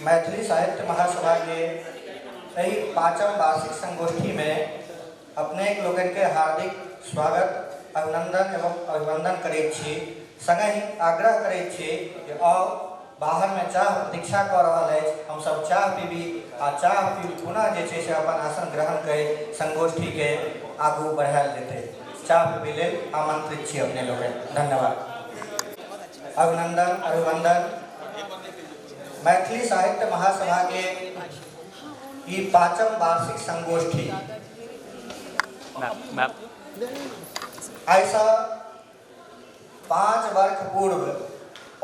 मैथिली साहित्य महासभा के एहि पाँचम वार्षिक संगोष्ठी में अपने लोकनि के हार्दिक स्वागत, अभिनंदन एवं अभिवंदन करैत छी। संगहि आग्रह करैत छी जे आउ, बाहर में चाह प्रतीक्षा कऽ रहल अछि, हमसब चाह पीबी आ चाह पीबी पुनः जे छै से अपन आसन ग्रहण करि संगोष्ठी के आगू बढ़ायल जेतै। चाह पीबी लेल आमंत्रित छी अपने लोकनि। धन्यवाद। अभिनंदन, अभिवंदन। मैथिली साहित्य महासभा के ई पाँचम वार्षिक संगोष्ठी आइसँ 5 वर्ष पूर्व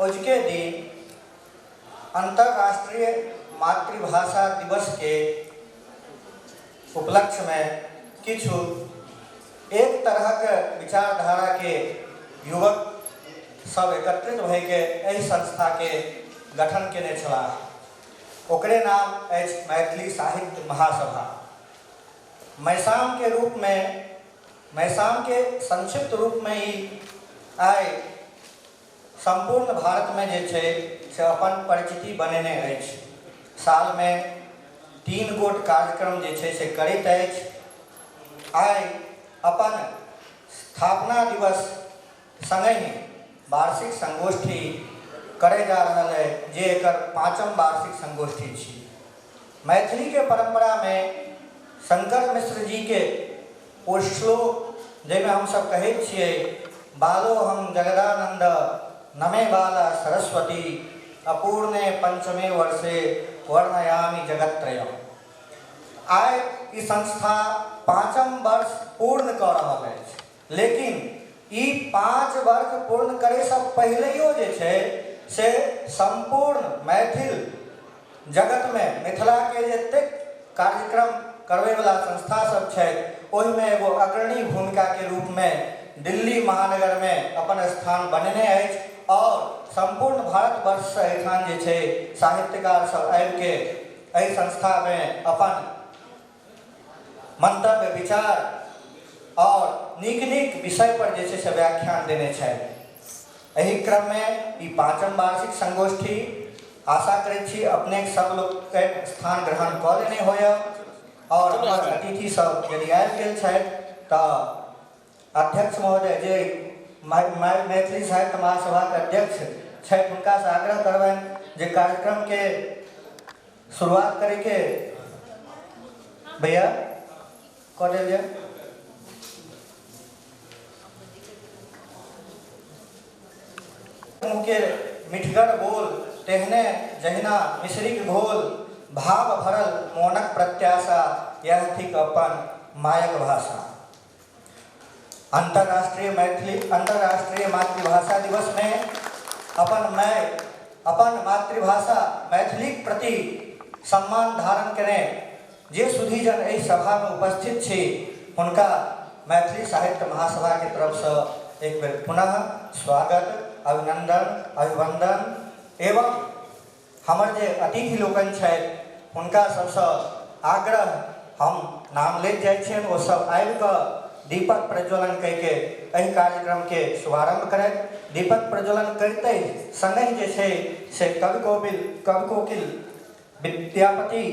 अजुके दिन अंतर्राष्ट्रीय मातृभाषा दिवस के उपलक्ष्य में किछु एक तरहक विचारधारा के युवक सब एकत्रित भए के एहि संस्था के गठन केने छलाह। ओकरे नाम अछि मैथिली साहित्य महासभा। मैसाम के रूप में, मैसाम के संक्षिप्त रूप में ही आइ संपूर्ण भारत में जे छै से अपन परिचिति बनेने अछि। साल में 3 गोट कार्यक्रम जे छै से करैत अछि। आइ अपन स्थापना दिवस संगहि वार्षिक संगोष्ठी करे जा रहल है, जे एकर पाँचम वार्षिक संगोष्ठी छी। मैथिली के परंपरा में शंकर मिश्र जी के ओ श्लोक जाहिमे हमसब कहैत छियै, बालो हम जगदानंद नमे बाला सरस्वती अपूर्णे पंचमे वर्षे वर्णयामि जगत्त्रयम्। आइ ई संस्था पाँचम वर्ष पूर्ण कऽ रहल अछि, लेकिन ई 5 वर्ष पूर्ण करैसँ पहिलैयो जे छै से सम्पूर्ण मैथिल जगतमे मिथिलाके जतेक कार्यक्रम करबैवला संस्था सब छथि ओहिमे एगो अग्रणी भूमिकाके रूपमे दिल्ली महानगरमे अपन स्थान बनेने अछि और सम्पूर्ण भारतवर्षसँ एहिठाम जे छै साहित्यकार सब आबिके एहि संस्थामे अपन मंतव्य, विचार और नीक नीक विषय पर जे छै से व्याख्यान देने छथि। एहि क्रममे ई पाँचम वार्षिक संगोष्ठी आशा करैत छी अपने सब लोकके स्थान ग्रहण कऽ लेने होयब और हमर अतिथि सब यदि आबि गेल छथि तऽ अध्यक्ष महोदय जे मैथिली साहित्य महासभाके अध्यक्ष छथि हुनकासँ आग्रह करबनि जे कार्यक्रमके शुरुआत करैके भैया कऽ देल जाय। मुँहके मिठगर बोल तेहने जहिना मिश्रीक घोल, भाव भरल मोनक प्रत्याशा यह थिक अपन मायक भाषा। अंतर्राष्ट्रीय मैथिली अंतर्राष्ट्रीय मातृभाषा दिवस में अपन मातृभाषा मैथिलीक प्रति सम्मान धारण केने जे सुधीजन एहि सभा में उपस्थित छी हुनका मैथिली साहित्य महासभा के तरफ से एक बेर पुनः स्वागत, अभिनंदन, अभिवंदन एवं हमर जे अतिथि लोकनि छथि हुनका सबसँ आग्रह, हम नाम लैत जाइ छियनि, ओ सब आबि कऽ दीपक प्रज्वलन करिके एहि कार्यक्रम के शुभारंभ करथि। दीपक प्रज्वलन करिते संगहि जे छै से कवि कोकिल विद्यापति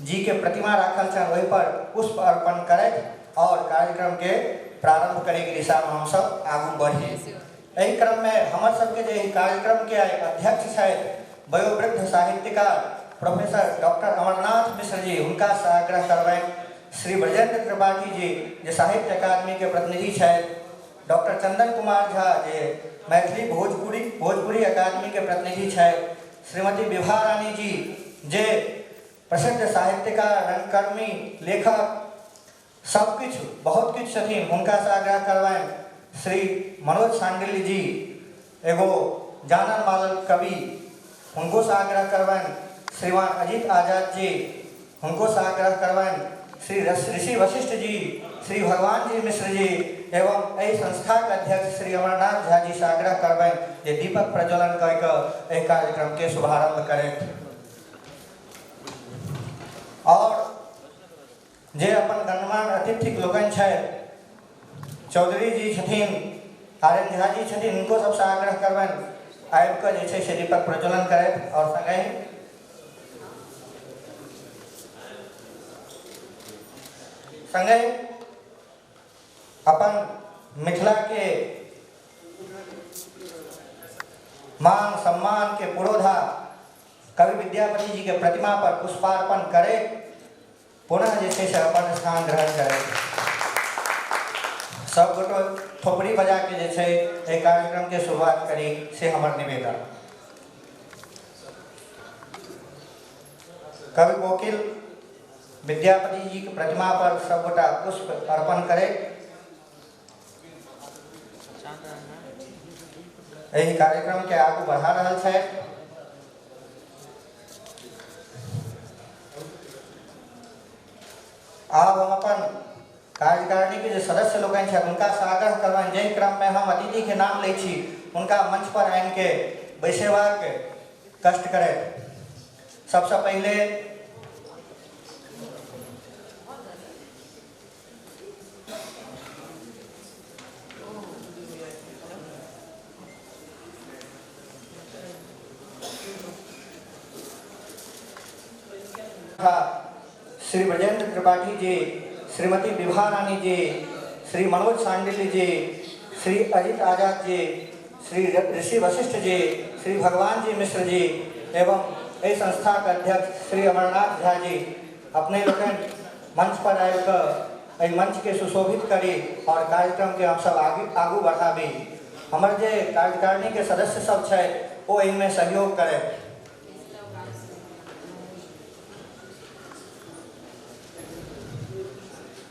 जी के प्रतिमा राखल छनि ओहि पर पुष्प अर्पण करथि और कार्यक्रम के प्रारंभ करे के दिशा में हम सब आगू बढ़ी। एहि क्रम में हमर सबके जे एहि कार्यक्रम के अध्यक्ष छथि वयोवृद्ध साहित्यकार प्रोफेसर डॉक्टर अमरनाथ मिश्र जी, हुनका से आग्रह करबनि। श्री ब्रजेंद्र त्रिपाठी जी जे साहित्य अकादमी के प्रतिनिधि छथि, डॉक्टर चंदन कुमार झा जे मैथिली भोजपुरी अकादमी के प्रतिनिधि छथि, श्रीमती विभा रानी जी जे प्रसिद्ध साहित्यकार, रंगकर्मी, लेखक सब किछु बहुत किछु छथिन, हुनका से आग्रह करबनि। श्री मनोज सांडिल्य जी एगो जानल मानल कवि, हुनको से आग्रह करबनि। श्रीमान अजित आजाद जी, हुनको से आग्रह करबनि। श्री ऋषि वशिष्ठ जी, श्री भगवान जी मिश्र जी एवं एहि संस्थाक अध्यक्ष श्री अमरनाथ झा जी से आग्रह करबनि जे दीपक प्रज्वलन कऽ के एहि कार्यक्रम के शुभारंभ करथि। और जे अपन गणमान्य अतिथि लोकनि छथि, चौधरी जी छथिन, आर एन झा जी छथिन, हुनको सबसँ आग्रह करबनि आबि कऽ जे छै से दीपक प्रज्वलन करथि और संगहि संगहि अपन मिथिला के मान सम्मान के पुरोधा कवि विद्यापति जी के प्रतिमा पर पुष्पार्पण करे पुनः जे छै से अपन स्थान ग्रहण करे। सब गोटो थोपड़ी बजा के जे छै एहि कार्यक्रम के शुरुआत करी से हमर निवेदन। कवि कोकिल विद्यापति जी के प्रतिमा पर सब गोटा पुष्प अर्पण करे एहि कार्यक्रम के आगू बढ़ा रहल छथि। आब हम अपन कार्यकारिणी के जे सदस्य लोकनि छथि हुनका से आग्रह करबनि, जाहि क्रम में हम अतिथि के नाम लै छी हुनका मंच पर आनि के बैसेबाक कष्ट करैत। सबसे पहले श्री ब्रजेंद्र त्रिपाठी जी, श्रीमती विभा रानी जी, श्री मनोज सांडिल्य जी, श्री अजित आजाद जी, श्री ऋषि वशिष्ठ जी, श्री भगवान जी मिश्र जी एवं एहि संस्था के अध्यक्ष श्री अमरनाथ झा जी अपने लोकनि मंच पर आबि कऽ एहि मंच के सुशोभित करी और कार्यक्रम के हम सब आगू बढ़ाबी। हमर जे कार्यकारिणी के सदस्य सब छथि ओ एहिमे सहयोग करै।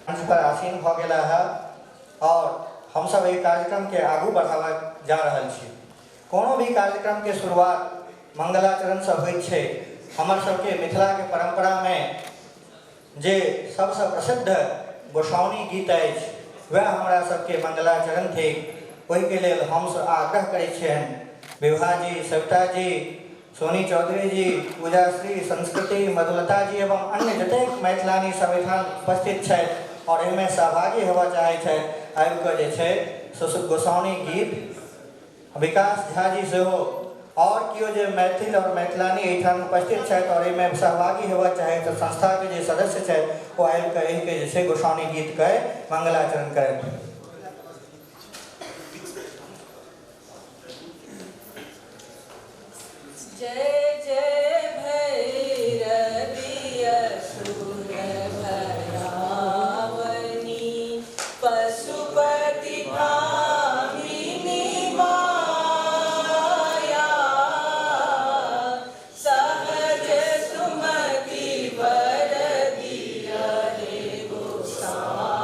मंच पर आसीन भऽ गेला है और हम सब एहि कार्यक्रम के आगू बढ़ाबऽ जा रहल छी। कोनो भी कार्यक्रम के शुरुआत मंगलाचरण से होइत छै। हमर सबके मिथिला के परंपरा में जे सबसे प्रसिद्ध गोसाउनी गीत अछि वएह हमरा सबके मंगलाचरण थिक। ओहिके लेल हम सब आग्रह करै छियनि विभा जी, सविता जी, सोनी चौधरी जी, पूजाश्री, संस्कृति, मधुलता जी एवं अन्य जतेक मैथिलानी सब एहिठाम उपस्थित छथि और एहिमे सहभागी हेबऽ चाहै छथि आबि कऽ जे छै से गोसाउनी गीत विकास झा जी सेहो और केओ जे मैथिल और मैथिलानी एहिठाम उपस्थित छथि और एहिमे सहभागी हेबऽ चाहै तऽ संस्थाके जे सदस्य छथि ओ आबि कऽ एहिके जे छै गोसाउनी गीत के मंगलाचरण करथि। जय जय भैरवी असुर भयावनी पशुपति भामिनी माया सहज सुमति वर दिया रे गोसावनी।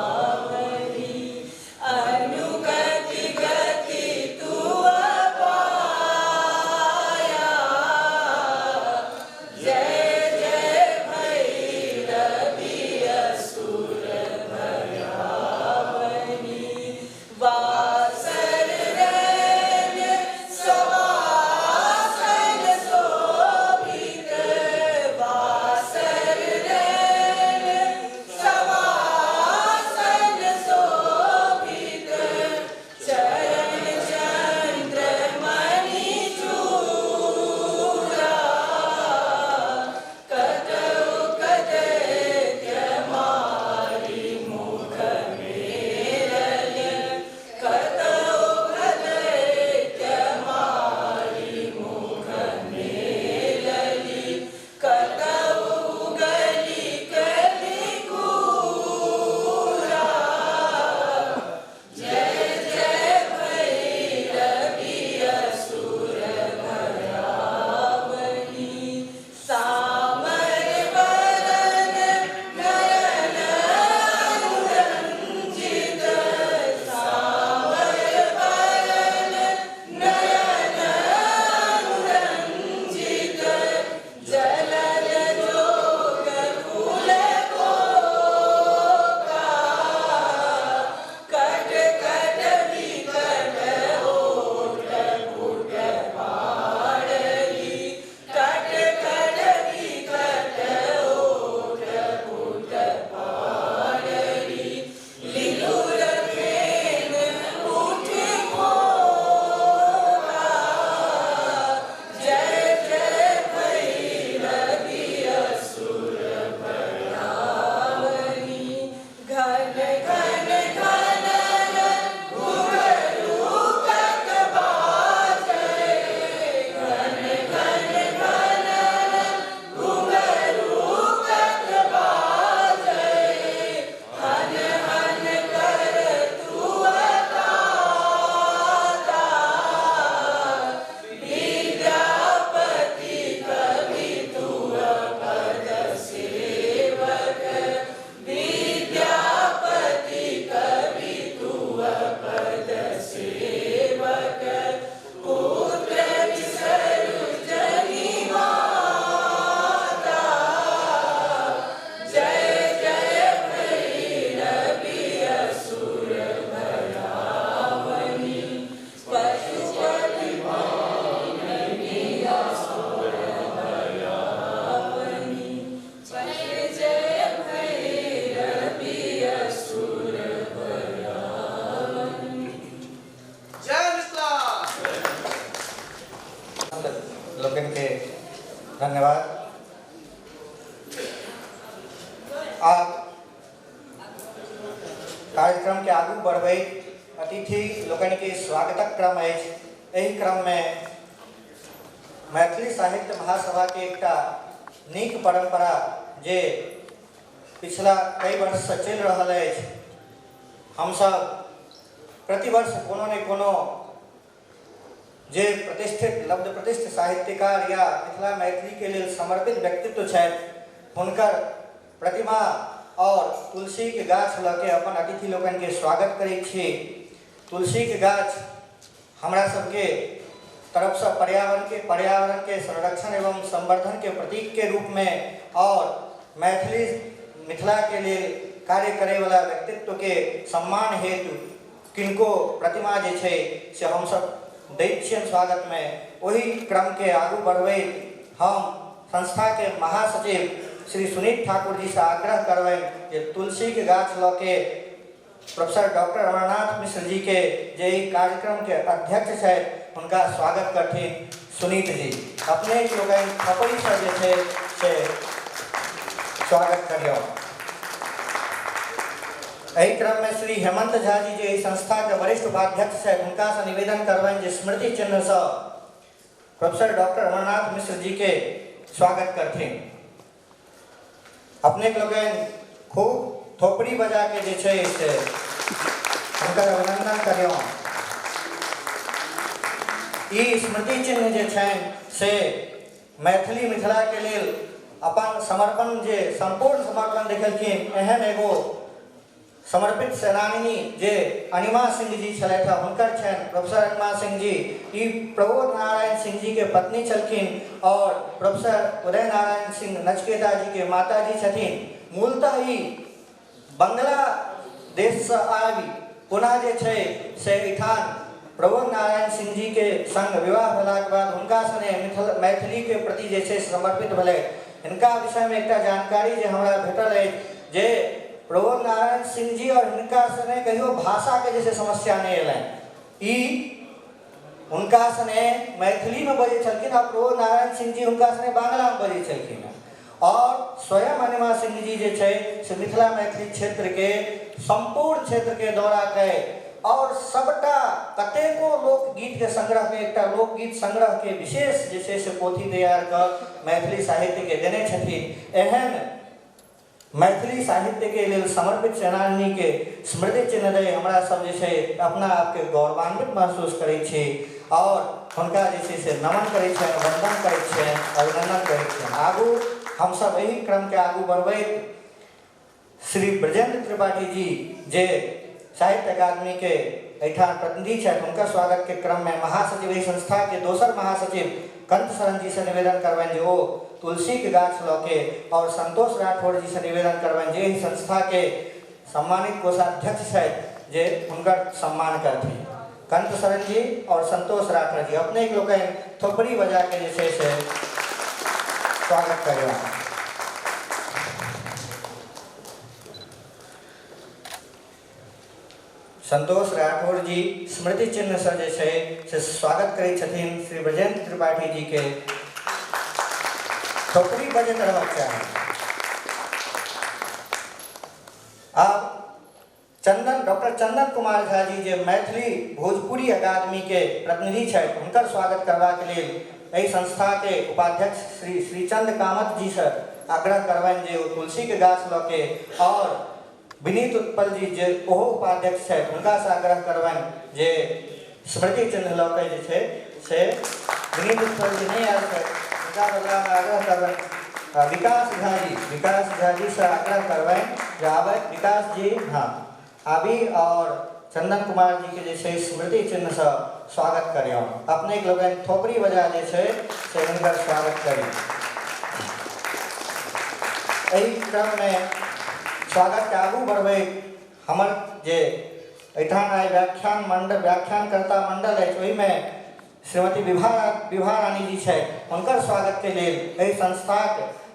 धन्यवाद। आब कार्यक्रम के आगू बढ़बैत अतिथि लोकनि के स्वागतक क्रम अछि। एहि क्रम में मैथिली साहित्य महासभा के एकटा नीक परंपरा जे पिछला कई वर्ष से चलि रहल अछि, हमसब प्रतिवर्ष कोनो ने कोनो जे प्रतिष्ठित लब्ध प्रतिष्ठित साहित्यकार या मिथिला मैथिली के लेल समर्पित व्यक्तित्व छथि हुनकर प्रतिमा और तुलसी के गाछ लऽ के अपन अतिथि लोकनि के स्वागत करै छी। तुलसी के गाछ हमरा सबके तरफसँ पर्यावरण के संरक्षण एवं संवर्धन के प्रतीक के रूप में और मैथिली मिथिला के लेल कार्य करैवला व्यक्तित्व के सम्मान हेतु किनको प्रतिमा जे छै से हमसब दैत छियनि स्वागत में। ओहि क्रम के आगू बढ़बैत हम संस्था के महासचिव श्री सुनीत ठाकुर जी से आग्रह करबनि जे तुलसी के गाछ लऽ के प्रोफेसर डॉक्टर अमरनाथ मिश्र जी के जे ई कार्यक्रम के अध्यक्ष छथि हुनका स्वागत करथिन। सुनीत जी अपने लोकनि थपड़ीसँ जे छै से स्वागत करियौ। एहि क्रम में श्री हेमंत झा जी जे एहि संस्था के वरिष्ठ उपाध्यक्ष छथि हुनका से निवेदन करबनि जे स्मृति चिन्हसँ प्रोफेसर डॉक्टर अमरनाथ मिश्र जी के स्वागत करथिन। अपने लोकनि खूब थोपड़ी बजा के जे छै से हुनकर अभिनंदन करियौ। ई स्मृति चिन्ह जे छनि से मैथिली मिथिला के लेल अपन समर्पण जे संपूर्ण समर्पण देखेलखिन एहन एगो समर्पित सेनानी जे अनिमा सिंह जी छलथि हँ हुनकर छनि। प्रोफेसर अनिमा सिंह जी ई प्रबोध नारायण सिंह जी के पत्नी छलखिन और प्रोफेसर उदय नारायण सिंह नचकेता जी के माता जी छथिन। मूलतः ई बंगला देशसँ आबि पुनः जे छै से एहिठाम प्रबोध नारायण सिंह जी के संग विवाह भेलाके बाद हुनका सने मैथिली के प्रति जे छै समर्पित भेलै। हिनका विषयमे एकटा जानकारी जे हमरा भेटल अछि जे प्रबोध नारायण सिंह जी और हिनका सने कहियो भाषा के जे समस्या नहीं अयलनि। ई हुनका सने मैथिली में बजै छलखिन आ प्रबोध नारायण सिंह जी हुनका सने बांग्ला में बजै छलखिन और स्वयं अनिमा सिंह जी जे छै से मिथिला मैथिली क्षेत्र के संपूर्ण क्षेत्र के दौरा के और सबटा कतेको लोकगीत के संग्रह में एकटा लोकगीत संग्रह के विशेष जे छै से पोथी तैयार कऽ मैथिली साहित्य के देने छथिन। एहन मैथिली साहित्य के लेल समर्पित सेनानी के स्मृति चिन्ह दै हमरा सब जे छै अपना आपके गौरवान्वित महसूस करै छी और हुनका जे छै से नमन करै छियनि, वंदन करै छियनि, अभिनंदन करै छियनि। आगू हमसब एहि क्रम के आगू बढ़बैत श्री ब्रजेंद्र त्रिपाठी जी जे साहित्य अकादमी के एहिठाम प्रतिनिधि छथि हुनकर स्वागत के क्रम में महासचिव एहि संस्था के दोसर महासचिव कंत शरण जी से निवेदन करबनि जे ओ तुलसी के गाछ लऽ के और संतोष राठौर जी से निवेदन करबनि जे एहि संस्था के सम्मानित कोषाध्यक्ष छथि जे हुनकर सम्मान करथिन। कंत शरण जी और संतोष राठौर जी अपने लोकनि थोपड़ी बजा के जे छै से स्वागत करियौ। संतोष राठौर जी स्मृति चिन्ह से जे छै से स्वागत करै छथिन श्री ब्रजेंद्र त्रिपाठी जी के। थोपड़ी बजैत रहबाक चाही। आब डॉक्टर चंदन कुमार झा जी जे मैथिली भोजपुरी अकादमी के प्रतिनिधि छथि हुनकर स्वागत करबाक लेल एहि संस्था के उपाध्यक्ष श्री श्रीचंद कामत जी से आग्रह करबनि जे ओ तुलसी के गाछ लऽ के और विनीत उत्पल जी जे ओहो उपाध्यक्ष छथि हुनका से आग्रह करबनि जे स्मृति चिन्ह लऽ के जे छै से विनीत उत्पल जी नहि आयल छथि हुनका बदलामे आग्रह करबनि विकास झा जी से आग्रह करबनि जे आबथि। विकास जी हाँ आबी और चंदन कुमार जी के जे छै स्मृति चिन्ह से स्वागत करियौ। अपने लोकनि थोपड़ी बजा जे छै से हुनकर स्वागत करी। एहि क्रम में स्वागत के आगू बढ़बैत हमर जे एहिठाम आइ व्याख्यानकर्ता मंडल अछि ओहिमे श्रीमती विभा रानी जी छथि हुनकर स्वागत के लेल एहि संस्थाक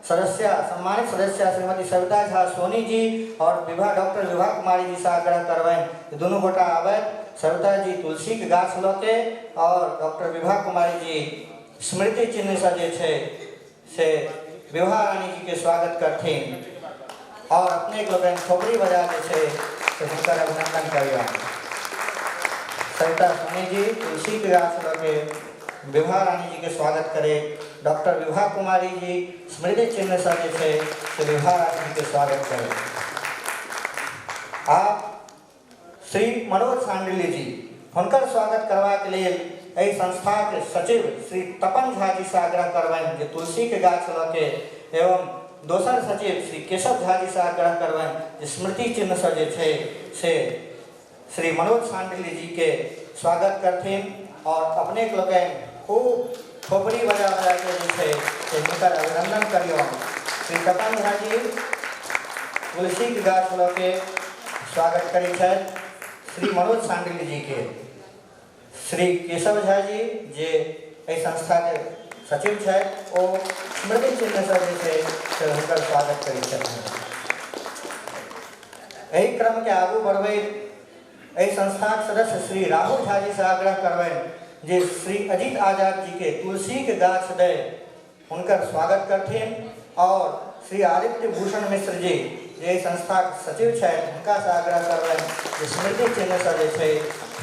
सदस्य सम्मानित सदस्य श्रीमती सविता झा सोनी जी और डॉक्टर विभा कुमारी जी से आग्रह करबनि दुनू गोटा आबथि। सविता जी तुलसी के गाछ लऽ के और डॉक्टर विभा कुमारी जी स्मृति चिन्ह से जे छै से विभा रानी जी के स्वागत करथिन और अपने लोकनि थोपड़ी बजा जे छै से हुनकर अभिनंदन करियौन। सरिता सोनी जी तुलसी के गाछ लऽ के विभा रानी जी के स्वागत करे। डॉक्टर विभा कुमारी जी स्मृति चिन्ह से जे छै से विभा रानी जी के स्वागत करे। आप श्री मनोज सांडिल्य जी हुनकर स्वागत करबाक लेल एहि संस्थाक सचिव श्री तपन झा जी से आग्रह करबनि जे तुलसी के गाछ लऽ के एवं दोसर सचिव श्री केशव झा जी से आग्रह करबनि जे स्मृति चिन्ह से जे छै से श्री मनोज सांडिल्य जी के स्वागत करथिन और अपने लोकनि खूब थोपड़ी बजा बजा के जे छै से हुनकर अभिनंदन करियौन। श्री तपन झा जी तुलसी के गाछ लऽ के स्वागत करै छथि श्री मनोज सांडिल्य जी के। श्री केशव झा जी जे एहि संस्था के सचिव छथि ओ स्मृति चिन्ह से जे छै से हुनकर स्वागत करै छथिन। एहि क्रम के आगू बढ़बैत एहि संस्थाक सदस्य श्री राहुल झा जी से आग्रह करबनि जे श्री अजित आजाद जी के तुलसी के गाछ दे हुनकर स्वागत करथिन और श्री आदित्य भूषण मिश्र जी जे एहि संस्थाक सचिव छथि हुनका से आग्रह करबनि जे स्मृति चिन्ह से जे छै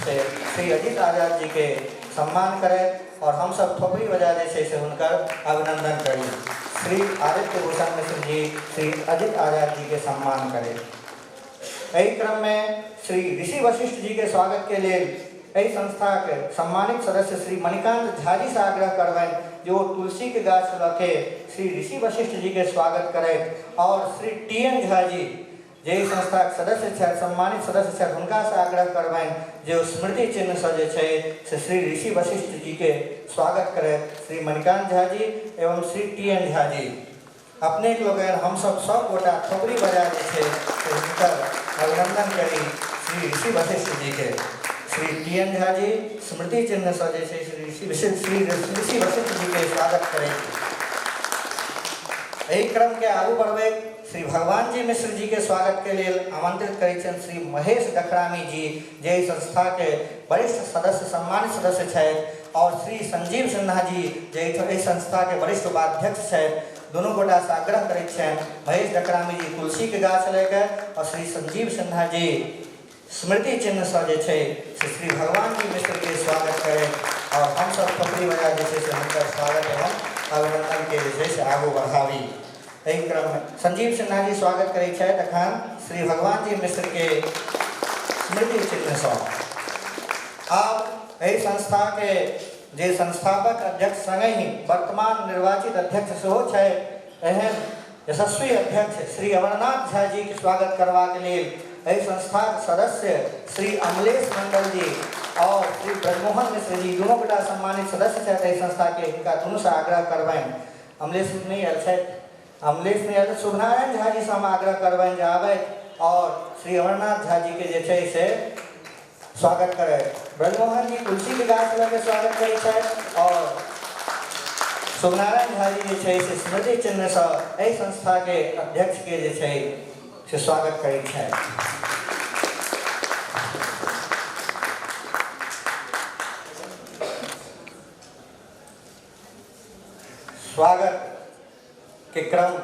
से श्री अजित आजाद जी के सम्मान करथि और हमसब थोपड़ी बजा जे छै से हुनकर अभिनंदन करी। श्री आदित्य भूषण मिश्र जी श्री अजित आजाद जी के सम्मान करें। एहि क्रम में श्री ऋषि वशिष्ठ जी के स्वागत के लेल एहि संस्था के सम्मानित सदस्य श्री मणिकांत झा जी से आग्रह करबनि जे ओ तुलसी के गाछ लऽ के श्री ऋषि वशिष्ठ जी के स्वागत करथि और श्री टी एन झा जी जे एहि संस्था के सदस्य छथि, सम्मानित सदस्य छथि, हुनका से आग्रह करबनि जे ओ स्मृति चिन्ह से जे छै से श्री ऋषि वशिष्ठ जी के स्वागत करथि। श्री मणिकांत झा जी एवं श्री टी एन झा जी अपने लोकनि हमसब सब गोटा थोपड़ी बजा जे छै से हुनकर अभिनंदन करी श्री ऋषि वशिष्ठ जी के। श्री टी एन झा जी स्मृति चिन्ह से जे छै श्री ऋषि वशिष्ठ जी के स्वागत करै। एहि क्रम के आगू बढ़बैत श्री भगवान जी मिश्र जी के स्वागत के लेल आमंत्रित करै छनि श्री महेश डखरामी जी जे एहि संस्था के वरिष्ठ सदस्य सम्मानित सदस्य छथि और श्री संजीव सिन्हा जी जे एहि संस्था के वरिष्ठ उपाध्यक्ष छथि। दुनू गोटा से आग्रह करैत छनि महेश डकरामी जी तुलसी के गाछ लऽ के और श्री संजीव सिन्हा जी स्मृति चिन्ह से जे छै से श्री भगवान जी मिश्र के स्वागत करें और हमसब थोपड़ी बजा जे छै से हुनकर स्वागत एवं अभिनंदन के जे छै से आगू बढ़ाबी। एहि क्रम में संजीव सिन्हा जी स्वागत करै छथि अखन श्री भगवान जी मिश्र के स्मृति चिन्ह से। आब एहि संस्था के जे संस्थापक अध्यक्ष संगहि वर्तमान निर्वाचित अध्यक्ष सेहो छथि, एहन यशस्वी अध्यक्ष श्री अमरनाथ झा जी के स्वागत करबाक लेल एहि संस्थाक सदस्य श्री अमलेश मंडल जी और श्री ब्रजमोहन मिश्र जी दुनू गोटा सम्मानित सदस्य छथि एहि संस्था के, हिनका दुनू से आग्रह करबनि। अमलेश नहीं आयल छथि, अमलेश नहीं आयल, शुभनारायण झा जी से हम आग्रह करबनि जे आबथि और श्री अमरनाथ झा जी के जे छै से स्वागत करे। ब्रजमोहन जी तुलसी के गाछ लऽ के स्वागत करै छथि और शुभनारायण झा जी जे छै से स्मृति चिन्ह से एहि संस्था के अध्यक्ष के जे छै से स्वागत करै छथि। स्वागत के क्रम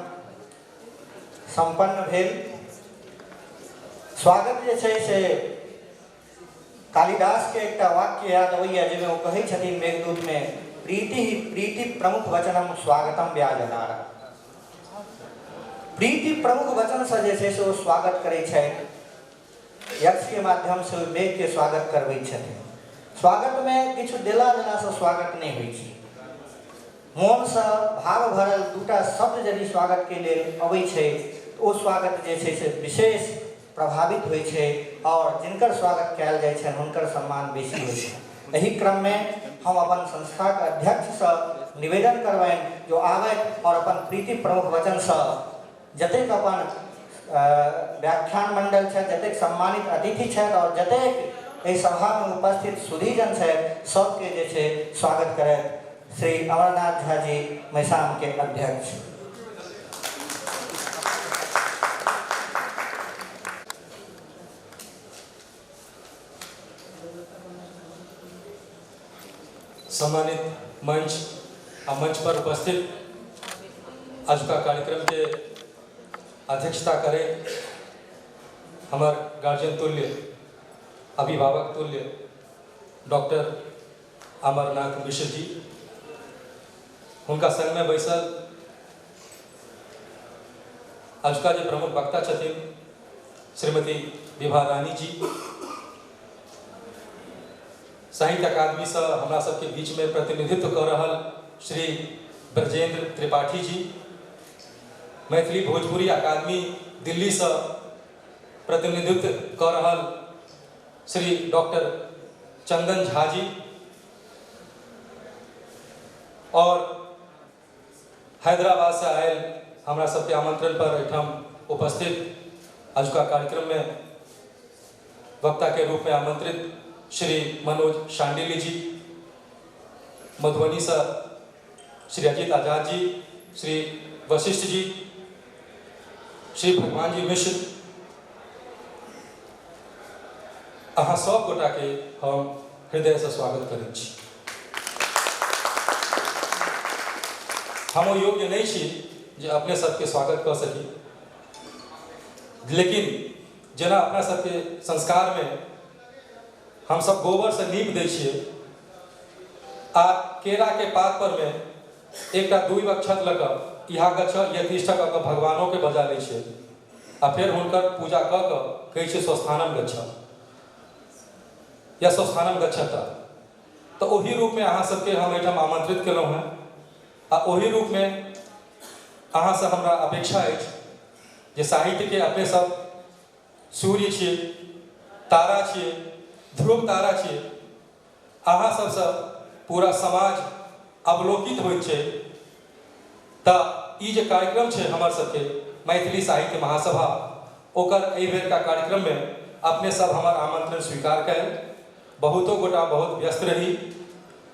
संपन्न भेल। स्वागत जे छै से कालिदास के एकटा वाक्य याद अबैया जाहिमे ओ कहै छथिन मेघदूत में, प्रीति ही प्रीति प्रमुख वचनम स्वागतम व्याजनार। प्रीति प्रमुख वचन से जे छै से ओ स्वागत करै छथि, यक्ष के माध्यम से मेघ के स्वागत करबै छथिन। स्वागत में किछु देला देला से स्वागत नहीं होइ छै, मोन से भाव भरल दूटा शब्द यदि स्वागत के लेल अबै छै तऽ ओ स्वागत जे छै से विशेष प्रभावित होइ छै और जिनकर स्वागत कयल जाइ छनि हुनकर सम्मान बेसी होइ छै। एहि क्रम में हम अपन संस्थाक अध्यक्ष से निवेदन करबनि जो आबथि और अपन प्रीति प्रमुख वचन से जतेक अपन व्याख्यान मंडल छथि, जतेक सम्मानित अतिथि छथि और जतेक एहि सभा में उपस्थित सुधीजन छथि सबके जे छै स्वागत करथि श्री अमरनाथ झा जी मैसाम के अध्यक्ष। सम्मानित मंच आ मंच पर उपस्थित आजुका कार्यक्रम के अध्यक्षता करे हमर गार्जियन तुल्य, अभिभावक तुल्य डॉक्टर अमरनाथ मिश्र जी, हुनका संग में बैसल आजुका जे प्रमुख वक्ता छथिन श्रीमती विभा रानी जी, साहित्य अकादमी से हमरा सबके बीच में प्रतिनिधित्व कर रहल श्री ब्रजेंद्र त्रिपाठी जी, मैथिली भोजपुरी अकादमी दिल्ली से प्रतिनिधित्व कर रहल श्री डॉक्टर चंदन झा जी और हैदराबाद से आयल हमरा सबके आमंत्रण पर एहिठाम उपस्थित आजुका कार्यक्रम में वक्ता के रूप में आमंत्रित श्री मनोज शांडिल्य जी, मधुबनी से श्री अजीत आजाद जी, श्री वशिष्ठ जी, श्री भगवान जी मिश्र, अहाँ सब गोटा के हम हृदय से स्वागत करै छी। हम योग्य नहीं छी जे अपने सबके स्वागत कऽ सकी, लेकिन जेना अपना सबके संस्कार में हम सब गोबर से नीप दै छियै आ केरा के पात पर में एकटा दुई अक्षत लऽ कऽ इहा गच्छ यतिष्ठ कऽ कऽ भगवानों के बजा लै छियै आ फेर हुनकर पूजा कऽ कऽ कहै छियै स्वस्थानम गच्छ या स्वस्थानम गच्छत, तऽ ओही रूप में अहाँ सबके हम एहिठाम आमंत्रित केलहुँ हेँ आ ओही रूप में अहाँ से हमरा अपेक्षा अछि जे साहित्य के अपने सब सूर्य छियै, तारा छियै, ध्रुव तारा छियै, अहाँ सबसँ पूरा समाज अवलोकित होइत छै। तऽ ई जे कार्यक्रम छै हमर सबके मैथिली साहित्य महासभा, ओकर एहि बेरका कार्यक्रम में अपने सब हमर आमंत्रण स्वीकार कयल। बहुतो गोटा बहुत व्यस्त रही,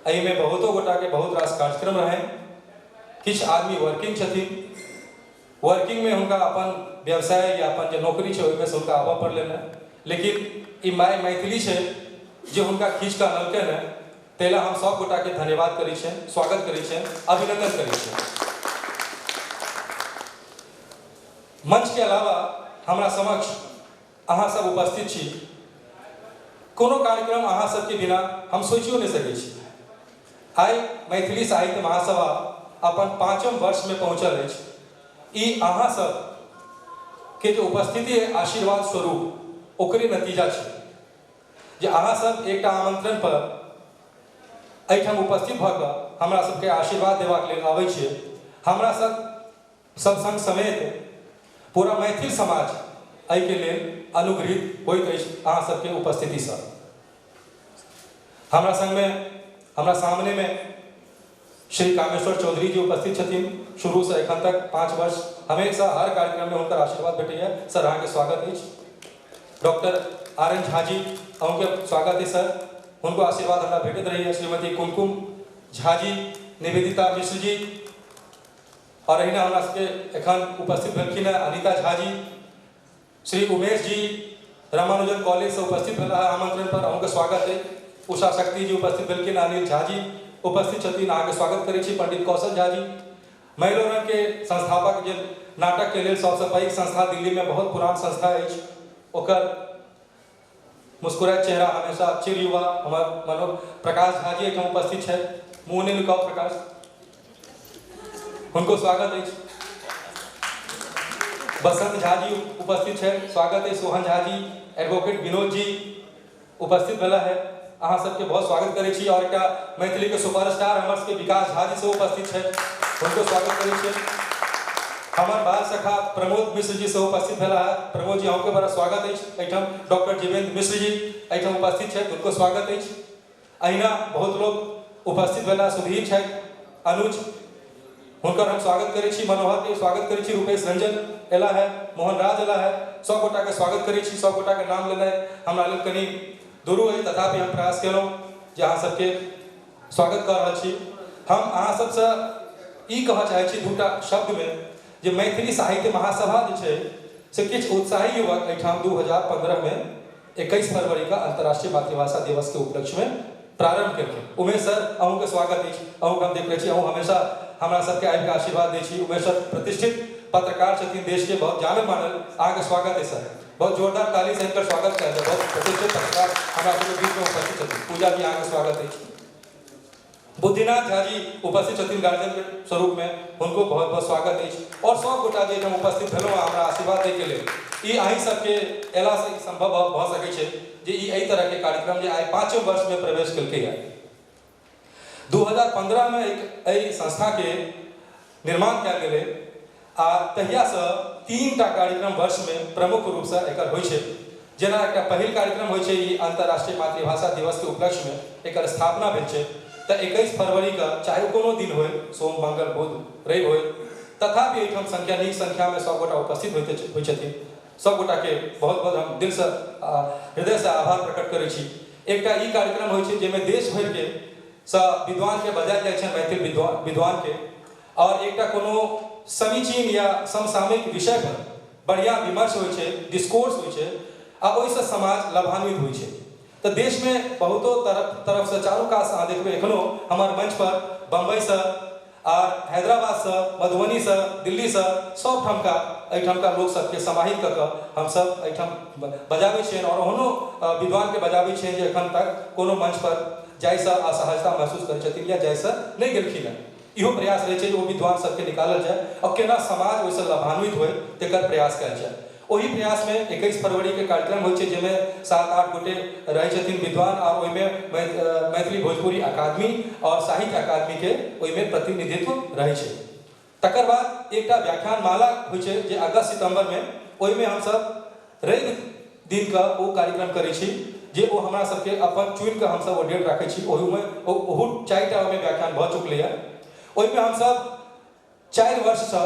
एहिमे बहुतो गोटाके बहुत रास कार्यक्रम रहै, किछु आदमी वर्किंग छथिन, वर्किंग में हुनका अपन व्यवसाय या अपन जे नौकरी छै ओहिमे से हुनका आबऽ पड़लनि हेँ, लेकिन ई my Maithili छै जे हुनका खींच कऽ अनलकनि हेँ, ताहि लए हम सब गोटाके धन्यवाद करै छियनि, स्वागत करै छियनि, अभिनंदन करै छियनि। मंच के अलावा हमरा समक्ष अहाँ सब उपस्थित छी, कोनो कार्यक्रम अहाँ सबके बिना हम सोचियो नहि सकै छी। आइ मैथिली साहित्य महासभा अपन 5म वर्ष में पहुँचल अछि। ई अहाँ सब के जे उपस्थिति है आशीर्वाद स्वरूप ओकरे नतीजा छै जे अहाँ सब एकटा आमंत्रण पर एहिठाम उपस्थित भऽ कऽ हमरा सबके आशीर्वाद देबाक लेल आबै छियै। हमरा सब सब संग समेत पूरा मैथिल समाज एहिके लेल अनुगृहित होइत अछि अहाँ सबके उपस्थितिसँ। हमरा संगमे हमरा सामनेमे श्री कामेश्वर चौधरी जी उपस्थित छथिन, शुरू से एखन तक 5 वर्ष हमेशा हर कार्यक्रम में हुनकर आशीर्वाद भेटैया। सर अहाँके स्वागत अछि। Doctor R N Jha ji अहूँके स्वागत अछि सर, हुनको आशीर्वाद हमरा भेटैत रहैया। श्रीमती कुमकुम झा जी, निवेदिता मिश्र जी और अहिना हमरा सबके एखन उपस्थित भेलखिन हेँ अनिता झा जी, श्री उमेश जी रामानुजन कॉलेज से उपस्थित भेला आमंत्रण पर, अहूँके स्वागत अछि। उषा शक्ति जी उपस्थित भेलखिन, अनिल झा जी उपस्थित छथिन, अहाँके स्वागत करै छी। पंडित कौशल झा जी, मैलोरंग के संस्थापक जे नाटक के लेल सबसँ पैघ संस्था दिल्ली में बहुत पुरान संस्था अछि, ओकर मुस्कुराइत चेहरा हमेशा चिर युवा हमर मनोज प्रकाश झा जी एहिठाम उपस्थित छथि, मुँह नहि नुकाउ प्रकाश, हुनको स्वागत अछि। बसंत झा जी उपस्थित छथि, स्वागत अछि। सोहन झा जी, एडवोकेट विनोद जी उपस्थित भेला है, अहाँ सबके बहुत स्वागत करै छी। और एकटा मैथिली के सुपरस्टार हमर सबके विकास झा जी सेहो उपस्थित छथि, हुनको स्वागत करै छी। हमर बाल सखा प्रमोद मिश्र जी सेहो उपस्थित भेला है, प्रमोद जी अहूँके बड़ा स्वागत अछि एहिठाम। डॉक्टर जीवेंद्र मिश्र जी एहिठाम उपस्थित छथि, हुनको स्वागत अछि। अहिना बहुत लोग उपस्थित भेला, सुधीर छथि, अनुज, हुनकर हम स्वागत करै छी। मनोहर के स्वागत करै छी, रूपेश रंजन एला है, मोहन राज एला है, सब गोटाके स्वागत करै छी। सब गोटाके नाम लेनाइ हमरा लेल कनि दुरूह अछि, तथापि हम प्रयास केलहुँ जे अहाँ सबके स्वागत कऽ रहल छी। हम अहाँ सबसँ ई कहऽ चाहै छी दूटा शब्दमे जे मैथिली साहित्य महासभा जे छै से किछु उत्साही युवक एहिठाम 2015 में 21 फरवरी का अंतर्राष्ट्रीय मातृभाषा दिवस के उपलक्ष्य में प्रारंभ केलखिन। उमेश सर अहूँके स्वागत अछि, अहूँके हम देख रहल छी, अहूँ हमेशा हमरा सबके आबि कऽ आशीर्वाद दै छी। उमेश सर प्रतिष्ठित पत्रकार छथिन, देशके बहुत जानल मानल, अहाँके स्वागत है सर। बहुत जोरदार ताली से हिनकर स्वागत कयल जाय। बहुत प्रतिष्ठित पत्रकार हमरा सबके बीचमे उपस्थित छथिन। पूजा जी अहाँके स्वागत अछि। बुद्धिनाथ झा जी उपस्थित छथिन गार्जियन के स्वरूप में, हुनको बहुत बहुत स्वागत अछि। और सब गोटा जे एहिठाम उपस्थित भेलहुँ हमरा आशीर्वाद दैके लेल, ई अहीं सबके अयलासँ ई संभव भऽ सकै छै जे ई एहि तरहके कार्यक्रम जे आइ 5 वर्षमे प्रवेश केलकैए। 2015 में एहि संस्थाके निर्माण कयल गेलै आ तहियासँ 3टा कार्यक्रम वर्षमे प्रमुख रूपसँ एकर होइ छै। जेना एकटा पहिल कार्यक्रम होइ छै ई अंतर्राष्ट्रीय मातृभाषा दिवसके उपलक्ष्यमे एकर स्थापना भेल छै। तऽ 21 फरवरीके चाहे कोनो दिन होइ, सोम मंगल बुध रवि होइ, तथापि एहिठाम संख्या नीक संख्यामे सभगोटा उपस्थित होइ छथिन। सभगोटाके बहुत बहुत हम दिलसँ हृदयसँ आभार प्रकट करै छी। एकटा ई कार्यक्रम होइ छै जाहिमे देश भरिके सँ विद्वानके बजायल जाइ छनि, मैथिल विद्वानके, और एकटा कोनो समीचीन या समसामयिक विषय पर बढ़िया विमर्श होइ छै, डिस्कोर्स होइ छै आ ओहिसँ समाज लाभान्वित होइ छै। तऽ देशमे बहुतो तरफसँ चारू कातसँ अहाँ देखबै एखनो हमर मंच पर बम्बईसँ आर हैदराबादसँ मधुबनीसँ दिल्लीसँ सब ठामका एहिठामका लोक सबके समाहित कऽ कऽ हमसब एहिठाम बजाबै छियनि और ओहनो विद्वानके बजाबै छियनि जे एखन तक कोनो मंच पर जाहिसँ असहजता महसूस करै छथिन या जाहिसँ नहि गेलखिन हेँ। इहो प्रयास रहै छै जे ओ विद्वान सबके निकालल जाय और केना समाज ओहिसँ लाभान्वित होय तकर प्रयास कयल जाय। ओहि प्रयासमे 21 फरवरीके कार्यक्रम होइ छै जाहिमे 7-8 गोटे रहै छथिन विद्वान और ओहिमे मैथिली भोजपुरी अकादमी और साहित्य अकादमीके ओहिमे प्रतिनिधित्व रहै छै। तकर बाद एकटा व्याख्यान माला होइ छै जे अगस्त सितम्बरमे, ओहिमे हमसब रवि दिनके ओ कार्यक्रम करै छी जे ओ हमरा सबके अपन चुनिकऽ हमसब ओ डेट राखै छी। ओहूमे ओहू 4टा ओहिमे व्याख्यान भऽ चुकलैए। ओहिमे हमसब 4 वर्षसँ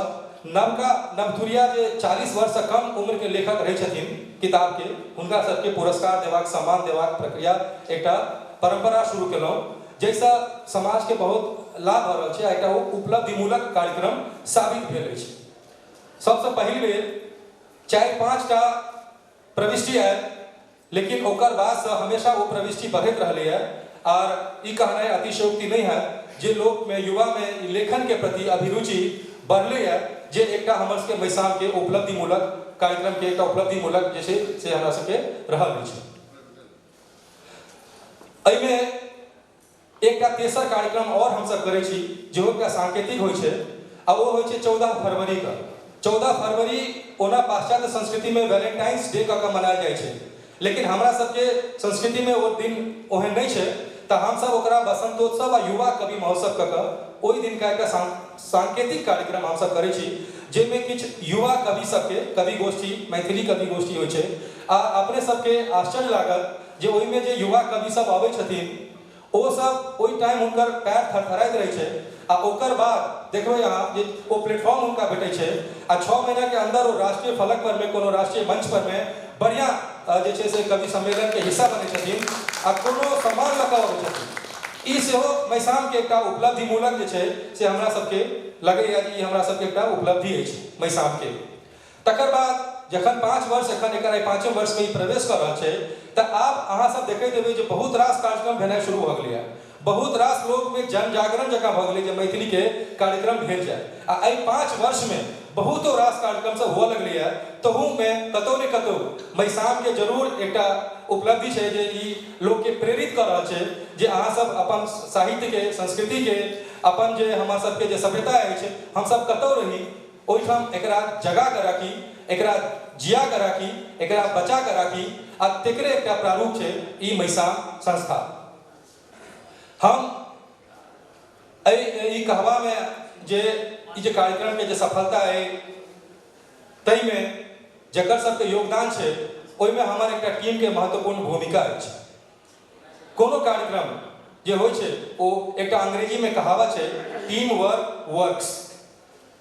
नवका नवतुरिया जे 40 वर्षसँ कम उम्रके लेखक रहै छथिन किताबके, हुनका सबके पुरस्कार देबाक सम्मान देबाक प्रक्रिया एकटा परम्परा शुरू केलहुँ जाहिसँ समाजके बहुत लाभ भऽ रहल छै आ एकटा ओ उपलब्धिमूलक कार्यक्रम साबित भेल अछि। सबसँ पहिल बेर 4-5टा प्रविष्टि आयल, लेकिन ओकर बादसँ हमेशा ओ प्रविष्टि बढ़ैत रहलैए। आर ई कहनाइ अतिशयोक्ति नहि हैत जे लोकमे युवामे लेखनके प्रति अभिरुचि बढ़लैए, जे एकटा हमर सबके मैसामके उपलब्धिमूलक कार्यक्रमके एकटा उपलब्धिमूलक जे छै से हमरा सबके रहल अछि। एहिमे एकटा तेसर कार्यक्रम और हमसब करै छी जेहो एकटा सांकेतिक होइ छै आ ओ होइ छै 14 फरवरीके। 14 फरवरी ओना पाश्चात्य संस्कृतिमे वैलेंटाइंस डे कऽ कऽ मनायल जाइ छै, लेकिन हमरा सबके संस्कृतिमे ओ दिन ओहन नहि छै, तऽ हमसब ओकरा बसंतोत्सव आ युवा कवि महोत्सव कऽ कऽ ओहि दिनका एकटा सांकेतिक कार्यक्रम हमसब करै छी जाहिमे किछु युवा कवि सबके कवि गोष्ठी, मैथिली कवि गोष्ठी होइ छै। आ अपने सबके आश्चर्य लागत जे ओहिमे जे युवा कवि सब अबै छथिन ओ सब ओहि टाइम हुनकर पैर थरथराइत रहै छै आ ओकर बाद देखबै अहाँ जे ओ प्लेटफॉर्म हुनका भेटै छै आ 6 महीनाके अन्दर ओ राष्ट्रीय फलक परमे कोनो राष्ट्रीय मंच परमे बढ़िआँ जे छै से कवि सम्मेलनके हिस्सा बनै छथिन आ कोनो सम्मान लऽ कऽ अबै छथिन। ई सेहो मैसामके एकटा उपलब्धिमूलक जे छै से हमरा सबके लगैए जे ई हमरा सबके एकटा उपलब्धि अछि मैसामके। तकर बाद जखन 5 वर्ष एखन एकर एहि 5 वर्षमे ई प्रवेश कऽ रहल छै तऽ आब अहाँ सब देखैत हेबै जे बहुत रास कार्यक्रम भेनाइ शुरू भऽ गेलैए। बहुत रास लोकमे जनजागरण जकाँ भऽ गेलै जे मैथिलीके कार्यक्रम भेल जाय आ एहि 5 वर्षमे बहुतो रास कार्यक्रम सब हुअ लगलैए। तहूमे कतहु ने कतहु मैसामके जरूर एकटा उपलब्धि छै जे ई लोकके प्रेरित कऽ रहल छै जे अहाँ सब अपन साहित्यके, संस्कृतिके, अपन जे हमर सबके जे सभ्यता अछि, हमसब कतहु रही ओहिठाम एकरा जगा कऽ राखी, एकरा जिया कऽ राखी, एकरा बचा कऽ राखी आ तकरे एकटा प्रारूप छै ई मैसाम संस्था। हम एहि कहबामे जे ई जे कार्यक्रमके जे सफलता अइ ताहिमे जकर सबके योगदान छै ओहिमे हमर एकटा टीमके महत्वपूर्ण भूमिका अछि। कोनो कार्यक्रम जे होइ छै ओ एकटा अंग्रेजीमे कहावत छै टीम वर्क वर्क्स,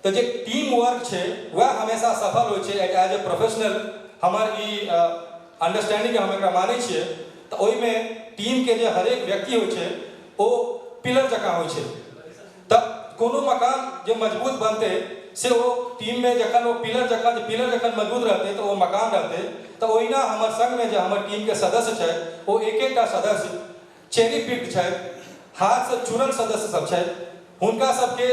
तऽ जे टीम वर्क छै वएह हमेशा सफल होइ छै। एज ए प्रोफेशनल हमर ई अंडरस्टैंडिंग हम एकरा मानै छियै। तऽ ओहिमे टीमके जे हरेक व्यक्ति होइ छै ओ पिलर जकाँ होइ छै। तऽ कोनो मकान जे मजबूत बनतै से ओ टीममे जखन ओ पिलर जखन मजबूत रहतै तऽ ओ मकान रहतै। तऽ ओहिना हमर संगमे जे हमर टीमके सदस्य छथि ओ एक एकटा सदस्य चेरी पिक्ड छथि, हाथसँ चुनल सदस्य सब छथि। हुनका सबके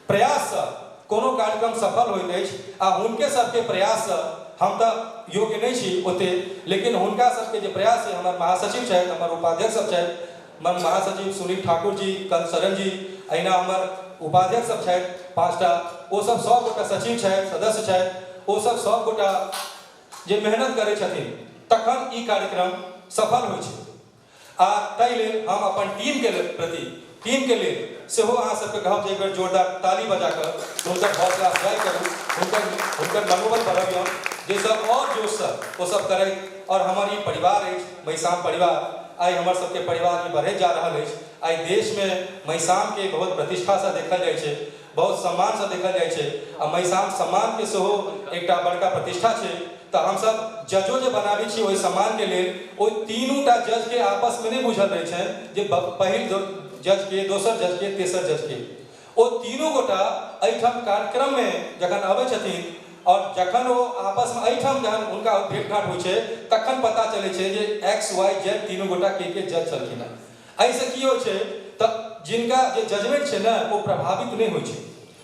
प्रयाससँ कोनो कार्यक्रम सफल होइत अछि आ हुनके सबके प्रयाससँ हम तऽ योग्य नहि छी ओते, लेकिन हुनका सबके जे प्रयास है, हमर महासचिव छथि, हमर उपाध्यक्ष सब छथि, हमर महासचिव सुनील ठाकुर जी, कंद शरण जी, अहिना हमर उपाध्यक्ष सब छथि 5टा, ओ सब गोटा सचिव छथि, सदस्य छथि, ओ सब गोटा जे मेहनत करै छथिन तखन ई कार्यक्रम सफल होइ छै। आ ताहि लेल हम अपन टीमके प्रति, टीमके लेल सेहो अहाँ सबके कहब जे एक बेर जोरदार ताली बजा कऽ हुनकर हौसला अफजाई करू, हुनकर मनोबल बढ़बियौन, जे सब और जोशसँ ओ सब करैत। और हमर ई परिवार अछि महिसाम परिवार, आइ हमर सबके परिवार ई बढ़ैत जा रहल अछि। आइ देशमे महिसामके बहुत प्रतिष्ठासँ देखल जाइ छै, बहुत सम्मानसँ देखल जाइ छै आ महिसाम सम्मानके सेहो एकटा बड़का प्रतिष्ठा छै। तऽ हमसब जजो जे बनाबै छी ओहि सम्मानके लेल, ओहि तीनूटा जजके आपसमे नहि बुझल रहै छनि जे पहिल जजके, दोसर जजके, तेसर जजके, ओ तीनू गोटा एहिठाम कार्यक्रममे जखन अबै छथिन और जखन ओ आपसमे एहिठाम जहन हुनका भेट घाट होइ छै तखन पता चलै छै जे एक्स वाई जेड तीनू गोटा के जज छलखिन हेँ। एहिसँ की होइ छै तऽ जिनका जे जजमेंट छै ने ओ प्रभावित नहि होइ छै।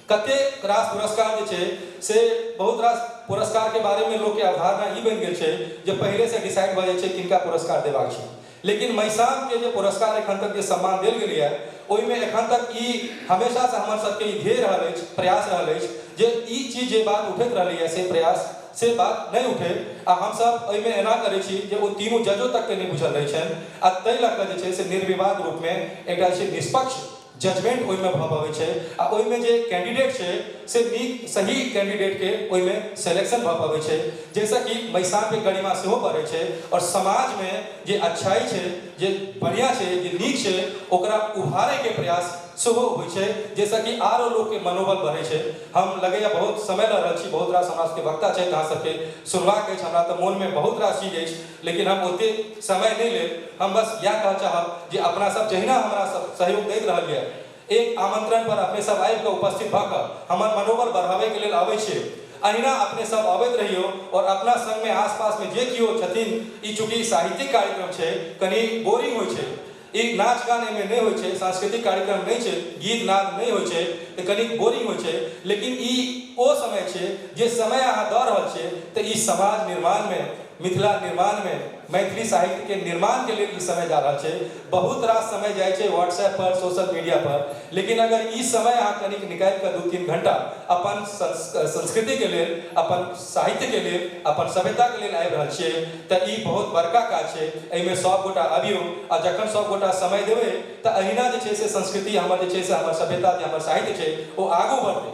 कतेक रास पुरस्कार जे छै से बहुत रास पुरस्कारके बारेमे लोकके अवधारणा ई बनि गेल छै जे पहिलेसँ डिसाइड भऽ जाइ छै किनका पुरस्कार देबाक छै, लेकिन महिसामके जे पुरस्कार एखन तक जे सम्मान देल गेलैए ओहिमे एखन तक ई हमेशासँ हमर सबके ई ध्येय रहल अछि, प्रयास रहल अछि जे ई चीज जे बात उठैत रहलैए से प्रयास से बात नहि उठे आ हमसब एहिमे एना करै छी जे ओ तीनू जजो तकके नहि बुझल रहै छनि आ ताहि लऽ कऽ जे छै से निर्विवाद रूपमे एकटा छै निष्पक्ष जजमेंट ओहिमे भऽ पबै छै आ ओहिमे जे कैंडिडेट छै से नीक सही कैंडिडेटके ओहिमे सिलेक्शन भऽ पबै छै, जाहिसँ कि महिसामके गरिमा सेहो बढ़ै छै और समाजमे जे अच्छाई छै, जे बढ़िआँ छै, जे नीक छै, ओकरा उभारैके प्रयास सेहो होइ छै, जाहिसँ कि आरो लोकके मनोबल बढ़ै छै। हम लगैए बहुत समय लऽ रहल छी, बहुत रास हमरा सबके वक्ता छथि, अहाँ सबके सुनबाक अछि, हमरा तऽ मोनमे बहुत रास चीज अछि, लेकिन हम ओतेक समय नहि लेब। हम बस इएह कहऽ चाहब जे अपना सब जहिना हमरा सब सहयोग दैत रहल यऽ, एक आमंत्रण पर अपने सब आबि कऽ उपस्थित भऽ कऽ हमर मनोबल बढ़ाबैके लेल अबै छियै, अहिना अपने सब अबैत रहियौ और अपना संगमे आसपासमे जे केओ छथिन। ई चूँकि साहित्यिक कार्यक्रम छै, कनि बोरिंग होइ छै, ई नाच गान एहिमे नहि होइ छै, सांस्कृतिक कार्यक्रम नहि छै, गीत नाद नहि होइ छै, तऽ कनि बोरिंग होइ छै, लेकिन ई ओ समय छै जे समय अहाँ दऽ रहल छियै तऽ ई समाज निर्माणमे, मिथिला निर्माणमे, मैथिली साहित्यके निर्माणके लेल ई समय जा रहल छै। बहुत रास समय जाइ छै व्हाट्सएप पर, सोशल मीडिया पर, लेकिन अगर ई समय अहाँ कनिक निकालि कऽ 2-3 घंटा अपन संस्कृतिके लेल, अपन साहित्यके लेल, अपन सभ्यताके लेल आबि रहल छियै तऽ ई बहुत बड़का काज छै। एहिमे सब गोटा अबियौ आ जखन सब गोटा समय देबै तऽ अहिना जे छै से संस्कृति हमर जे छै से हमर सभ्यता जे हमर साहित्य छै ओ आगू बढ़तै।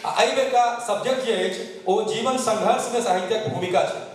आ एहि बेरका सब्जेक्ट जे अछि ओ जीवन संघर्षमे साहित्यक भूमिका छै।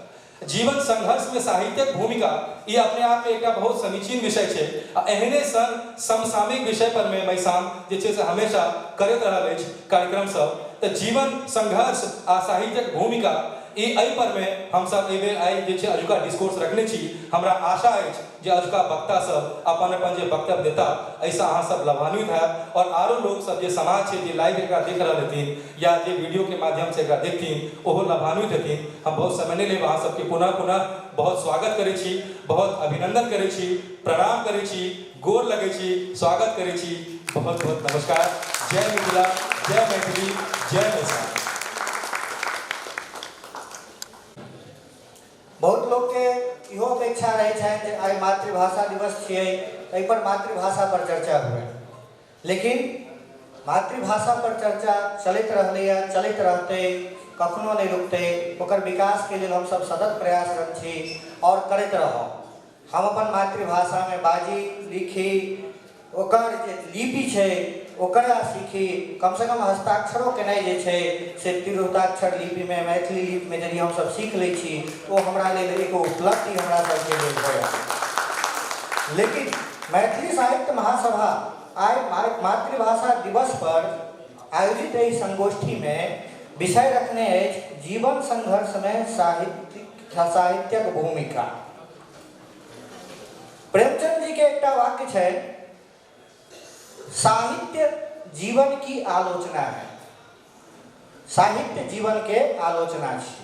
जीवन संघर्षमे साहित्यक भूमिका ई अपने आपमे एकटा बहुत समीचीन विषय छै आ एहने सन समसामयिक विषय पर मे महिसाम जे छै से हमेशा करैत रहल अछि कार्यक्रम सब। तऽ जीवन संघर्ष आ साहित्यक भूमिका ई एहि पर मे हमसब एहि बेर आइ जे छै अजुका डिस्कोर्स रखने छी। हमरा आशा अछि जे अजुका वक्ता सब अपन अपन जे वक्तव्य देता एहिसँ अहाँ सब लाभान्वित हैब और आरो लोक सब जे समाज छै जे लाइव एकरा देख रहल हेथिन या जे वीडियो के माध्यम से एकरा देखथिन ओहो लाभान्वित हेथिन। हम बहुत समय नहि लेब, अहाँ सबके पुनः पुनः बहुत स्वागत करै छी, बहुत अभिनंदन करै छी, प्रणाम करै छी, गोर लगै छी, स्वागत करै छी। बहुत बहुत नमस्कार। जय मिथिला, जय मैथिली, जय मिथिला। बहुत लोकके इहो अपेक्षा रहै छनि जे आइ मातृभाषा दिवस छियै, एहि पर मातृभाषा पर चर्चा हुए, लेकिन मातृभाषा पर चर्चा चलैत रहलैए, चलैत रहतै, कखनो नहि रुकतै। ओकर विकासके लेल हमसब सतत प्रयासरत छी और करैत रहब। हम अपन मातृभाषामे बाजी, लिखी, ओकर जे लिपि छै ओकरा सीखी, कमसँ कम हस्ताक्षरो केनाइ जे छै से तिरहुताक्षर लिपिमे, मैथिली लिपिमे यदि हमसब सीख लै छी तऽ ओ हमरा लेल एगो उपलब्धि हमरा सबके लेल होयत। लेकिन मैथिली साहित्य महासभा आइ मातृभाषा दिवस पर आयोजित एहि संगोष्ठीमे विषय रखने अछि जीवन संघर्षमे साहित्यक भूमिका। प्रेमचंद जी के एकटा वाक्य छै, साहित्य जीवन की आलोचना है। साहित्य जीवन के आलोचना छी।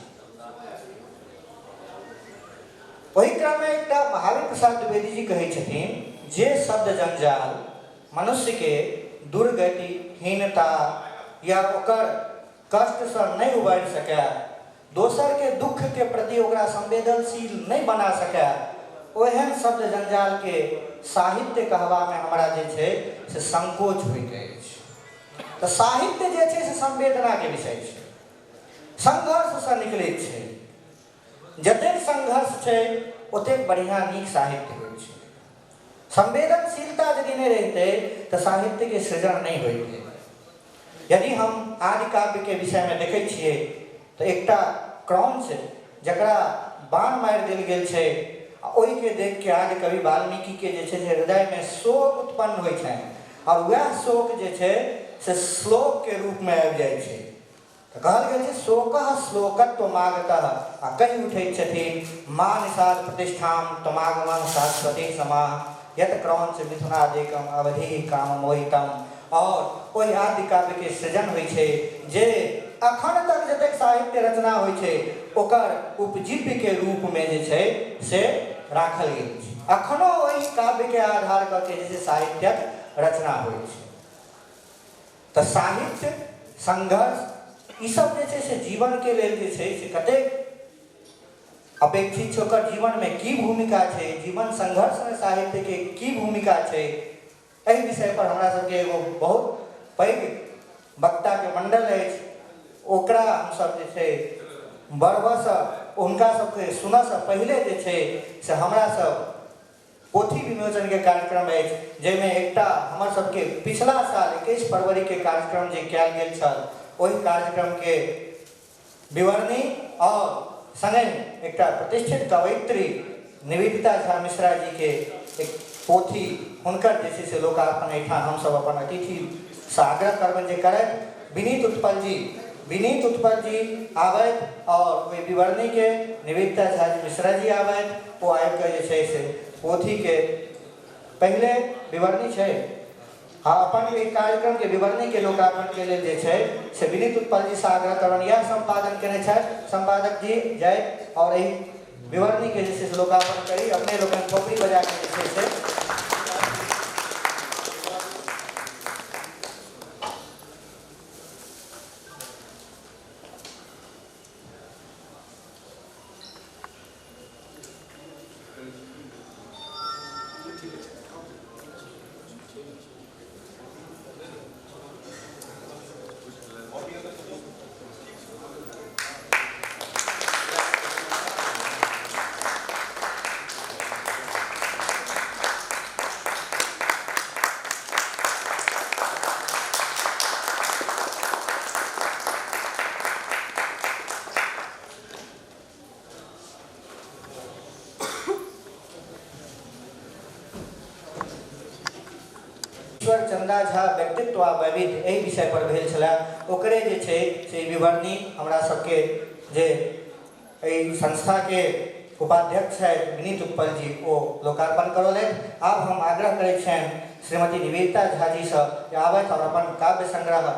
ओहि क्रम में एकटा महावीर प्रसाद द्विवेदी जी कहै छथिन जे शब्द जंजाल मनुष्य के दुर्गति, हीनता, या ओकर कष्टसँ नहि उबारि सकए, दोसरके दुःखके प्रति ओकरा संवेदनशील नहि बना सकए, ओहन शब्द जंजालके साहित्य कहबामे हमरा जे छै से संकोच होइत अछि। तऽ साहित्य जे छै से संवेदनाके विषय छै, संघर्षसँ निकलैत छै। जतेक संघर्ष छै ओतेक बढ़िआँ नीक साहित्य होइ छै। संवेदनशीलता यदि नहि रहितै तऽ साहित्यके सृजन नहि होइतै। यदि हम आदिकाव्यके विषयमे देखै छियै तऽ एकटा क्रौंच जकरा बाण मारि देल गेल छै आ ओहिके देखके आदिकवि वाल्मीकिके जे छै से हृदयमे शोक उत्पन्न होइ छनि और वएह शोक जे छै से श्लोकके रूपमे आबि जाइ छै। तऽ कहल गेल छै शोकः श्लोकत्वमागतः, आ कहि उठैत छथिन मा निषाद प्रतिष्ठाम तमागमं शाश्वती समाह यत क्रौंच मिथुनादिकम अवधि काम मोहितम। और ओहि आदि काव्यके सृजन होइ छै जे अखन तक जतेक साहित्य रचना होइ छै ओकर उपजीव्यके रूपमे जे छै से राखल गेल छै। अखनो ओहि काव्यके आधार कऽ के जे छै साहित्यक रचना होइ छै। तऽ साहित्य संघर्ष ई सब जे छै से जीवनके लेल जे छै से कतेक अपेक्षित छै, ओकर जीवनमे की भूमिका छै, जीवन संघर्षमे साहित्यके की भूमिका छै, एहि विषय पर हमरा सबके एगो बहुत पैघ वक्ताके मंडल अछि। ओकरा हमसब जे छै बढ़बऽसँ हुनका सबके सुनऽसँ पहिले जे छै से हमरा सब पोथी विमोचनके कार्यक्रम अछि, जाहिमे एकटा हमर सबके पिछला साल 21 फरवरीके कार्यक्रम जे कयल गेल छल ओहि कार्यक्रमके विवरणी और संगहि एकटा प्रतिष्ठित कवयित्री निवेदिता झा मिश्रा जी के एक पोथी हुनकर जे छै से लोकार्पण एहिठाम हमसब अपन अतिथिसँ आग्रह करबनि जे करथि। विनीत उत्पल जी आबथि और ओहि विवरणीके निवेदिता झा जी मिश्रा जी आबथि, ओ आबिकऽ जे छै से पोथीके पहिले विवरणी छै आ अपन एहि कार्यक्रमके विवरणीके लोकार्पणके लेल जे छै से विनीत उत्पल जी से आग्रह करबनि। इएह सम्पादन केने छथि सम्पादक जी जाय और एहि विवरणीके जे छै से लोकार्पण करी। अपने लोकनि थोपड़ी बजाके जे छै से चंदा झा व्यक्तित्व आ वैविध्य एहि विषय पर भेल छलै, ओकरे जे छै से विवरणी हमरा सबके जे एहि संस्थाके उपाध्यक्ष छथि विनीत उत्पल जी ओ लोकार्पण करौलथि। आब हम आग्रह करै छियनि श्रीमती निवेदिता झा जीसँ जे आबथि और अपन काव्य संग्रह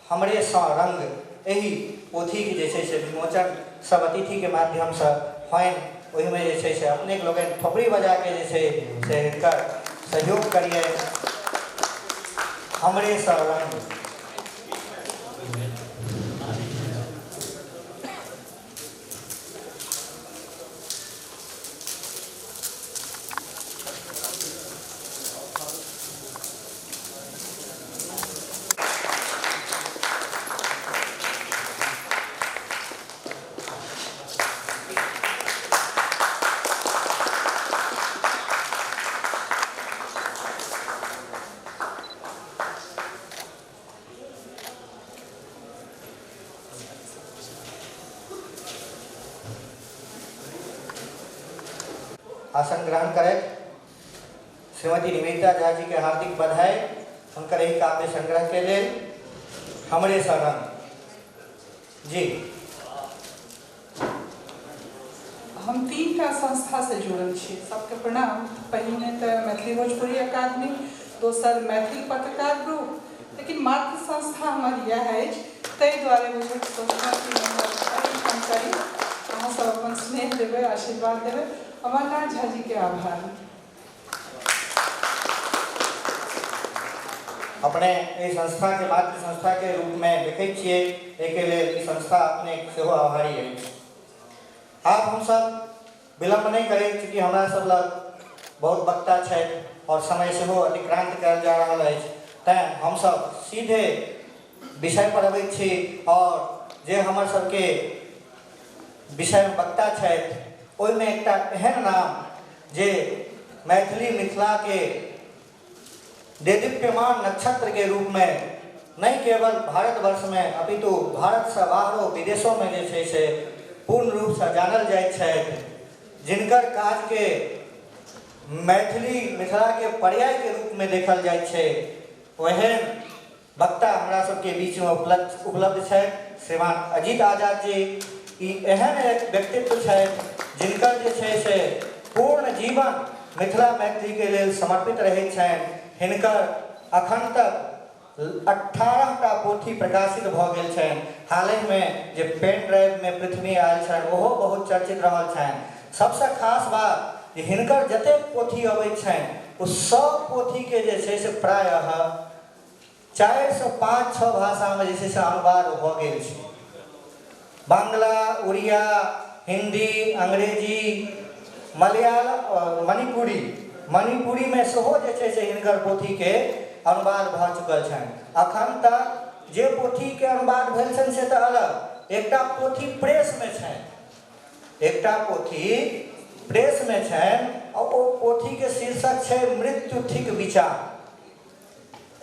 हमरे सँ रंग एहि पोथीके जे छै से विमोचन सब अतिथिके माध्यमसँ होइन। ओहिमे जे छै से अपने लोकनि थोपड़ी बजाके जे छै से हिनकर सहयोग करियै। हमरे सँ रंग। आसन ग्रहण करैत श्रीमती निवेदिता झा जी के हार्दिक बधाई हुनकर एहि काव्य संग्रह के लेल हमरे सँ रंग। जी हम 3टा संस्था से जुड़ल छी, सबके प्रणाम। पहिने तऽ मैथिली भोजपुरी अकादमी, दोसर मैथिल पत्रकार ग्रुप, लेकिन मातृ संस्था हमर इएह अछि, ताहि दुआरे बुझल सोचलहुँ कि एहिठाम करी। अहाँ सब अपन स्नेह देबै, आशीर्वाद देबै। अमरनाथ झा जी के आभार। अपने एहि संस्थाके मातृ संस्थाके रूपमे देखै छियै, एहिके लेल ई संस्था अपने सेहो आभारी अछि। आब हमसब विलम्ब नहि करैत, चूँकि हमरा सब लग बहुत वक्ता छथि और समय सेहो अतिक्रांत कयल जा रहल अछि, तैँ हमसब सीधे विषय पर अबैत छी। और जे हमर सबके विषय वक्ता छथि ओहिमे एकटा एहन नाम जे मैथिली मिथिला के देदीप्यमान नक्षत्र के रूप में नहीं केवल भारतवर्ष में अपितु भारत से बाहरो विदेशों में जे छै से पूर्ण रूप से जानल जाइत छथि, जिनकर काज के मैथिली मिथिला के पर्याय के रूप में देखल जाइत छै, ओहन वक्ता हमरा सबके बीच में उपलब्ध छथि श्रीमान अजीत आजाद जी। ई एहन एक व्यक्तित्व छथि जिनकर जे छै से पूर्ण जीवन मिथिला मैथिली के लेल समर्पित रहै छनि। हिनकर अखन तक 18टा पोथी प्रकाशित भऽ गेल छनि। हालहिमे जे पेन ड्राइव में पृथ्वी आयल छनि ओहो बहुत चर्चित रहल छनि। सबसँ खास बात जे हिनकर जतेक पोथी अबै छनि ओ सब पोथीके जे छै से प्रायः 4 से 5, 6 भाषामे जे छै से अनुवाद भऽ गेल छै। बांग्ला, उड़िया, हिंदी, अंग्रेजी, मलयालम, मणिपुरी, मणिपुरीमे सेहो जे छै से हिनकर पोथीके अनुवाद भऽ चुकल छनि। अखन तक जे पोथीके अनुवाद भेल छनि से तऽ अलग, एकटा पोथी प्रेसमे छनि, एकटा पोथी प्रेसमे छनि आ ओ पोथीके शीर्षक छै मृत्यु थिक विचार।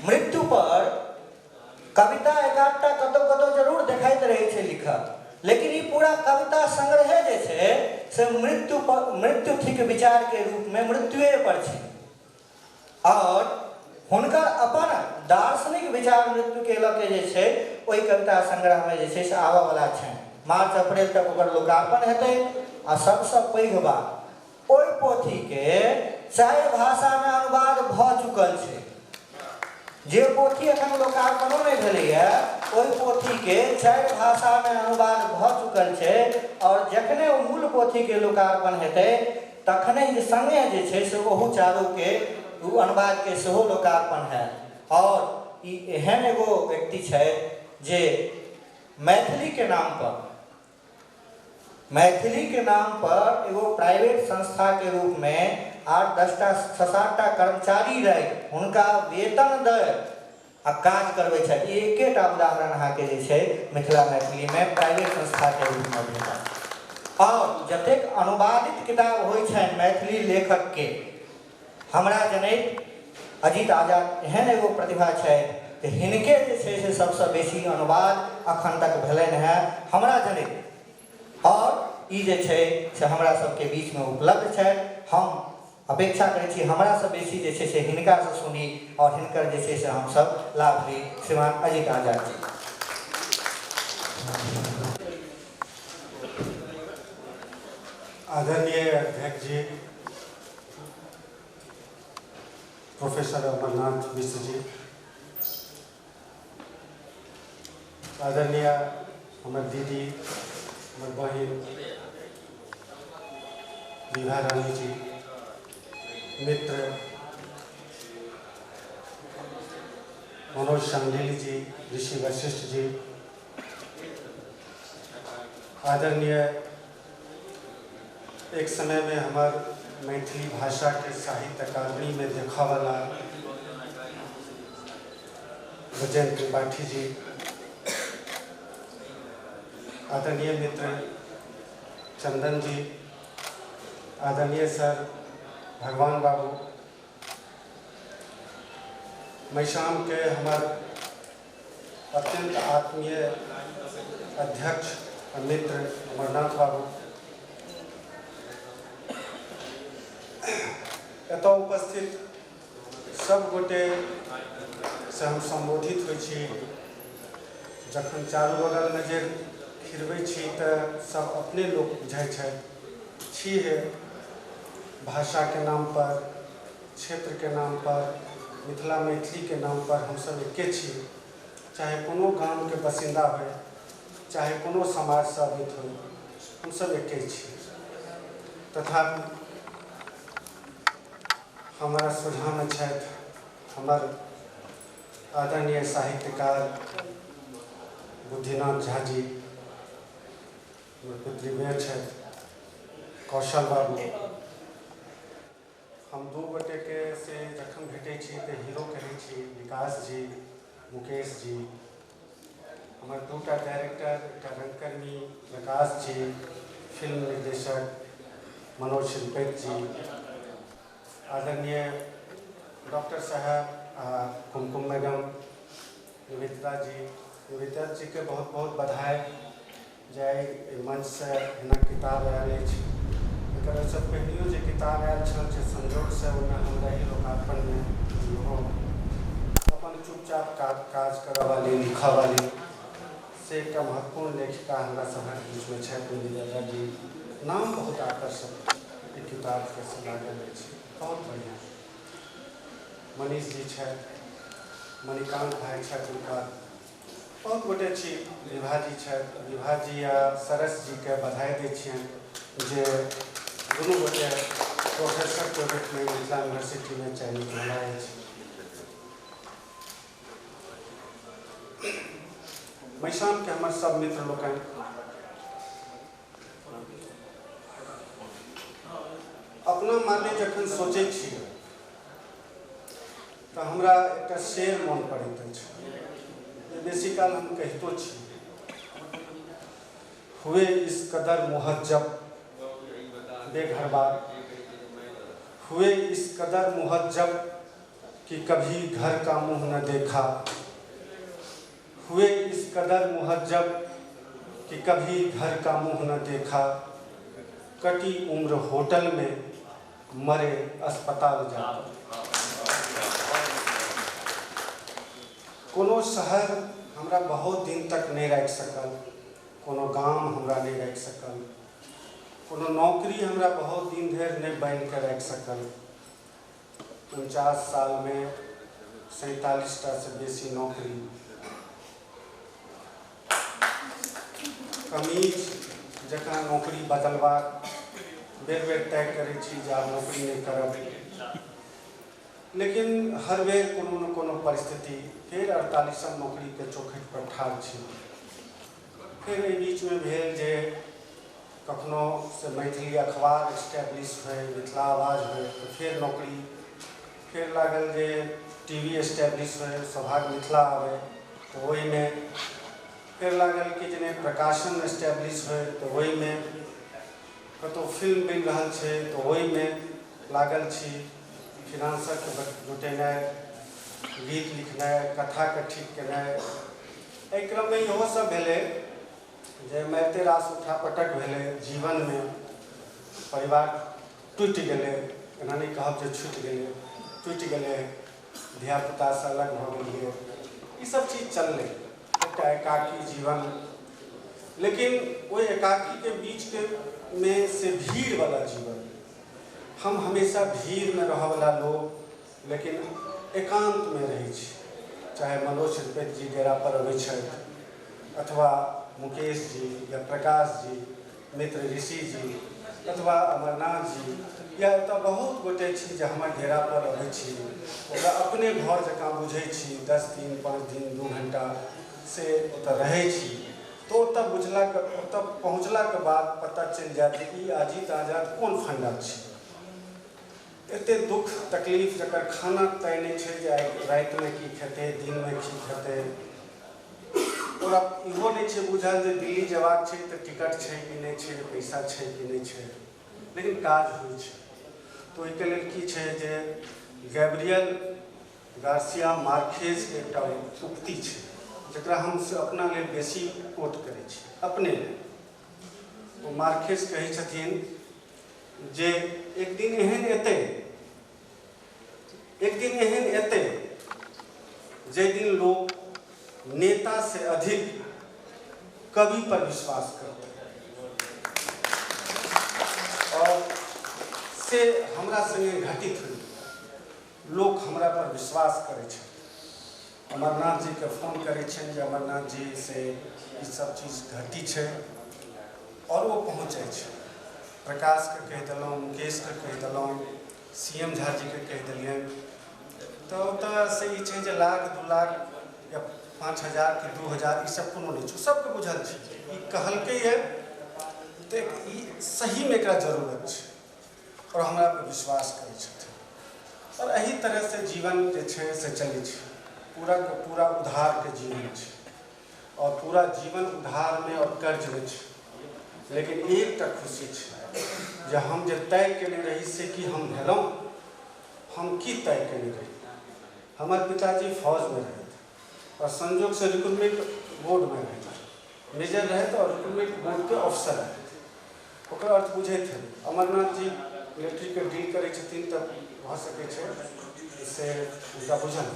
मृत्यु पर कविता एकाधटा कतौ कतौ जरूर देखाइत रहै छै लिखल, लेकिन ई पूरा कविता संग्रह जे छै से मृत्यु पर, मृत्यु थिक विचार के रूप में मृत्युए पर छै। और हुनकर अपन दार्शनिक विचार मृत्यु के लऽ के जे छै ओहि कविता संग्रह में जे छै से आबऽ वाला छै। मार्च अप्रैल तक ओकर लोकार्पण हेतै। आ सबसँ पैघ बात, ओहि पोथी के 4 भाषा में अनुवाद भऽ चुकल छै। जे पोथी अखन लोकार्पणो नहि भेलैए ओहि पोथी के 4 भाषा में अनुवाद भऽ चुकल छै। और जखने ओ मूल पोथी के लोकार्पण हेतै तखने जे संगे जे छै से ओहू चारू के ओ अनुवाद के सेहो लोकार्पण हैत। और ई एहन एगो व्यक्ति छै जे मैथिली के नाम पर, मैथिली के नाम पर एगो प्राइवेट संस्था के रूप में 8, 10टा, 6, 7टा कर्मचारी रहि हुनका वेतन दे आ काज करबै छथि। ई एकेटा उदाहरण अहाँके जे छै मिथिला मैथिली में प्राइवेट संस्था के रूप में भेटल। और जतेक अनुवादित किताब होइ छनि मैथिली लेखक के, हमरा जनैत अजीत आजाद एहन एगो प्रतिभा छथि जे हिनके जे छै से सबसँ बेसी अनुवाद अखन तक भेलनि हेँ हमरा जनैत। और ई जे छै से हमरा सबके बीचमे उपलब्ध छथि। हम अपेक्षा करै छी हमरासँ बेसी जे छै से हिनकासँ सुनी और हिनकर जे छै से हमसब लाभ ली। श्रीमान अजीत आजाद जी। आदरणीय अध्यक्ष जी, प्रोफेसर अमरनाथ मिश्र जी, आदरणीय हमर दीदी, हमर बहिन विभा रानी जी, मित्र मनोज शांडिल्य जी, ऋषि वशिष्ठ जी, आदरणीय एक समय में हमार मैथिली भाषा के साहित्य अकादमी में देखा वाला विजय त्रिपाठी जी, आदरणीय मित्र चंदन जी, आदरणीय सर भगवान बाबू, मैशाम के हमार अत्यंत आत्मीय अध्यक्ष और मित्र अमरनाथ बाबू, एतऽ उपस्थित सब गोटे से हम संबोधित होइ छी। जखन चारू बगल नजर खिरबै छी तऽ सब अपने लोक बुझाइ छथि। छी हे भाषा के नाम पर, क्षेत्र के नाम पर, मिथिला मैथिली के नाम पर हम सब एके छी। चाहे कोनो गाम के बसिन्दा होइ, चाहे कोनो समाज से अबैत होइ, हम सब एके छी। तथापि हमारा सोझामे छथि हमर आदरणीय साहित्यकार बुद्धिनाथ झा जी, हमर पितृव्य छथि कौशल बाबू। हम दू गोटेके से जखन भेटै छी तऽ हीरो कहै छी, विकास जी, मुकेश जी। हमर दूटा डायरेक्टर, एकटा रंगकर्मी प्रकाश जी, फिल्म निर्देशक मनोज शिल्पैत जी, आदरणीय डॉक्टर साहब आ कुमकुम मैडम, निवेदिता जी। निवेदिता जी के बहुत बहुत बधाई जे एहि मंचसँ हिनक किताब आयल अछि। एकर ओहिसँ पहिनहियो जे किताब आयल छल जे संजोगसँ ओहिमे हम रही लोकार्पणमे, इहो अपन चुपचाप काज करऽवाली, लिखऽवाली से एकटा महत्वपूर्ण लेखिका हमरा सभक बीचमे छथि निवेदिता जी। नाम बहुत आकर्षक एहि किताबके से लागल अछि, बहुत बढ़िआँ। मनीष जी छथि, मणिकांत भाई छथि, हुनका बहुत गोटे छी, विभा जी छथि। विभा जी आ सरस जीके बधाई दै छियनि जे दुनू गोटे प्रोफेसरके रूपमे मिथिला यूनिवर्सिटीमे चयनित भेला अछि। मैसामके हमर सब मित्र लोकनि, अपना माने जखन सोचै छी तऽ हमरा एकटा शेर मोन पड़ैत अछि जे बेसी काल हम कहितो छी, हुए इस कदर मुहज्जब बेघरबार, हुए इस कदर मुहज्जब कि कभी घर का मुँह न देखा, हुए इस कदर मुहज्जब कि कभी घर का मुँह न देखा, कटी उम्र होटल में मरे अस्पताल जाकर। कोनो शहर हमरा बहुत दिन तक नहीं राखि सकल, कोनो गाम हमरा नहीं राखि सकल, कोनो नौकरी हमरा बहुत दिन धरि नहीं बान्हि कऽ राखि सकल। 49 सालमे 47 टा से बेसी नौकरी, कमीज जकाँ नौकरी बदलबाक बेर बेर तय करै छी जे आब नौकरी नहि करब, लेकिन हर बेर कोनो न कोनो परिस्थिति, फेर 48म नौकरीके चौखटि पर ठाढ़ छी। फेर एहि बीचमे भेल जे कखनो से मैथिली अखबार एस्टेब्लिश होइ, मिथिला आवाज होइ, तऽ फेर नौकरी। फेर लागल जे टीवी एस्टेब्लिश होइ, सौभाग्य मिथिला आबै, तऽ ओहिमे। फेर लागल कि जे नहि प्रकाशन एस्टेब्लिश होइ, तऽ ओहिमे। कतहु फिल्म बनि रहल छै तऽ ओहिमे लागल छी। फिनांसरके जुटेनाइ, गीत लिखनाइ, कथाके ठीक केनाइ, एहि क्रममे इहो सब भेलै जे मारिते रास उठापटक भेलै जीवनमे, परिवार टूटि गेलै, एना नहि कहब जे छूटि गेलै, टूटि गेलै, धियापुतासँ अलग भऽ गेलियै, ईसब चीज चललै, एकटा एकाकी जीवन। लेकिन ओहि एकाकीके बीचके मे से भीड़वला जीवन, हम हमेशा भीड़मे रहऽवला लोक, लेकिन एकान्तमे रहै छी। चाहे मनोज श्रीपति जी डेरा पर अबै छथि, अथवा मुकेश जी या प्रकाश जी, मित्र ऋषि जी, अथवा अमरनाथ जी, या एतऽ बहुत गोटे छी जे हमर डेरा पर अबै छी, ओकरा अपने घर जकाँ बुझै छी। 10 दिन 5 दिन 2 घण्टा से ओतऽ रहै छी, तऽ ओतऽ बुझलाके, ओतऽ पहुँचलाके बाद पता चलि जायत जे ई अजीत आजाद कोन फण्डा छी। एते दुख तकलीफ जकर खाना तय नहि छै जे आइ रातिमे की खेतै, दिनमे की खेतै, ओकरा इहो नहि छै बुझल जे दिल्ली जेबाक छै तऽ टिकट छै कि नहि छै, पैसा छै कि नहि छै, लेकिन काज होइ छै। तऽ ओहिके लेल की छै जे गैब्रियल गार्सिया मार्केजके एकटा उक्ति छै जकरा हम से अपना लेल बेसी कोट करै छी, अपने लेल। ओ मार्केज कहै छथिन जे एक दिन एहन एतै, एक दिन एहन एतै जाहि दिन लोक नेता से अधिक कवि पर विश्वास करतै। और से हमरा संगे घटित होई, लोक हमरा पर विश्वास करै छथि। अमरनाथ जीके फोन करै छियनि जे अमरनाथ जी से ई सब चीज घटी छै, और ओ पहुँचै छै। प्रकाशके कहि देलहुँ, मुकेशके कहि देलहुँ, सी एम झा जीके कहि देलियनि, तऽ ओतऽ से ई छै जे लाख 2 लाख या 5,000 कि 2,000 ई सब कोनो नहि छै, सबके बुझल छै। ई कहलकैए तऽ ई सहीमे एकरा जरूरत छै और हमरा पर विश्वास करै छथिन। और एही तरहसँ जीवन जे छै से चलै छै, पूरा के पूरा उधारके जीवन छै और पूरा जीवन उधारमे और कर्जमे छै। लेकिन एकटा खुशी छै जे हम जे तय केने रही से कि हम भेलहुँ। हम की तय केने रही? हमर पिताजी फौजमे रहथि और संजोगसँ रिक्रूटमेंट बोर्डमे रहथि, मेजर रहथि और रिक्रूटमेंट बोर्डके ऑफिसर रहथि। ओकर अर्थ बुझैत हेबै, अमरनाथ जी मिलिट्रीके डील करै छथिन तऽ भऽ सकै छै से हुनका बुझल।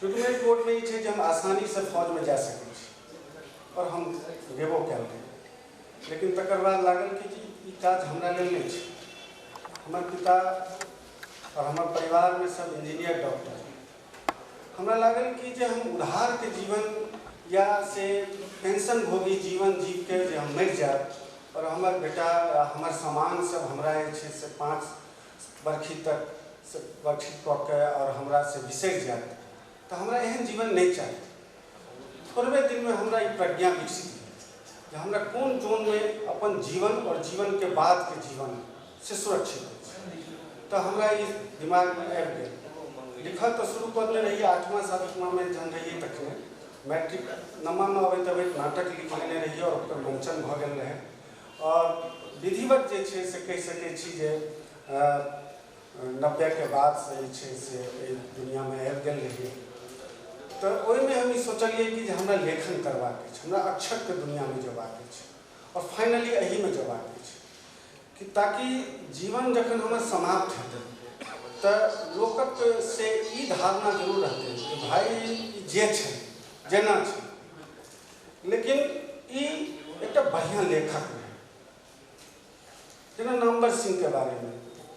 रिक्रूटमेंट बोर्डमे ई छै जे हम आसानीसँ फौजमे जा सकै छी और हम गेबो कयल रही। लेकिन तकर बाद लागल कि ई काज हमरा लेल नहि छै। हमर पिता और हमर परिवारमे सब इंजीनियर डॉक्टर। हमरा लागल कि जे हम उधारके जीवन या से पेंशन भोगी जीवन जीवके जे हम मरि जायब और हमर बेटा या हमर सामान सब हमरा जे छै से 5 बरखी तक से बरखी कऽ के और हमरा से बिसरि जायत, तऽ हमरा एहन जीवन नहि चाही। थोड़बे दिनमे हमरा ई प्रज्ञा विकसित भेल जे हमरा कोन जोनमे अपन जीवन और जीवनके बादके जीवन से सुरक्षित अछि। तऽ हमरा ई दिमागमे आबि गेल। लिखऽ तऽ शुरू कऽ देने रहियै 8वां 7वांमे जहन रहियै तखने। मैट्रिक 9वांमे अबैत अबैत नाटक लिख लेने रहियै और ओकर मंचन भऽ गेल रहै। और विधिवत जे छै से कहि सकै छी जे 90 के बादसँ जे छै से एहि दुनिआँमे आबि गेल रहियै। तऽ ओहिमे हम ई सोचलियै कि जे हमरा लेखन करबाक अछि, हमरा अक्षरके दुनिआँमे जेबाक अछि और फाइनली एहिमे जेबाक अछि कि ताकि जीवन जखन हमर समाप्त हेतै तऽ लोकक से ई धारणा जरूर रहतै कि भाइ ई जे छै जेना छै, लेकिन ई एकटा बढ़िआँ लेखक रहै। जेना नामवर सिंहके बारेमे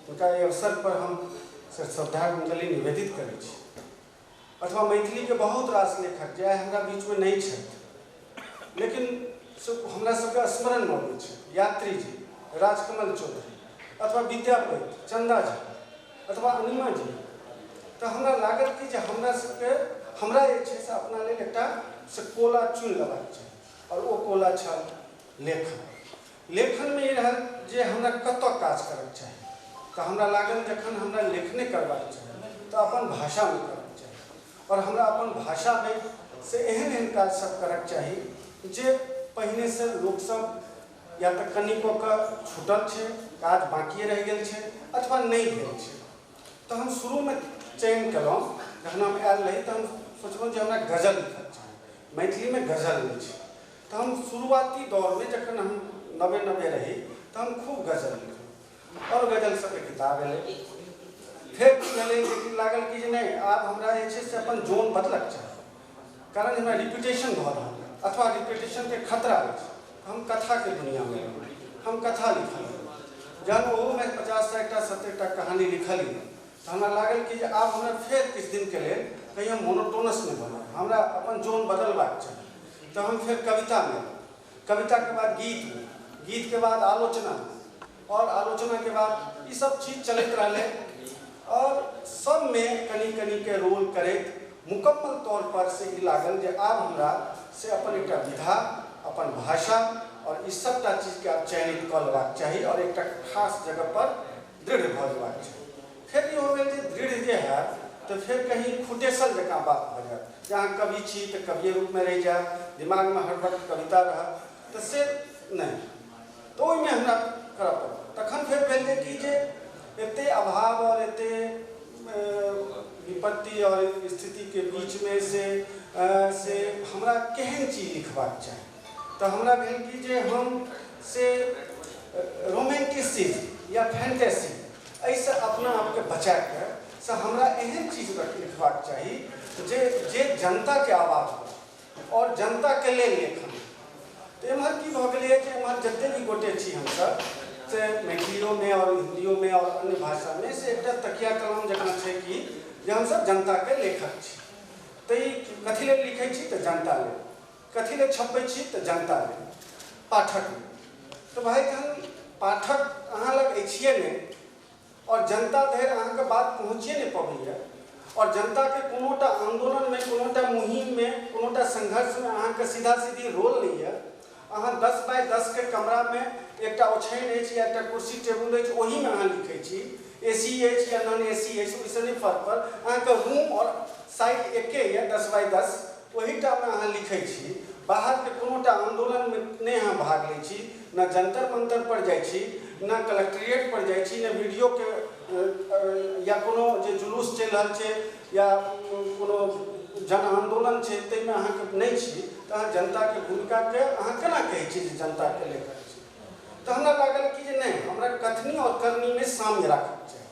हुनका एहि अवसर पर हम श्रद्धांजलि निवेदित करै छी। अथवा मैथिलीके बहुत रास लेखक जे आइ हमरा बीचमे नहि छथि, लेकिन हमरा सबके स्मरणमे अबै छै। यात्री जी, राजकमल चौधरी अथवा विद्यापति, चंदा झा अथवा अनिमा जी। तऽ हमरा लागल कि जे हमरा सबके हमरा जे छै से अपना लेल एकटा से कोला चुनि लेबाक चाही और ओ कोला छल लेखन। लेखनमे ई रहल जे हमरा कतऽ काज करऽके चाही। तऽ हमरा लागल जखन हमरा लेखने करबाक चाही तऽ अपन भाषामे करऽके चाही और हमरा अपन भाषामे से एहन एहन काज सब करऽके चाही जे पहिनेसँ लोकसब या तऽ कनि कऽ कऽ छूटल छै, काज बाँकिए रहि गेल छै अथवा नहि भेल छै। तऽ हम शुरूमे चयन केलहुँ, जखन हम आयल रही तऽ हम सोचलहुँ जे हमरा गजल लिखऽके चाही, मैथिलीमे गजल नहि छै। तऽ हम शुरुआती दौरमे जखन हम नवे नवे रही तऽ हम खूब गजल लिखलहुँ और गजल सबके किताब एलै। फेर की भेलै जे लागल कि जे नहि, आब हमरा जे छै से अपन जोन बदलक चाही, कारण हमरा रिपीटेशन भऽ रहल अथवा रिपीटेशनके खतरा अछि। हम कथाके दुनिआँमे रहलहुँ, हम कथा लिखलियै। जहन ओहूमे 50 60टा 70टा कहानी लिखलियै तऽ हमरा लागल कि जे आब हमरा फेर किछु दिनके लेल कहीं हम मोनोटोनस नहि बनब, हमरा अपन जोन बदलबाक चाही। तऽ हम फेर कवितामे, कविताके बाद गीतमे, गीतके बाद आलोचना और आलोचनाके बाद ई सब चीज चलैत रहलै और सबमे कनि कनिके रोल करैत मुकम्मल तौर पर से ई लागल जे आब हमरा से अपन एकटा विधा, अपन भाषा और ई सबटा चीजके आब चयनित कऽ लेबाक चाही और एकटा खास जगह पर दृढ़ भऽ जेबाक चाही। फेर ई हो गेल जे दृढ़ जे हैत तऽ फेर कहीं खुटेसल जकाँ बात भऽ जायत जे अहाँ कवि छी तऽ कविए रूपमे रहि जायब, दिमागमे हर वक्त कविता रहत, तऽ से नहि। तऽ ओहिमे हमरा करऽ पड़ल। तखन फेर भेल जे कि जे एते अभाव और एते विपत्ति और स्थितिके बीचमे से हमरा केहन चीज लिखबाक चाही। तऽ हमरा भेल कि जे हम से रोमांटिसिज्म या फैंटेसी एहिसँ अपना आपके बचाके से हमरा एहन चीज लिखबाक चाही जे जे जनताके आवाज हो और जनताके लेल लेखन। तऽ एम्हर की भऽ गेलैए जे एम्हर जतेक भी गोटे छी हमसब से मैथिलियोमे और हिन्दियोमे और अन्य भाषामे से एकटा तकिया कलाम जकाँ छै कि जे हमसब जनताके लेखक छी। तऽ ई कथी लेल लिखै छी तऽ जनता लेल, कथी लेल छपबै छी तऽ जनता लेल, पाठक लेल। तऽ भाइ जहन पाठक अहाँ लग अछिए नहि और जनता धरि अहाँके बात पहुँचिए नहि पबैए और जनताके कोनोटा आंदोलनमे, कोनोटा मुहिममे, कोनोटा संघर्षमे अहाँके सीधा सीधी रोल नहीं है। अहाँ 10 बाय 10 के कमरामे एकटा ओछाइन अछि या एकटा कुर्सी टेबुल अछि, ओहिमे अहाँ लिखै छी। एसी अछि या नॉन एसी अछि ओहिसँ नहि फर्क पड़ल, अहाँके रूम और साइड एके यऽ 10 बाय 10, ओहिटामे अहाँ लिखै छी। बाहरके कोनोटा आंदोलनमे नहि अहाँ भाग लै छी, न जंतर मंतर पर जाइ छी, न कलेक्ट्रिएट पर जाइ छी, न वीडियोके या कोनो जे जुलूस चलि रहल छै या कोनो जन आंदोलन छै ताहिमे अहाँके नहि छी। तऽ अहाँ जनताके भूमिकाके अहाँ केना कहै छी जे जनताके लेखक छी? तऽ हमरा लागल कि जे नहि, हमरा कथनी और करनीमे साम्य राखऽके चाही।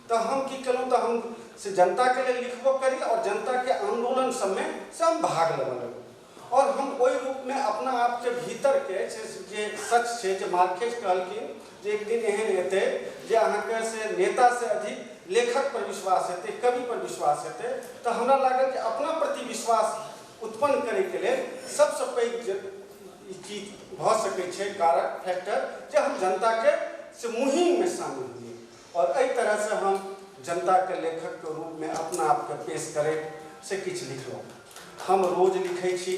तऽ हम की केलहुँ, तऽ हम से जनताके लेल लिखबो करी और जनताके आंदोलन सबमे से हम भाग लेबऽ लगलहुँ। और हम ओहि रूपमे अपना आपके भीतरके जे सच छै, जे मार्केज कहलखिन जे एक दिन एहन हेतै जे अहाँके से नेतासँ अधिक लेखक पर विश्वास हेतै, कवि पर विश्वास हेतै। तऽ हमरा लागल जे अपना प्रति विश्वास उत्पन्न करैके लेल सबसँ पैघ जे ई चीज भऽ सकै छै कारक फैक्टर, जे हम जनताके से मुहिममे शामिल हुए। और एहि तरहसँ हम जनताके लेखकके रूपमे अपना आपके पेश करैत से किछु लिखलहुँ। हम रोज लिखै छी,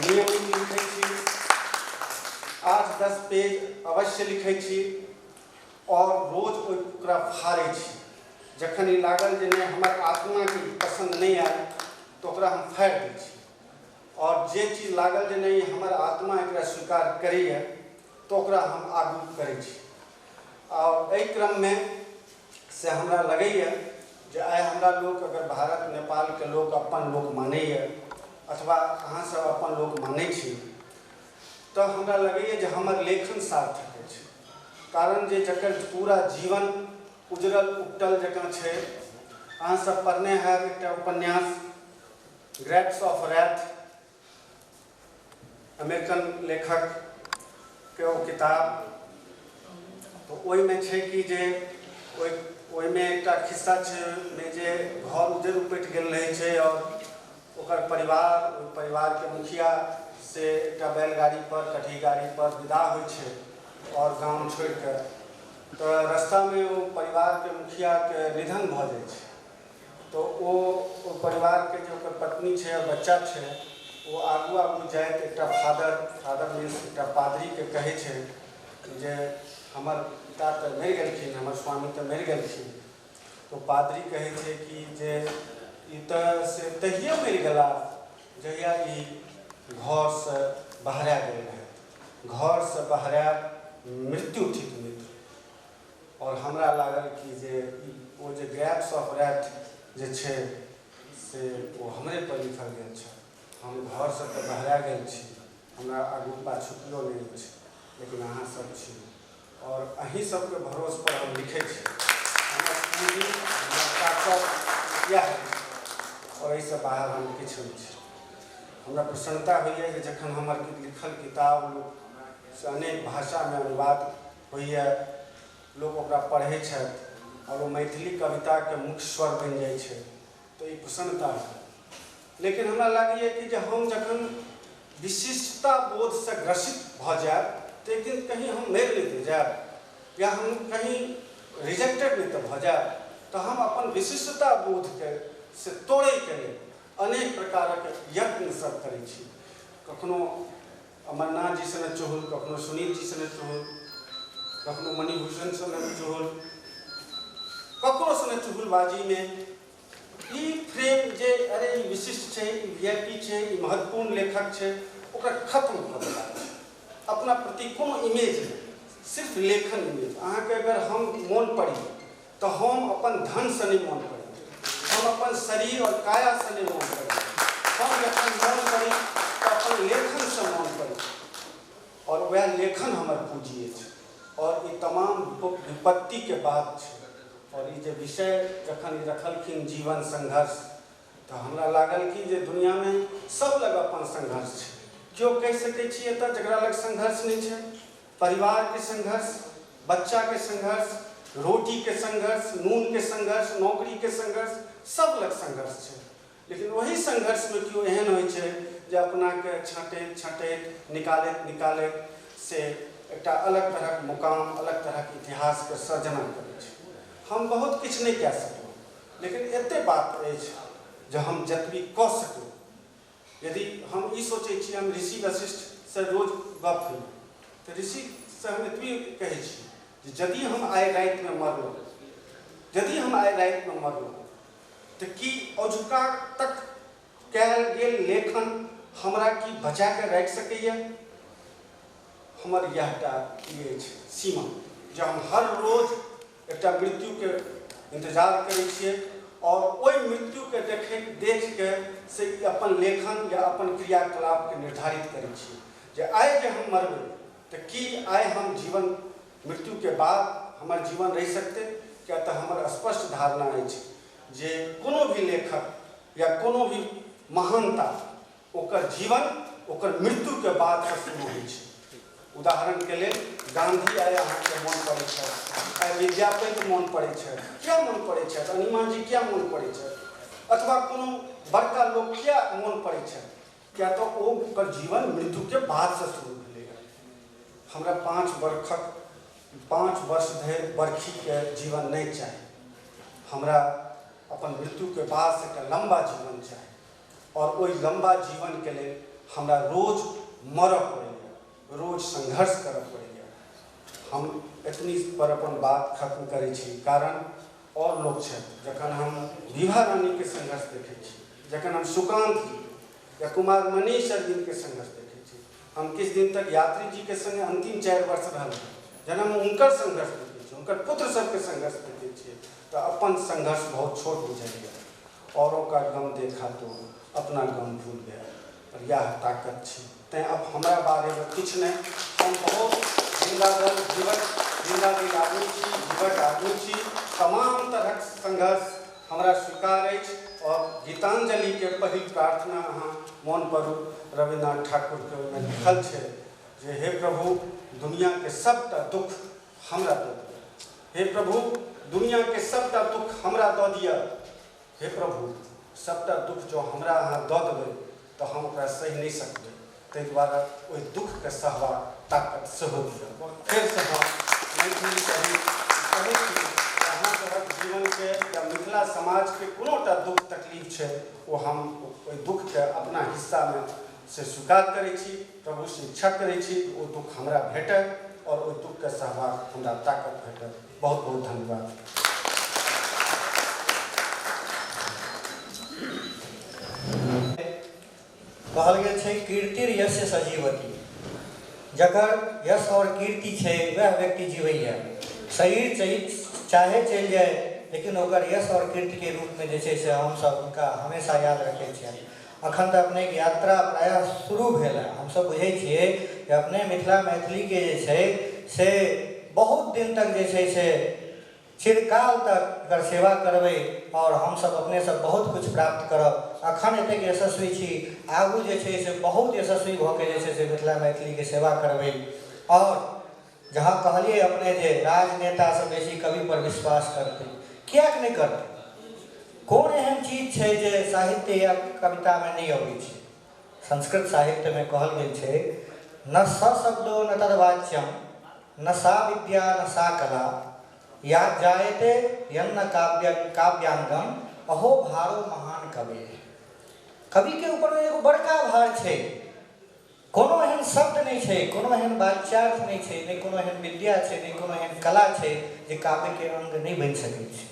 नियमित लिखै छी, 8-10 पेज अवश्य लिखै छी और रोज ओकरा फाड़ै छी। जखन ई लागल जे नहि हमर आत्माके पसन्द नहि आयल तऽ ओकरा हम फाड़ि दै छी, और जे चीज लागल जे नहि हमर आत्मा एकरा स्वीकार करैए तऽ ओकरा हम आगू करै छी। और एहि क्रममे से हमरा लगैए जे आइ हमरा लोक अगर भारत नेपालके लोक अपन लोक मानैए अथवा अहाँ सब अपन लोक मानै छी, तऽ हमरा लगैए जे हमर लेखन सार्थक अछि। कारण जे जकर पूरा जीवन उजरल उपटल जकाँ छै। अहाँ सब पढ़ने हैब एकटा उपन्यास ग्रेप्स ऑफ रैथ, अमेरिकन लेखक के ओ किताब। तऽ ओहिमे छै कि जे ओहिमे एकटा खिस्सा छै ओहिमे जे घर उजड़ उपटि गेल रहै छै और ओकर परिवार, ओहि परिवारके मुखिया से एकटा बैलगाड़ी पर, कटही गाड़ी पर विदा होइ छै और गाम छोड़िके। तऽ रास्तामे ओ परिवारके मुखियाके निधन भऽ जाइ छै। तऽ ओ परिवारके जे ओकर पत्नी छै और बच्चा छै, ओ आगू आगू जाइत एकटा फादर मीन्स एकटा पादरीके कहै छै जे हमर पिता तऽ मरि गेलखिन, हमर स्वामी तऽ मरि गेलखिन। तऽ पादरी कहै छै कि जे ई तऽ से तहिए मरि गेला जहिया ई घरसँ बहरा गेल रहै। घरसँ बहरायब मृत्यु ठीक मित्र। और हमरा लागल कि जे ओ जे ग्रेप्स ऑफ रैथ जे छै से ओ हमरे पर लिखल गेल छै। हम घरसँ तऽ बहरा गेल छी, हमरा आगू पाछू केओ नहि अछि, लेकिन अहाँ सब छी और अहीं सबके भरोस पर हम लिखै छी। हमर पूँजी, हमर ताकत इएह अछि और एहिसँ बाहर हम किछु नहि छी। हमरा प्रसन्नता होइए जे जखन हमर लिखल किताब लोक से अनेक भाषामे अनुवाद होइए, लोक ओकरा पढ़ै छथि और ओ मैथिली कविताके मुख्य स्वर बनि जाइ छै, तऽ ई प्रसन्नता है। लेकिन हमरा लागैए कि जे हम जखन विशिष्टता बोधसँ ग्रसित भऽ जायब तऽ एक दिन कहीं हम मरि नहि जायब या हम कहीं रिजेक्टेड नहि तऽ भऽ जायब, तऽ हम अपन विशिष्टता बोधके से तोड़ैके लेल अनेक प्रकारक यत्न सब करै छी। कखनो अमरनाथ जी सने चुहुल, कखनो सुनील जी सने चुहुल, कखनो मणिभूषण सने चुहुल, ककरो सने चुहुलबाजीमे ई फ्रेम जे अरे ई विशिष्ट छै, ई VIP छै, ई महत्वपूर्ण लेखक छै, ओकरा खत्म कऽ देबाक छै। अपना प्रति कोनो इमेज नहि, सिर्फ लेखन इमेज। अहाँके अगर हम मोन पड़ी तऽ हम अपन धनसँ नहि मोन पड़ी, हम अपन शरीर और कायासँ नहि मोन पड़ी, हम जखन मोन पड़ी तऽ अपन लेखनसँ मोन पड़ी और वएह लेखन हमर पूँजी अछि। और ई तमाम विपत्तिके बात छै। और ई जे विषय जखन ई रखलखिन जीवन संघर्ष, तऽ हमरा लागल कि जे दुनियामे सब लग अपन संघर्ष छै। केओ कहि सकै छी एतऽ जकरा लग संघर्ष नहि छै? परिवारके संघर्ष, बच्चाके संघर्ष, रोटीके संघर्ष, नूनके संघर्ष, नौकरीके संघर्ष, सब लग संघर्ष छै। लेकिन ओही संघर्षमे केओ एहन होइ छै जे अपनाके छँटैत छँटैत निकालैत निकालैत से एकटा अलग तरहक मुकाम, अलग तरहक इतिहासके सर्जना करै छै। हम बहुत किछु नहि कए सकलहुँ, लेकिन एते बात अछि जे हम जतबी कऽ सकू। यदि हम ई सोचै छी, हम ऋषि वशिष्ठसँ रोज गप होइए तऽ ऋषिसँ हम एतबी कहै छी जे यदि हम आइ रातिमे मरलहुँ, यदि हम आइ रातिमे मरलहुँ तऽ की औझुका तक कयल गेल लेखन हमरा की बचा कऽ राखि सकैए? हमर इएह टा ई अछि सीमा जे हम हर रोज एकटा मृत्युके इंतजार करै छियै और ओहि मृत्युके देखिके से अपन लेखन या अपन क्रियाकलापके निर्धारित करै छियै जे आइ जे हम मरबै तऽ की आइ हम जीवन मृत्युके बाद हमर जीवन रहि सकतै? किया तऽ हमर स्पष्ट धारणा अछि जे कोनो भी लेखक या कोनो भी महानता ओकर जीवन ओकर मृत्युके बादसँ शुरू होइ छै। उदाहरणके लेल गांधी आइ अहाँके मोन पड़ै छथि, आइ विद्यापति मोन पड़ै छथि, किया मोन पड़ै छथि? अनिमा जी किया मोन पड़ै छथि? अथवा कोनो बड़का लोक किया मोन पड़ै छथि? किया तऽ ओ ओकर जीवन मृत्युके बादसँ शुरू भेलैए। हमरा 5 वर्ष धरि बरखीके जीवन नहि चाही, हमरा अपन मृत्युके बादसँ एकटा लम्बा जीवन चाही और ओहि लम्बा जीवनके लेल हमरा रोज मरऽ पड़ैए, रोज संघर्ष करऽ पड़ैए। हम एतनी पर अपन बात खत्म करै छी, कारण और लोग छथि। जखन हम विभा रानीके संघर्ष देखै छी, जखन हम सुकांत जी या कुमार मनीष अरविंदके संघर्ष देखै छी, हम किछु दिन तक यात्री जीके संगे अंतिम 4 वर्ष रहल, जखन हम हुनकर संघर्ष देखै छी, हुनकर पुत्र सबके संघर्ष देखै छियै तऽ अपन संघर्ष बहुत छोट बुझाइए। औरों का गम देखा तो अपना गम भूल गया, और यह ताकत छी। तैँ अब हमरा बारेमे किछु नहि, हम बहुत जिंदा दिल आदमी छी, जीवट आदमी छी। तमाम तरहक संघर्ष हमरा स्वीकार अछि और गीतांजलिके पहिल प्रार्थना अहाँ मोन पड़ू, रविन्द्रनाथ ठाकुरके ओहिमे लिखल छै जे हे प्रभु दुनियाके सबटा दुख हमरा दऽ दिअ, हे प्रभु दुनियाके सबटा दुख हमरा दऽ दिअ, हे प्रभु सबटा दुख जो हमरा अहाँ दऽ देबै तऽ हम ओकरा सहि नहि सकबै, ताहि दुआरे ओहि दुखके सहबाक ताकत सेहो दिअ। फेरसँ हम मैथिली कवि कहै छी अहाँ सभक जीवनके या मिथिला समाजके कोनोटा दुख तकलीफ छै ओ हम ओहि दुखके अपना हिस्सामे से स्वीकार करै छी, प्रभुसँ इच्छा करै छी ओ दुख हमरा भेटय और ओहि दुखके सहबाक हमरा ताकत भेटय। बहुत बहुत धन्यवाद। कहल गेल छै कीर्तिर यश सजीवती, जकर यश और कीर्ति छै वह व्यक्ति जीवैया। शरीर चाहे चलि जाए लेकिन ओकर यश और कीर्तिके रूपमे जे छै से हमसब हुनका हमेशा याद रखै छियनि। अखन तऽ अपनेके यात्रा प्रायः शुरू भेल है, हमसब बुझै छियै जे अपने मिथिला मैथिलीके जे छै से बहुत दिन तक जे छै से चिरकाल तक एकर सेवा करबै और हमसब अपने सब बहुत कुछ प्राप्त करब। अखन एतेक यशस्वी छी, आगू जे छै से बहुत यशस्वी भऽ के जे छै से मिथिला मैथिलीके सेवा करबै। और जहाँ कहलियै अपने जे राजनेतासँ बेसी कवि पर विश्वास करतै, किएक नहि करतै? कोन एहन चीज छै जे साहित्य या कवितामे नहि अबै छै? संस्कृत साहित्यमे कहल गेल छै न सशब्दो न तद्वाच्यम न सा विद्या न सा कला या जायते यन्न काव्य काव्यांगम अहो भारो महान कवि। कवि के ऊपर एगो बड़का भार छै, कोनो एहन शब्द नहि छै, कोनो एहन वाच्यार्थ नहि छै, नहि कोनो एहन विद्या छै, नहि कोनो एहन कला छै जे काव्य के अंग नहि बनि सकै छै।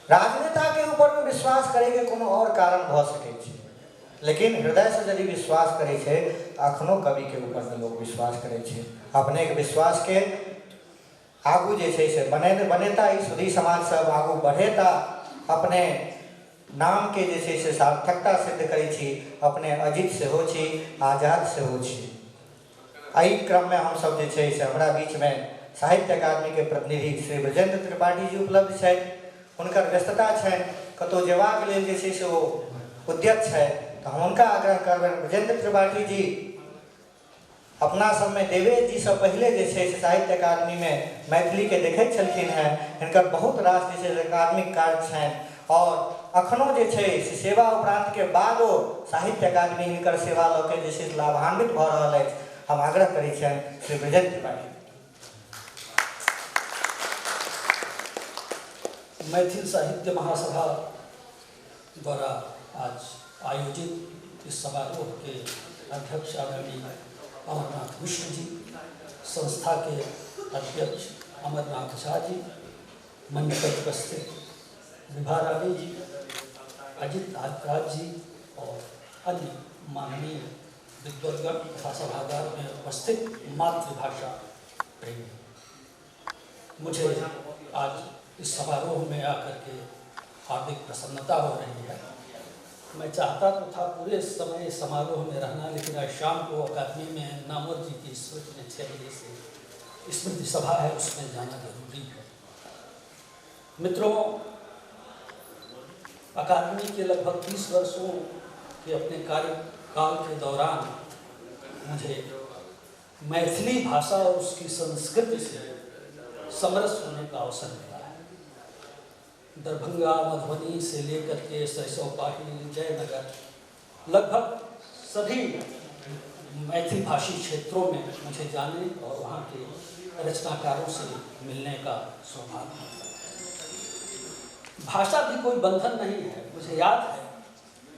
राजनेता के ऊपर में विश्वास करैके कोनो और कारण भऽ सकै छै, लेकिन हृदय से यदि विश्वास करै छै तऽ अखनो कवि के ऊपर में लोग विश्वास करै छै। अपने के विश्वास के आगू जे छै से बनेता, ई सुधी समाज सब आगू बढ़ेता, अपने नाम के जे छै से सार्थकता सिद्ध करै छी। अपने अजित सेहो छी, आजाद सेहो छी। एहि क्रममे हमसब जे छै से हमरा बीचमे साहित्य अकादमी के प्रतिनिधि श्री ब्रजेंद्र त्रिपाठी जी उपलब्ध छथि। हुनकर व्यस्तता छनि, कतहु जेबाक लेल जे छै से ओ उद्यत छथि, तऽ हम हुनका आग्रह करबनि ब्रजेंद्र त्रिपाठी जी अपना सबमे देवेश जी से पहले जे छै से साहित्य अकादमीमे मैथिलीके देखैत छलखिन हेँ। हिनकर बहुत रास जे छै से अकादमिक कार्य छनि और अखनो जे छै से सेवा उपरांतके बादो साहित्य अकादमी हिनकर सेवा लऽ के जे छै से लाभान्वित भऽ रहल अछि। हम आग्रह करै छियनि श्री ब्रजेंद्र त्रिपाठी। मैथिल साहित्य महासभा द्वारा आज आयोजित इस समारोह के अध्यक्ष आदरणीय अमरनाथ मिश्र जी, संस्था के अध्यक्ष अमरनाथ झा जी, मंच पर उपस्थित विभा रानी जी, अजित राज जी और अन्य माननीय विद्वद्गण तथा सभागार में उपस्थित मातृभाषा प्रेमी, मुझे आज इस समारोह में आकर के हार्दिक प्रसन्नता हो रही है। मैं चाहता तो था पूरे समय समारोह में रहना, लेकिन आज शाम को अकादमी में नामवर जी की स्मृति में 6 बजे से स्मृति सभा है, उसमें जाना जरूरी है। मित्रों, अकादमी के लगभग 30 वर्षों के अपने कार्यकाल के दौरान मुझे मैथिली भाषा और उसकी संस्कृति से समरस होने का अवसर मिला है। दरभंगा, मधुबनी से लेकर के सरसोपाही, जयनगर, लगभग सभी मैथिली भाषी क्षेत्रों में मुझे जाने और वहाँ के रचनाकारों से मिलने का सौभाग्य मिला। भाषा भी कोई बंधन नहीं है। मुझे याद है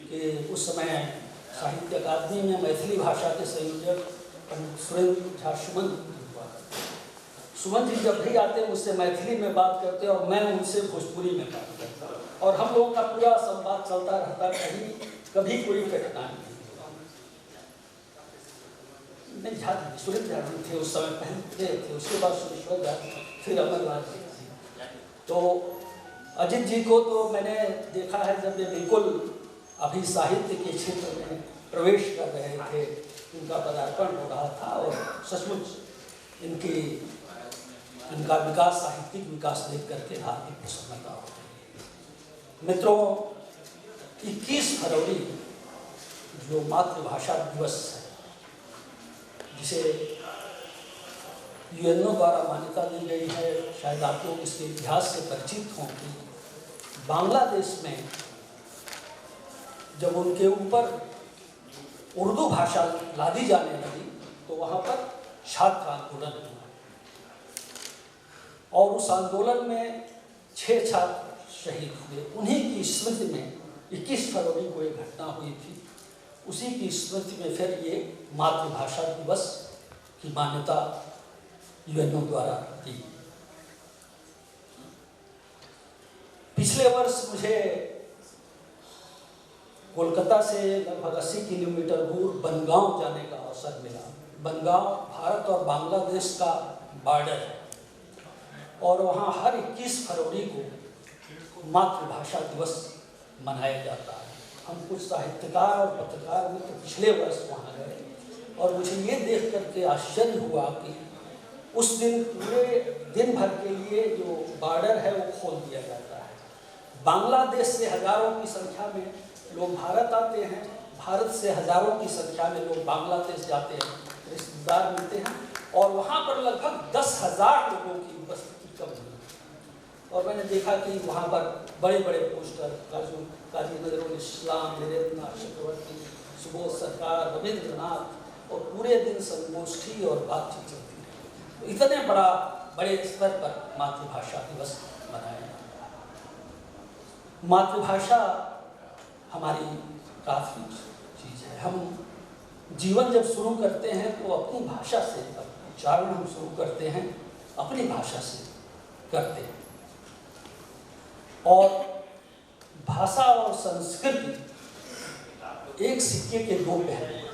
कि उस समय साहित्य अकादमी में मैथिली भाषा के संयोजक पंडित सुरेंद्र झा सुमन हुआ करते। सुमन जी जब भी आते मुझसे मैथिली में बात करते और मैं उनसे भोजपुरी में बात करता और हम लोगों का पूरा संवाद चलता रहता, कहीं कभी कोई कठिनाई नहीं। नहीं, झा जी, सुरेंद्र झा जी थे उस समय, पहले थे, उसके बाद सुरेश्वर झा, फिर अमरनाथ जी। तो अजित जी को तो मैंने देखा है जब वे बिल्कुल अभी साहित्य के क्षेत्र में प्रवेश कर रहे थे, उनका पदार्पण हो रहा था और सचमुच इनका विकास, साहित्यिक विकास देख करके हार्दिक प्रसन्नता हो गई। मित्रों, 21 फरवरी जो मातृभाषा दिवस है, जिसे यूएनओ द्वारा मान्यता दी गई है, शायद आप लोग इसके इतिहास से परिचित हों कि बांग्लादेश में जब उनके ऊपर उर्दू भाषा लादी जाने लगी तो वहाँ पर छात्र आंदोलन हुआ और उस आंदोलन में 6 छात्र शहीद हुए। उन्हीं की स्मृति में 21 फरवरी को एक घटना हुई थी, उसी की स्मृति में फिर ये मातृभाषा दिवस की मान्यता यूएनओ द्वारा दी। पिछले वर्ष मुझे कोलकाता से लगभग 80 किलोमीटर दूर बनगांव जाने का अवसर मिला। बनगांव भारत और बांग्लादेश का बॉर्डर है और वहाँ हर 21 फरवरी को मातृभाषा दिवस मनाया जाता है। हम कुछ साहित्यकार और पत्रकार मित्र पिछले वर्ष वहाँ गए और मुझे ये देख करके आश्चर्य हुआ कि उस दिन पूरे दिन भर के लिए जो बॉर्डर है वो खोल दिया जाता है। बांग्लादेश से हज़ारों की संख्या में लोग भारत आते हैं, भारत से हज़ारों की संख्या में लोग बांग्लादेश जाते हैं, रिश्तेदार मिलते हैं और वहाँ पर लगभग 10,000 लोगों की उपस्थिति कम हुई। और मैंने देखा कि वहाँ पर बड़े बड़े पोस्टर काजी नजरुल इस्लाम, वीरेंद्रनाथ चक्रवर्ती, सुबोध सरकार, रविंद्रनाथ, और पूरे दिन संगोष्ठी और बातचीत चलती रही। तो इतने बड़े स्तर पर मातृभाषा दिवस मनाया जाता है। मातृभाषा हमारी प्राथमिक चीज़ है। हम जीवन जब शुरू करते हैं तो अपनी भाषा से, उच्चारण हम शुरू करते हैं अपनी भाषा से करते हैं। और भाषा और संस्कृति एक सिक्के के दो पहलू हैं।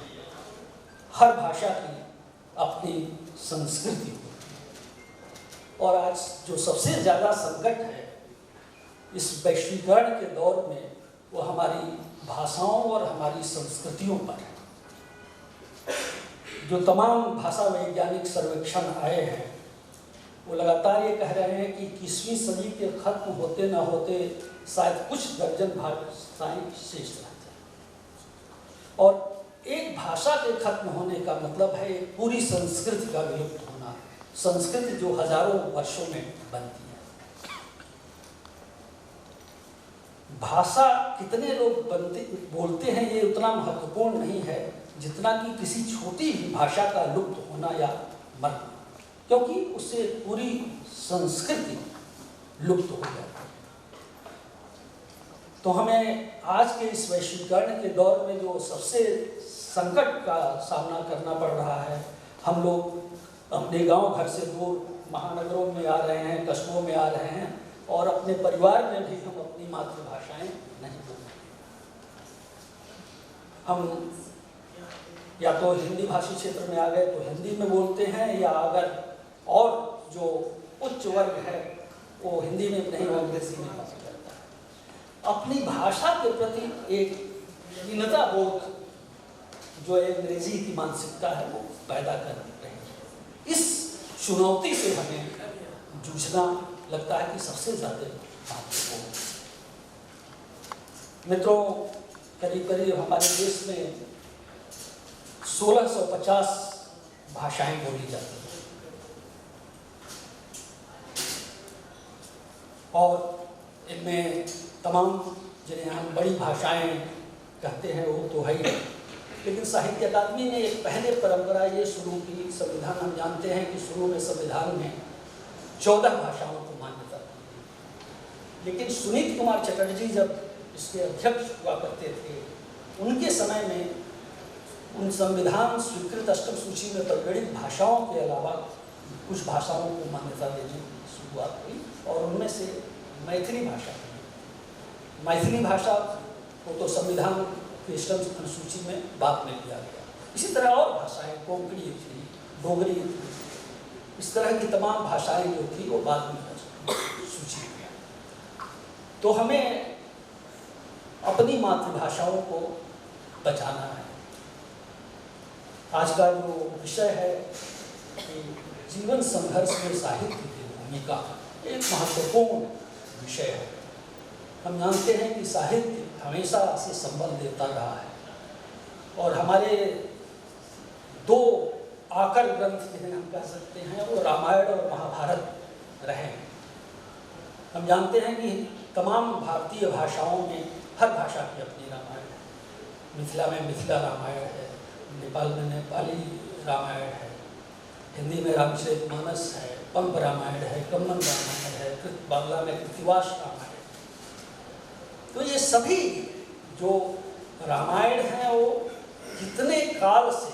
हर भाषा की अपनी संस्कृति होती है और आज जो सबसे ज़्यादा संकट है इस वैश्वीकरण के दौर में, वो हमारी भाषाओं और हमारी संस्कृतियों पर है। जो तमाम भाषा वैज्ञानिक सर्वेक्षण आए हैं वो लगातार ये कह रहे हैं कि 21वीं सदी के ख़त्म होते न होते शायद कुछ दर्जन भाषाएं शेष रह जाए। और एक भाषा के खत्म होने का मतलब है एक पूरी संस्कृति का विलुप्त होना, संस्कृति जो हजारों वर्षों में बनती है। भाषा कितने लोग बोलते हैं ये उतना महत्वपूर्ण नहीं है जितना कि किसी छोटी ही भाषा का लुप्त होना या मरना, क्योंकि उससे पूरी संस्कृति लुप्त हो जाती है। तो हमें आज के इस वैश्वीकरण के दौर में जो सबसे संकट का सामना करना पड़ रहा है, हम लोग अपने गांव घर से दूर महानगरों में आ रहे हैं, कस्बों में आ रहे हैं और अपने परिवार में भी हम अपनी मातृभाषाएं नहीं बोलते। हम या तो हिंदी भाषी क्षेत्र में आ गए तो हिंदी में बोलते हैं, या अगर और जो उच्च वर्ग है वो हिंदी में नहीं अंग्रेजी में बात करता है। अपनी भाषा के प्रति एक हीनता बोध जो अंग्रेजी की मानसिकता है वो पैदा कर रही है। इस चुनौती से हमें जूझना लगता है कि सबसे ज़्यादा महत्वपूर्ण। मित्रों, करीब करीब हमारे देश में 1650 भाषाएं बोली जाती हैं और इनमें तमाम जिन्हें हम बड़ी भाषाएं कहते हैं वो तो है ही, लेकिन साहित्य अकादमी ने एक पहले परंपरा ये शुरू की। संविधान हम जानते हैं कि शुरू में संविधान में 14 भाषाओं को मान्यता दी, लेकिन सुनीत कुमार चटर्जी जब इसके अध्यक्ष हुआ करते थे उनके समय में उन संविधान स्वीकृत अष्टम सूची में परिगणित भाषाओं के अलावा कुछ भाषाओं को मान्यता देने की शुरुआत हुई और उनमें से मैथिली भाषा हुई। मैथिली भाषा को तो संविधान की अष्टम अनुसूची में बाद में लिया गया। इसी तरह और भाषाएं, कोंकणी थी, डोगरी थी, इस तरह की तमाम भाषाएं जो थी वो बाद में सूची में। तो हमें अपनी मातृभाषाओं को बचाना है। आज का जो विषय है कि जीवन संघर्ष में साहित्य की भूमिका, एक महत्वपूर्ण विषय है। हम जानते हैं कि साहित्य हमेशा से संबल देता रहा है और हमारे दो आकर ग्रंथ जिन्हें हम कह सकते हैं वो रामायण और महाभारत रहे हैं। हम जानते हैं कि तमाम भारतीय भाषाओं में हर भाषा की अपनी रामायण है। मिथिला में मिथिला रामायण है, नेपाल में नेपाली रामायण है, हिंदी में रामचरितमानस है, पंप रामायण है, कम्बन रामायण है, बांग्ला में कृतिवास रामायण। तो ये सभी जो रामायण हैं वो कितने काल से,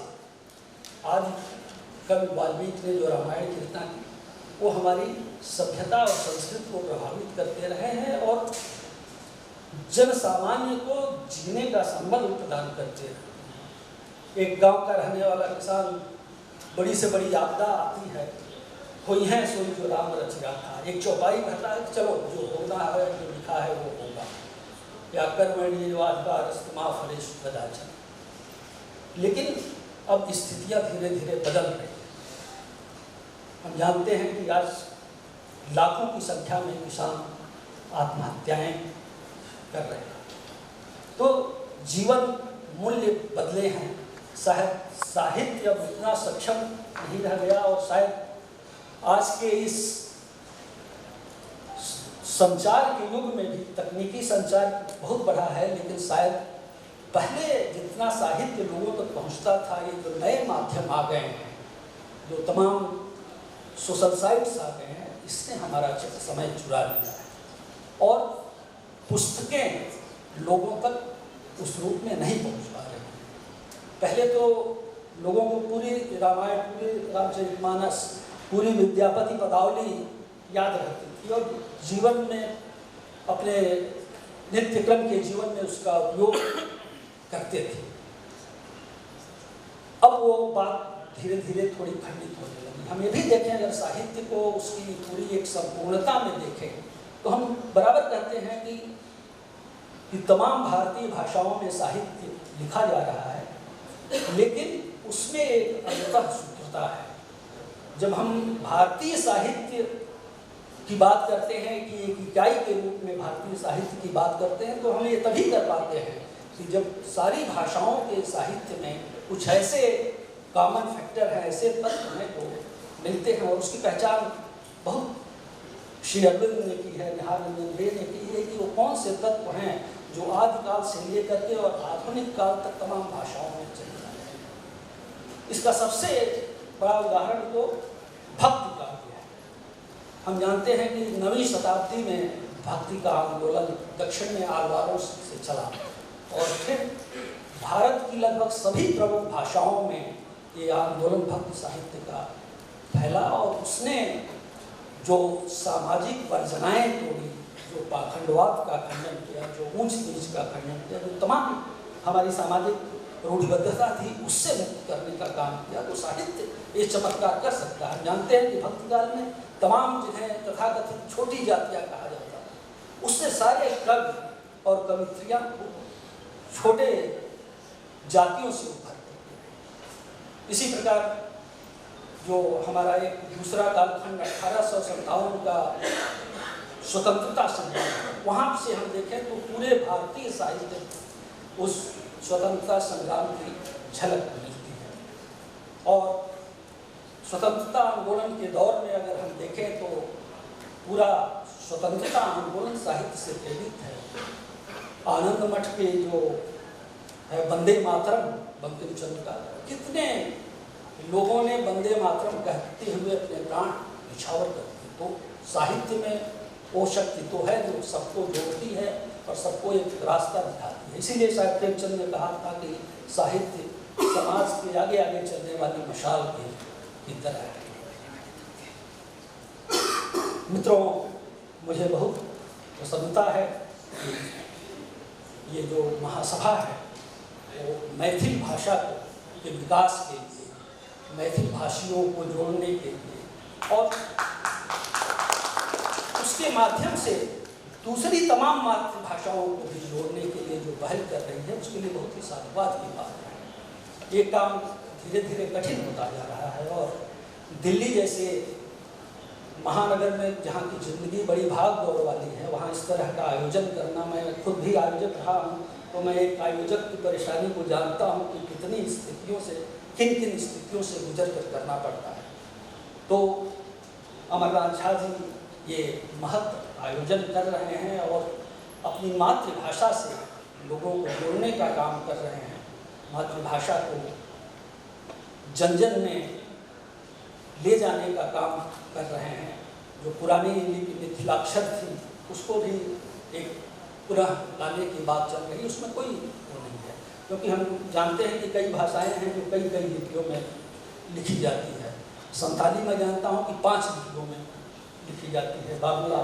आदि कवि वाल्मीकि ने जो रामायण की रचना की वो हमारी सभ्यता और संस्कृति को प्रभावित करते रहे हैं और जन सामान्य को जीने का संबल प्रदान करते रहे हैं। एक गांव का रहने वाला किसान, बड़ी से बड़ी आपदा आती है, होई है सोई जो राम रच राखा, एक चौपाई कहता है चलो जो होना है जो लिखा है वो होगा, या कर्मण्येवाधिकारस्ते मा फलेषु कदाचन। लेकिन अब स्थितियाँ धीरे धीरे बदल रही हैं। हम जानते हैं कि आज लाखों की संख्या में किसान आत्महत्याएं कर रहे हैं। तो जीवन मूल्य बदले हैं, साहित्य अब उतना सक्षम नहीं रह गया और शायद आज के इस संचार के युग में भी तकनीकी संचार बहुत बढ़ा है, लेकिन शायद पहले जितना साहित्य लोगों तक पहुंचता था, ये जो नए माध्यम आ गए हैं, जो तमाम सोशल साइट्स आ गए हैं, इसने हमारा समय चुरा लिया है और पुस्तकें लोगों तक उस रूप में नहीं पहुंच पा रही। पहले तो लोगों को पूरी रामायण, पूरी रामचरितमानस, पूरी विद्यापति पदावली याद रहती थी और जीवन में अपने नित्यक्रम के जीवन में उसका उपयोग करते थे। अब वो बात धीरे धीरे थोड़ी खंडित होने लगी। हम ये भी देखें, अगर साहित्य को उसकी पूरी एक संपूर्णता में देखें तो हम बराबर कहते हैं कि तमाम भारतीय भाषाओं में साहित्य लिखा जा रहा है, लेकिन उसमें एक अंतः सूत्रता है। जब हम भारतीय साहित्य की बात करते हैं कि एक इकाई के रूप में भारतीय साहित्य की बात करते हैं, तो हम ये तभी कर पाते हैं कि जब सारी भाषाओं के साहित्य में कुछ ऐसे कॉमन फैक्टर हैं, ऐसे तत्व हैं जो मिलते हैं और उसकी पहचान बहुत श्री अरविंद ने की है, निहार रंजन रे ने की है कि वो कौन से तत्व हैं जो आदिकाल से लेकर के और आधुनिक काल तक तमाम भाषाओं में चले जा रहे हैं। इसका सबसे बड़ा उदाहरण तो भक्ति काव्य है। हम जानते हैं कि 9वीं शताब्दी में भक्ति का आंदोलन दक्षिण में आलवारों से चला और फिर भारत की लगभग सभी प्रमुख भाषाओं में ये आंदोलन भक्ति साहित्य का फैला और उसने जो सामाजिक वर्जनाएँ तोड़ी, जो पाखंडवाद का खंडन किया, जो ऊंच नीच का खंडन किया, जो तमाम हमारी सामाजिक रूढ़िबद्धता थी उससे मुक्त करने का काम किया, तो साहित्य ये चमत्कार कर सकता है। हम जानते हैं कि भक्तिकाल में तमाम जिन्हें तथाकथित छोटी जातियाँ कहा जाता है उससे सारे कवि और कवित्रियाँ छोटे जातियों से उभर करते हैं। इसी प्रकार जो हमारा एक दूसरा कालखंड 1857 का स्वतंत्रता संग्राम, वहाँ से हम देखें तो पूरे भारतीय साहित्य उस स्वतंत्रता संग्राम की झलक मिलती है। और स्वतंत्रता आंदोलन के दौर में अगर हम देखें तो पूरा स्वतंत्रता आंदोलन साहित्य से प्रेरित है। आनंद मठ के जो है वंदे मातरम बंकिम चंद्र का, कितने लोगों ने वंदे मातरम कहते हुए अपने प्राण निछावर कर दिए। तो साहित्य में वो शक्ति तो है जो सबको जोड़ती है और सबको एक रास्ता दिखाती है। इसीलिए शायद प्रेमचंद ने कहा था कि साहित्य समाज के आगे आगे चलने वाली मशाल की तरह है। मित्रों, मुझे बहुत प्रसन्नता है कि ये जो महासभा है वो मैथिली भाषा के विकास के लिए, मैथिली भाषियों को जोड़ने के लिए और उसके माध्यम से दूसरी तमाम मातृभाषाओं को भी जोड़ने के लिए जो पहल कर रही है उसके लिए बहुत ही साधुवाद की बात है। ये काम धीरे धीरे कठिन होता जा रहा है और दिल्ली जैसे महानगर में जहाँ की ज़िंदगी बड़ी भाग दौड़ वाली है वहाँ इस तरह का आयोजन करना, मैं खुद भी आयोजक रहा हूँ तो मैं एक आयोजक की परेशानी को जानता हूँ कि कितनी स्थितियों से, किन किन स्थितियों से गुजर कर करना पड़ता है। तो अमरनाथ झा जी ये महत्व आयोजन कर रहे हैं और अपनी मातृभाषा से लोगों को जोड़ने का काम कर रहे हैं, मातृभाषा को जन जन में ले जाने का काम कर रहे हैं। जो पुरानी लिपि मिथिलाक्षर थी उसको भी एक पुनः लाने की बात चल रही है, उसमें कोई वो नहीं है क्योंकि हम जानते हैं कि कई भाषाएं हैं जो कई कई लिपियों में लिखी जाती है। संथाली मैं जानता हूँ कि 5 लिपियों में लिखी जाती है, बांग्ला,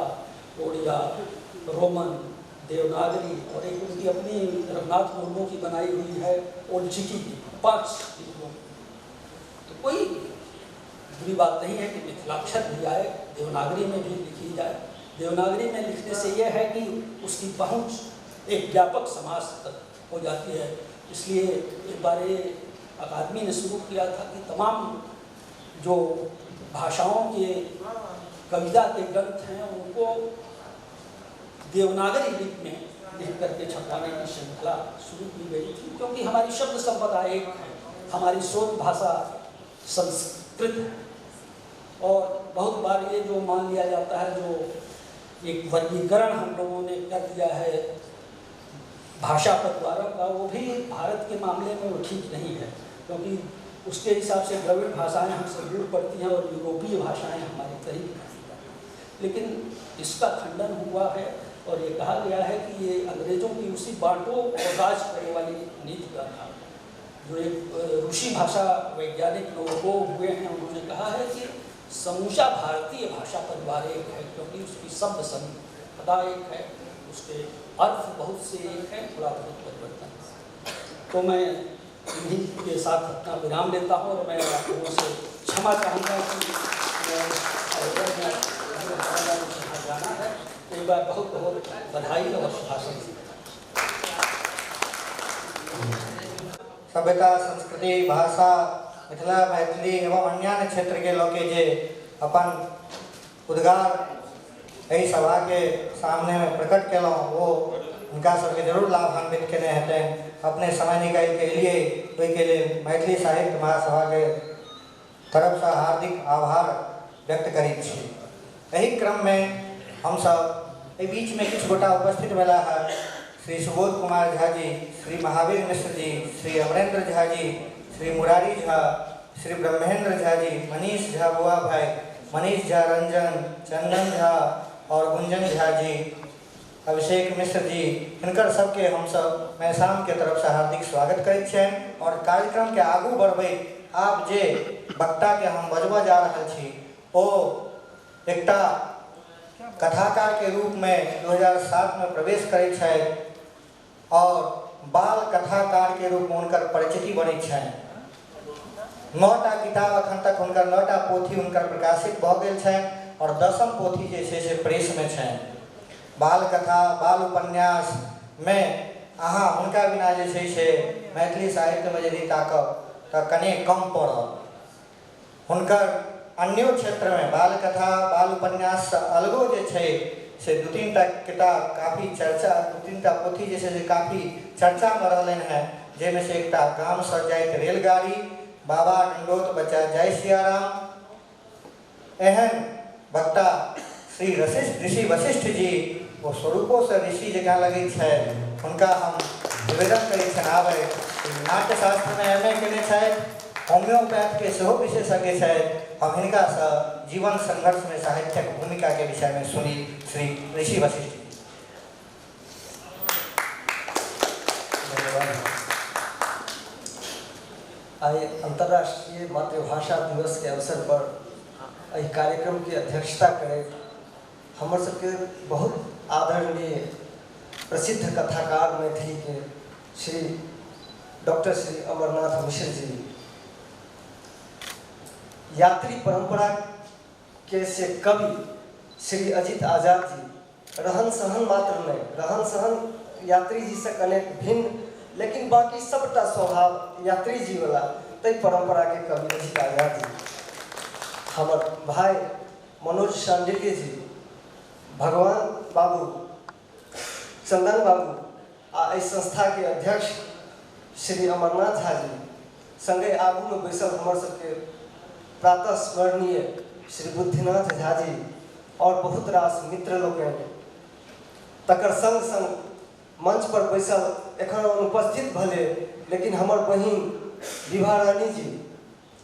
ओडिया, रोमन, देवनागरी और एक उनकी अपनी रघुनाथ मुर्मू की बनाई हुई है ओलचिकी की, 5 लिपियों में। तो कोई बुरी बात नहीं है कि मिथिलाक्षर भी आए, देवनागरी में भी लिखी जाए। देवनागरी में लिखने से यह है कि उसकी पहुंच एक व्यापक समाज तक हो जाती है। इसलिए एक बार ये अकादमी ने शुरू किया था कि तमाम जो भाषाओं के कविता के ग्रंथ हैं उनको देवनागरी लिपि में लिख करके छपवाने की श्रृंखला शुरू की गई थी, क्योंकि हमारी शब्द संपदा एक है, हमारी स्रोत भाषा संस्कृत है। और बहुत बार ये जो मान लिया जाता है, जो एक वर्गीकरण हम लोगों ने कर दिया है भाषा परिवारों का, वो भी भारत के मामले में वो ठीक नहीं है, क्योंकि उसके हिसाब से द्रविड़ भाषाएं हमसे दूर पड़ती हैं और यूरोपीय भाषाएं हमारे करीब पड़ती हैं। लेकिन इसका खंडन हुआ है और ये कहा गया है कि ये अंग्रेज़ों की उसी बांटो और राज करे वाली नीति का था। जो एक रूसी भाषा वैज्ञानिक लोगों हुए हैं उन्होंने कहा है कि समूचा भारतीय भाषा परिवार एक है, क्योंकि उसकी शब्द संपदा एक है, उसके अर्थ बहुत से एक हैं, थोड़ा बहुत परिवर्तन। तो मैं इन्हीं के साथ अपना विराम लेता हूँ और मैं आप लोगों से क्षमा चाहूँगा कि मैं जाना है। एक बार बहुत बहुत बधाई और शुभाशंस। सभ्यता, संस्कृति, भाषा, मिथिला, मैथिली एवं अन्यान्य क्षेत्र के लोग जे अपन उद्गार एहि सभा के सामने में प्रकट केलहुँ वो हुनका सबके जरूर लाभान्वित केने हेतनि। अपने समय निकालि के एलियै ओहिके लेल मैथिली साहित्य महासभा के तरफसँ हार्दिक आभार व्यक्त करैत छी। एहि क्रममे हमसब एहि बीचमे किछु गोटा उपस्थित भेला है, श्री सुबोध कुमार झा जी, श्री महावीर मिश्र जी, श्री अमरेंद्र झा जी, श्री मुरारी झा, श्री ब्रह्मेंद्र झा जी, मनीष झा बुआ भाई, मनीष झा रंजन, चंदन झा और गुंजन झा जी, अभिषेक मिश्र जी, हिनकर सबके हमसब मैसाम के तरफ से हार्दिक स्वागत करैत छियनि। और कार्यक्रम के आगू बढ़बैत आब जे वक्ता के हम बजबऽ जा रहल छी ओ एकटा कथाकार के रूप में 2007 में प्रवेश करैत छथि और बाल कथाकार के रूप में हुनकर परिचिति बनैत छनि। 9टा किताब अखन तक हुनकर 9टा पोथी हुनकर प्रकाशित भऽ गेल छनि और 10म पोथी जे छै से प्रेस में छनि। बाल कथा, बाल उपन्यास में अहाँ हुनका बिना जे छै से मैथिली साहित्य में यदि ताकब तऽ कने कम पड़त। हुनकर अन्यो क्षेत्र में बाल कथा, बाल उपन्यास से अलगो जे छै से 2-3टा किताब काफ़ी चर्चा, 2-3टा पोथी जे छै से काफ़ी चर्चा में रहलनि हेँ, जाहिमे से एकटा गाम से जाइत रेलगाड़ी, बाबा डंडोत बच्चा जय सियाराम। एहन वक्ता श्री ऋषि वशिष्ठ जी, ओ स्वरूपों से ऋषि जकाँ लगै छथि, हुनका हम निवेदन करै छनि आबै। नाट्यशास्त्र में एम ए केने छथि, होम्योपैथ के सेहो विशेषज्ञ छथि। हम हिनकासँ जीवन संघर्ष में साहित्यक भूमिका के विषय में सुनी श्री ऋषि वशिष्ठ जी। धन्यवाद। आइ अंतर्राष्ट्रीय मातृभाषा दिवस के अवसर पर एहि कार्यक्रम के अध्यक्षता करैत हमर सबके बहुत आदरणीय प्रसिद्ध कथाकार मैथिली के श्री डॉक्टर श्री अमरनाथ मिश्र जी, यात्री परंपरा के से कवि श्री अजित आजाद जी, रहन सहन मात्र नहीं, रहन सहन यात्री जी से कनेक भिन्न लेकिन बाकी सबटा स्वभाव यात्री जी वाला, तै परंपरा के कवि अजित आजाद जी, हमर भाई मनोज शांडिल्य जी, भगवान बाबू, चंदन बाबू आ एहि संस्था के अध्यक्ष श्री अमरनाथ झा जी, संगे आगू में बैसल हमर सबके प्रातः स्मरणीय श्री बुद्धिनाथ झा जी और बहुत रास मित्र लोकनि, तकर संग संग मंच पर बैसल एखन अनुपस्थित भले लेकिन हमर बहिन विभा रानी जी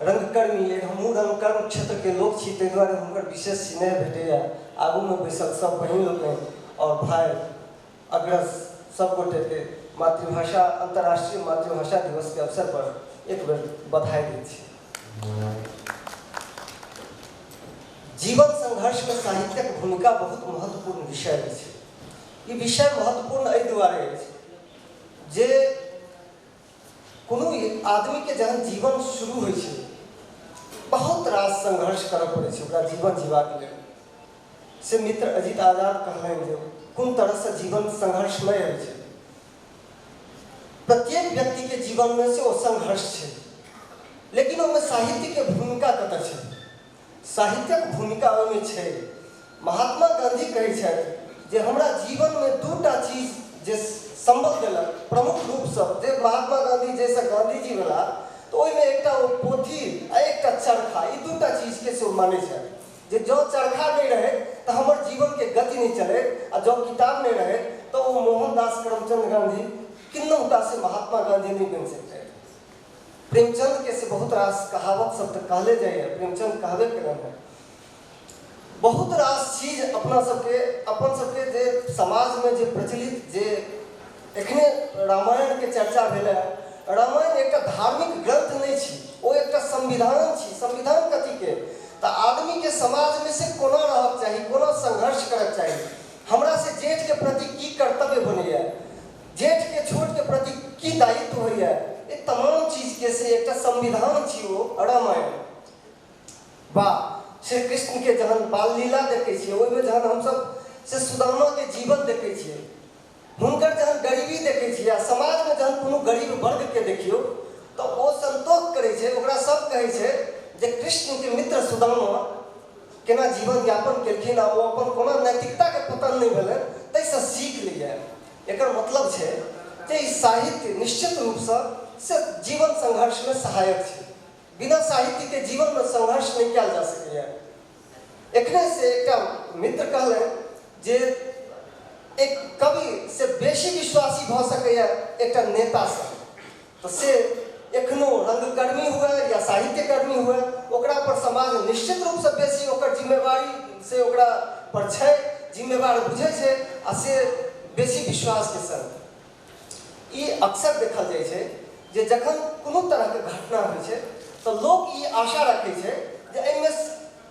रंगकर्मी, हमहूँ रंगकर्म क्षेत्र के लोक छी ताहि दुआरे हुनकर विशेष स्नेह भेटैया। आगू में बैसल सब बहिन लोकनि और भाई अग्रज सब गोटे के मातृभाषा अंतर्राष्ट्रीय मातृभाषा दिवस के अवसर पर एक बेर बधाई दै छी। जीवन संघर्ष में साहित्यक भूमिका बहुत महत्वपूर्ण विषय अछि। ई विषय महत्वपूर्ण एहि दुआरे अछि जे कोनो आदमी के जहन जीवन शुरू होइ छै बहुत रास संघर्ष करऽ पड़ै छै ओकरा जीवन जीबाक लेल। से मित्र अजित आजाद कहलनि जे कोन तरहसँ जीवन संघर्षमय होइ छै, प्रत्येक व्यक्ति के जीवन में से ओ संघर्ष छै, लेकिन ओहिमे साहित्य के भूमिका कतऽ छै? साहित्यक भूमिका ओहिमे छै। महात्मा गांधी कहै छथि जे हमरा जीवनमे 2टा चीज जे संबल देलक प्रमुख रूपसँ, जे महात्मा गांधी जैसे गांधी जी भेला तऽ ओहिमे एकटा ओ पोथी आ एकटा चरखा, ई 2टा चीजके से ओ मानै छथि जे जँ चरखा नहि रहै तऽ हमर जीवनके गति नहि चलैत आ जँ किताब नहि रहै तऽ ओ मोहनदास करमचंद गांधी किन्नहुटा से महात्मा गांधी नहि बनि सकतै। प्रेमचंद के से बहुत रास कहावत सब तऽ कहले जाइए, प्रेमचंद कहबे केलनि हेँ। बहुत रास चीज अपना सबके अपन सबके जे समाजमे जे प्रचलित जे एखने रामायण के चर्चा भेलै, रामायण एकटा धार्मिक ग्रंथ नहि छी, ओ एकटा संविधान छी। संविधान कथीके? तऽ आदमीके समाजमे से कोना रहक चाही, कोना संघर्ष करक चाही, हमरा से जेठके प्रति की कर्तव्य बनैए, जेठके छोटके प्रति की दायित्व होइए, ये तमाम चीजके से एकटा संविधान छी ओ रामायण। वाह, श्री कृष्ण के जहन बाल लीला देखै छियै ओहिमे जहन हमसब से सुदामा के जीवन देखै छियै, हुनकर जहन गरीबी देखै छियै आ समाजमे जहन कोनो गरीब वर्गके देखियौ तऽ ओ संतोष करै छै, ओकरा सब कहै छै जे कृष्ण के मित्र सुदामा केना जीवन यापन केलखिन आ ओ अपन कोना नैतिकताके पतन नहि भेलनि, ताहिसँ सीख लैए। एकर मतलब छै जे ई साहित्य निश्चित रूपसँ से जीवन संघर्षमे सहायक छै। बिना साहित्य के जीवन में संघर्ष नहीं कयल जा सकैए। एखने से एकटा मित्र कहलनि जे एक कवि से बेसी विश्वासी भऽ सकैए एकटा नेतासँ, तऽ से एखनो रंगकर्मी हुए या साहित्यकर्मी हुए ओकरा पर समाज निश्चित रूपसँ बेसी ओकर जिम्मेवारी से ओकरा पर छै, जिम्मेवार बुझै छै आ से बेसी विश्वासके संग। ई अक्सर देखल जाइ छै जे जखन कोनो तरहके घटना होइ छै तऽ लोक ई आशा रखै छै जे एहिमे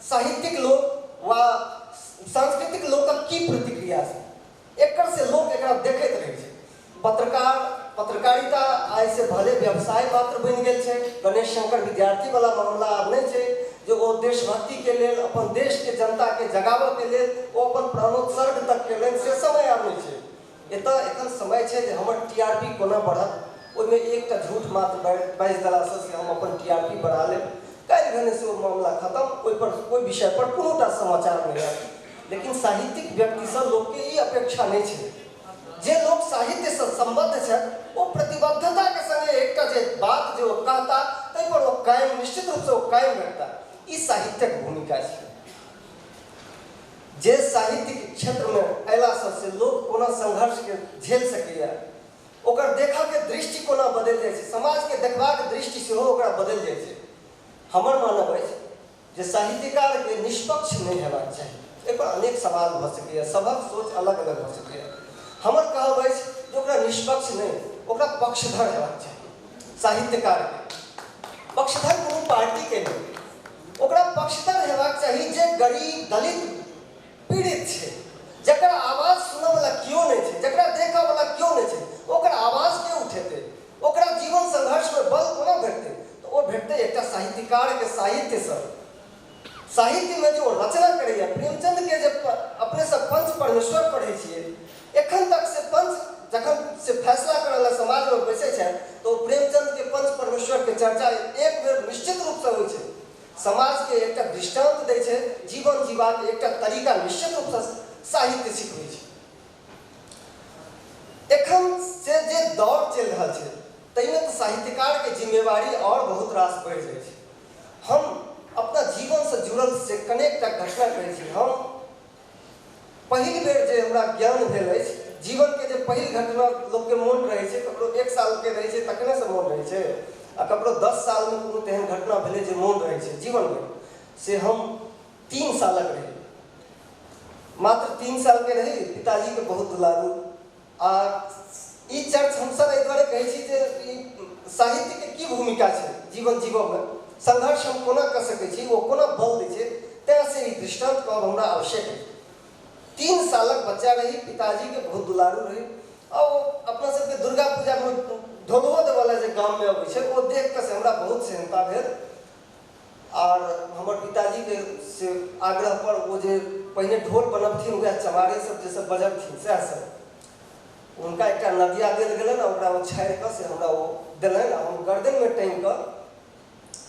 साहित्यिक लोक वा सांस्कृतिक लोकक की प्रतिक्रिया छै, एकर से लोक एकरा देखैत रहै छै। पत्रकार पत्रकारिता आइ से भले व्यवसाय मात्र बनि गेल छै, गणेश शंकर विद्यार्थी वाला मामला आब नहि छै जे ओ देशभक्तिके लेल अपन देशके जनताके जगाबऽके लेल ओ अपन प्राणोत्सर्ग तक केलनि, से समय आब नहि छै। एतऽ एखन समय छै जे हमर TRP कोना बढ़त, ओहिमे एकटा झूठ मात्र बाजि देलासँ से हम अपन TRP बढ़ा लेब, काल्हि भेने से ओ मामला खतम, ओहिपर ओहि विषयपर कोनोटा समाचार नहि आयत। लेकिन साहित्यिक व्यक्तिसँ लोकके ई अपेक्षा नहि छै। जे लोक साहित्यसँ सम्बद्ध छथि ओ प्रतिबद्धताके संगे एकटा जे बात जे ओ कहता ताहिपर ओ कायम, निश्चित रूपसँ ओ कायम रहता। ई साहित्यक भूमिका छै। जे साहित्यिक क्षेत्रमे अयलासँ से लोक कोना संघर्षके झेल सकैए, ओकर देखऽके दृष्टि कोना बदलि जाइ छै, समाजके देखबाक दृष्टि सेहो ओकरा बदलि जाइ छै। हमर मानब अछि जे साहित्यकारके निष्पक्ष नहि हेबाक चाही। एहिपर अनेक सवाल भऽ सकैए, सभक सोच अलग अलग भऽ सकैए। हमर कहब अछि जे ओकरा निष्पक्ष नहि, ओकरा पक्षधर हेबाक चाही। साहित्यकारके पक्षधर कोनो पार्टीके नहि, ओकरा पक्षधर हेबाक चाही जे गरीब दलित पीड़ित छै, जकर आवाज सुनऽवला केओ नहि छै, जकरा देखऽवला केओ नहि छै, ओकर आवाज के उठेतै, ओकरा जीवन संघर्षमे बल कोना भेटतै? तऽ ओ भेटतै एकटा साहित्यकारके साहित्यसँ। साहित्यमे जे ओ रचना करैए, प्रेमचंदके जे अपने सब पंच परमेश्वर पढ़ै छियै, एखन तक से पंच जखन से फैसला करऽ लए समाजमे बैसै छथि तऽ ओ प्रेमचंदके पंच परमेश्वरके चर्चा एक बेर निश्चित रूपसँ होइ छै। समाजके एकटा दृष्टान्त दै छै, जीवन जीबाके एकटा तरीका निश्चित रूपसँ साहित्य सिखबै छै। एखन से जे दौर चलि रहल छै ताहिमे तऽ साहित्यकारके जिम्मेवारी आओर बहुत रास बढ़ि जाइ छै। हम अपना जीवनसँ जुड़ल से कनेकटा घटना कहै छी। हम पहिल बेर जे हमरा ज्ञान भेल अछि, जीवनके जे पहिल घटना लोकके मोन रहै छै, ककरो 1 सालके रहै छै तखनेसँ मोन रहै छै, आ ककरो 10 सालमे कोनो तेहन घटना भेलै जे मोन रहै छै जीवनमे, से हम 3 सालक रही, मात्र 3 सालके रही। पिताजीके बहुत दुलारू। आ ई चर्च हमसब एहि दुआरे कहै छी जे ई साहित्यके की भूमिका छै जीवन जीवऽमे, संघर्ष हम कोना कऽ सकै छी, ओ कोना बल दै छै, तैँ से ई दृष्टान्त कहब हमरा आवश्यक अछि। 3 सालक बच्चा रही, पिताजीके बहुत दुलारू रही। आ ओ अपना सबके दुर्गा पूजामे ढोलहो देवला जे गाममे अबै छै ओ देख कऽ से हमरा बहुत सेहनता भेल। और हमर पिताजीके से आग्रह पर ओ जे पहिने ढोल बनबथिन वएह चमारे सब जे सब बजबथिन सएह सब, हुनका एकटा नदिया देल गेलनि आ ओकरा ओ छाड़ि कऽ से हमरा ओ देलनि। आ हम गर्दनमे टाँगि कऽ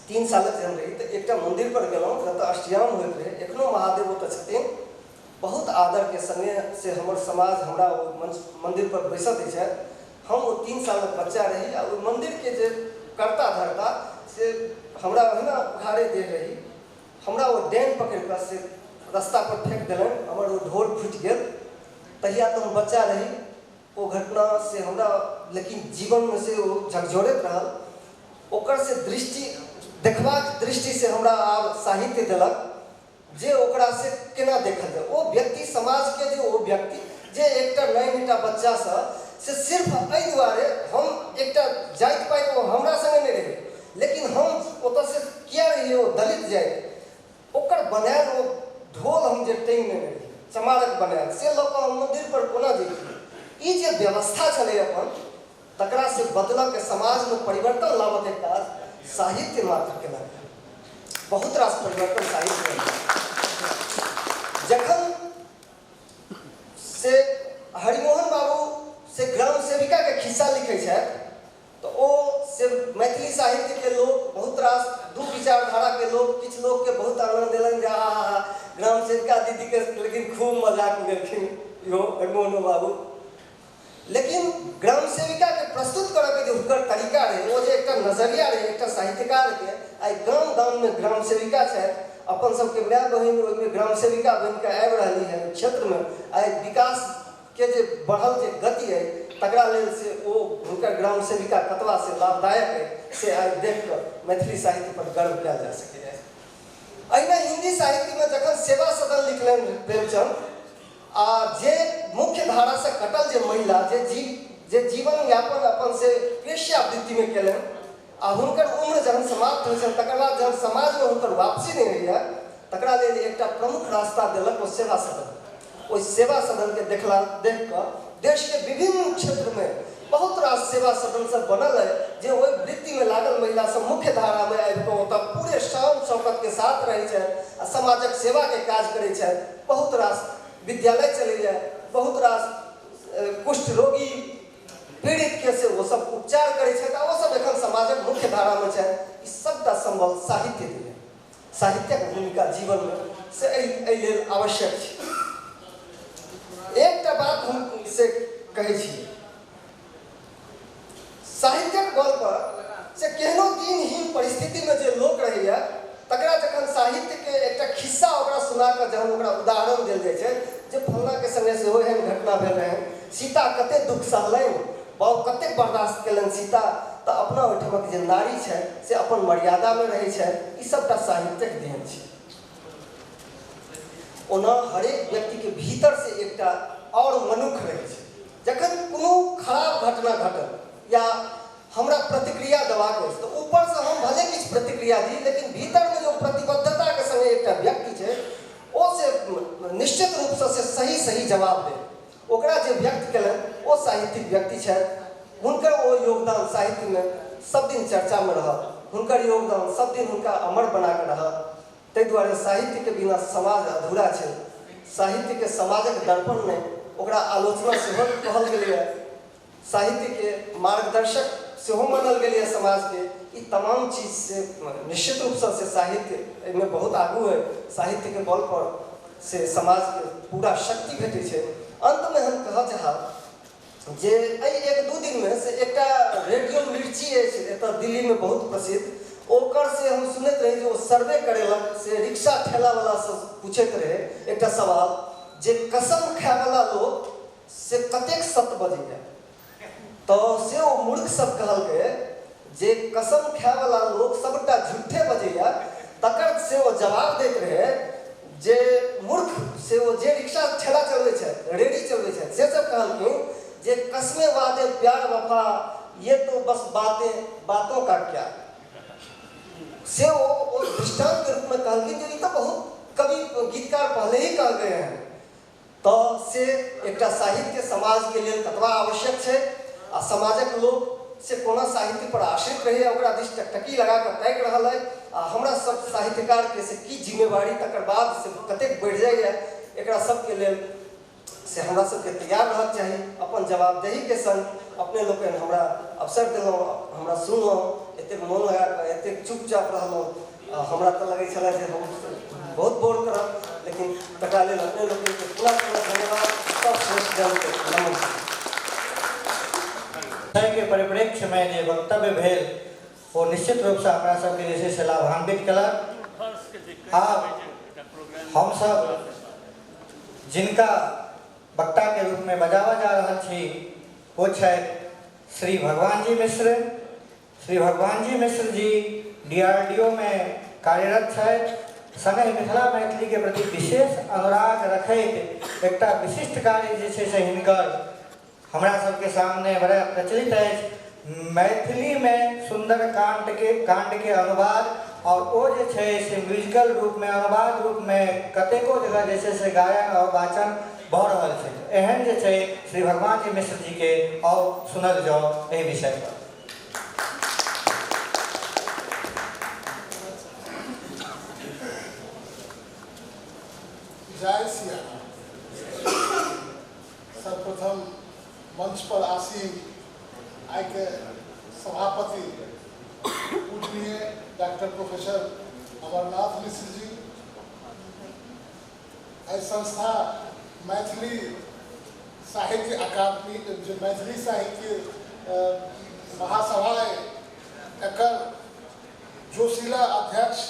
3 सालक जहन रही तऽ एकटा मन्दिर पर गेलहुँ जतऽ अष्टयाम होइत रहै। एखनो महादेव ओतऽ छथिन। बहुत आदरके संगे से हमर समाज हमरा ओ मंदिर पर बैसऽ दै छथि। हम ओ 3 सालक बच्चा रही आ ओहि मन्दिरके जे कर्ता धर्ता से हमरा ओहिना उघारे दे रही, हमरा ओ डाइन पकड़ि कऽ से रास्ता पर फेंक देलनि, हमर ओ ढोल फूटि गेल। तहिया तऽ हम बच्चा रही, ओ घटना से हमरा लेकिन जीवनमे से ओ झकझोरैत रहल। ओकर से दृष्टि देखबाक दृष्टि से हमरा आब साहित्य देलक जे ओकरा से केना देखल जाय। ओ व्यक्ति समाजके जे ओ व्यक्ति जे एकटा 9टा बच्चासँ से सिर्फ एहि दुआरे हम एकटा जाति पाति ओ हमरा संगे नहि रहै, लेकिन हम ओतऽ से किया रहियै ओ दलित जाति, ओकर बनायल ओ ढोल हम जे टाँगि नेने रही चमारक बनायल से लऽ कऽ हम मन्दिर पर कोना जैतियै। ई जे व्यवस्था छलै अपन तकरा से बदलऽके समाजमे परिवर्तन लाबऽके काज साहित्य मात्र केलक। बहुत रास परिवर्तन साहित्य। जखन से हरिमोहन बाबू से ग्राम सेविका के खिस्सा लिखै छथि तऽ ओ से मैथिली साहित्य के लोक बहुत रास दू विचारधारा के लोक किछु लोक के बहुत आनंद देलनि जे आहा ग्राम सेविका दीदी के लेकिन खूब मजाक उड़ेलखिन इहो हरिमोहन बाबू। लेकिन ग्राम सेविका के प्रस्तुत करऽ के जे हुनकर तरीका रहै, ओ जे एकटा नजरिया रहै एकटा साहित्यकार के, आइ गाम गाममे ग्राम सेविका छथि, अपन सबके माय बहिन ओहिमे ग्राम सेविका बनिके आबि रहली है क्षेत्रमे। आइ विकास के जे बढ़ल जे गति अइ तकरा लेल से ओ हुनकर ग्राम सेविका कतबा से लाभदायक अइ से आइ देख कऽ मैथिली साहित्य पर गर्व कयल जा सकैए। अहिना हिंदी साहित्यमे जखन सेवा सदन लिखलनि प्रेमचंद, आ जे मुख्य धारा से कटल जे महिला जे जीवन यापन अपन से वेश्यावृत्ति में केलनि आ हुनकर उम्र जहन समाप्त होइ छनि तकर बाद जहन समाजमे हुनकर वापसी नहि होइए तकरा लेल एकटा प्रमुख रास्ता देलक ओ सेवा सदन। ओहि सेवा सदनके देख कऽ देशके विभिन्न क्षेत्रमे बहुत रास सेवा सदन सब बनल है जे ओहि वृत्तिमे लागल महिला सब मुख्य धारामे आबि कऽ ओतऽ पूरे शान शौकतके साथ रहै छथि आ समाजक सेवाके काज करै छथि। बहुत रास विद्यालय चलैए, बहुत रास कुष्ठ रोगी पीड़ित के से वो सब उपचार करै छथि आ ओ सब एखन समाजक मुख्य धारामे छथि। ई सबटा संबल साहित्य दैए। साहित्यक भूमिका जीवनमे से एहि लेल आवश्यक छै। एकटा बात हम से कहै छी, साहित्यक बल पर से केहनो दिनहीन परिस्थितिमे जे लोक रहैए तकरा जखन साहित्यके एकटा खिस्सा ओकरा सुना कऽ जहन ओकरा उदाहरण देल जाइ छै जे फल्लाँके संगे सेहो एहन घटना भेल रहनि, सीता कतेक दुख सहलनि, बाउ कतेक बर्दाश्त केलनि सीता, तऽ अपना ओहिठामक जे नारी छै से अपन मर्यादामे रहै छै। ई सबटा साहित्यक देन छै। ओना हरेक व्यक्तिके भीतर से एकटा और मनुख रहै छै। जखन कोनो खराब घटना घटल या हमरा प्रतिक्रिया देबाक अछि तऽ ऊपरसँ हम भले किछु प्रतिक्रिया दी, लेकिन भीतरमे जो प्रतिबद्धताके संगे एकटा व्यक्ति छै ओ से निश्चित रूपसँ से सही सही जवाब दे। ओकरा जे व्यक्त केलनि ओ साहित्यिक व्यक्ति छथि। हुनकर ओ योगदान साहित्यमे सब दिन चर्चामे रहत, हुनकर योगदान सब दिन हुनका अमर बना कऽ रहत। ताहि दुआरे साहित्यके बिना समाज अधूरा छै। साहित्यके समाजक दर्पण नहि, ओकरा आलोचना सेहो कहल गेलैए, साहित्यके मार्गदर्शक सेहो मानल गेलैए समाजके। ई तमाम चीज से निश्चित रूपसँ से साहित्य एहिमे बहुत आगू है। साहित्यके बल पर से समाजके पूरा शक्ति भेटै छै। अंतमे हम कहऽ चाहब जे एहि एक दू दिनमे से एकटा रेडियो मिर्ची अछि एतऽ दिल्लीमे बहुत प्रसिद्ध, ओकर से हम सुनैत रही जे ओ सर्वे करेलक से रिक्शा ठेलावलासँ पूछैत रहै एकटा सवाल जे कसम खायवला लोक से कतेक सत्य बजैए। तऽ से ओ मूर्ख सब कहलकै जे कसम खायवला लोक सबटा झूठे बजैए। तकर से ओ जवाब दैत रहै जे मूर्ख से ओ जे रिक्शा ठेला चलबै छथि, रेहड़ी चलबै छथि, से सब कहलखिन जे कसमे वादे प्यार वफा ये तो बस बातें बातों का क्या। से ओ दृष्टांत के रूप में कहलखिन जे ई तऽ बहुत कवि गीतकार पहले ही कह गए हैं। तऽ से एकटा साहित्य समाजके लेल कतबा आवश्यक छै आ समाजक लोक से कोना साहित्य पर आश्रित रहैए ओकरा दिस टकटकी लगा कऽ ताकि रहल अइ आ हमरा सब साहित्यकारके से की जिम्मेवारी तकर बाद से कतेक बढ़ि जाइए, एकरा सबके लेल से हमरा सबके तैयार रहक चाही अपन जवाबदेहीके संग। अपने लोकनि हमरा अवसर देलहुँ, हमरा सुनलहुँ, एतेक मोन लगा कऽ एतेक चुपचाप रहलहुँ। हमरा तऽ लगै छलै जे हम बहुत बोर करब, लेकिन तकरा लेल अपने लोकनिके पुनः पुनः धन्यवाद। सब श्रेष्ठ जनके नमन। के परिप्रेक्ष्य में जे वक्तव्य भेल ओ निश्चित रूपसँ हमरा सबके जे छै से लाभान्वित केलक। आब हमसब जिनका वक्ता के रूप में बजावा जा रहल छी ओ छथि श्री भगवान जी मिश्र। श्री भगवान जी मिश्र जी DRDO में कार्यरत छथि, संगहि मिथिला मैथिली के प्रति विशेष अनुराग रखैत एकटा विशिष्ट कार्य जे छै से हिनकर हमरा सबके सामने बड़ा प्रचलित अछि। मैथिली में सुंदर कांड के अनुवाद और ओ जे छै से म्यूजिकल रूप में अनुवाद रूप में कतेको जगह जे छै से गायन और वाचन भऽ रहल छै। एहन जे छै श्री भगवान जी मिश्र जी के और सुनल जाओ एहि विषय पर। जय सिया। सर्वप्रथम मंच पर आसीन आइ के सभापति पूजनीय डॉक्टर प्रोफेसर अमरनाथ मिश्र जी, एहि संस्था मैथिली साहित्य अकादमी जो मैथिली साहित्य महासभा है एकर जोशीला अध्यक्ष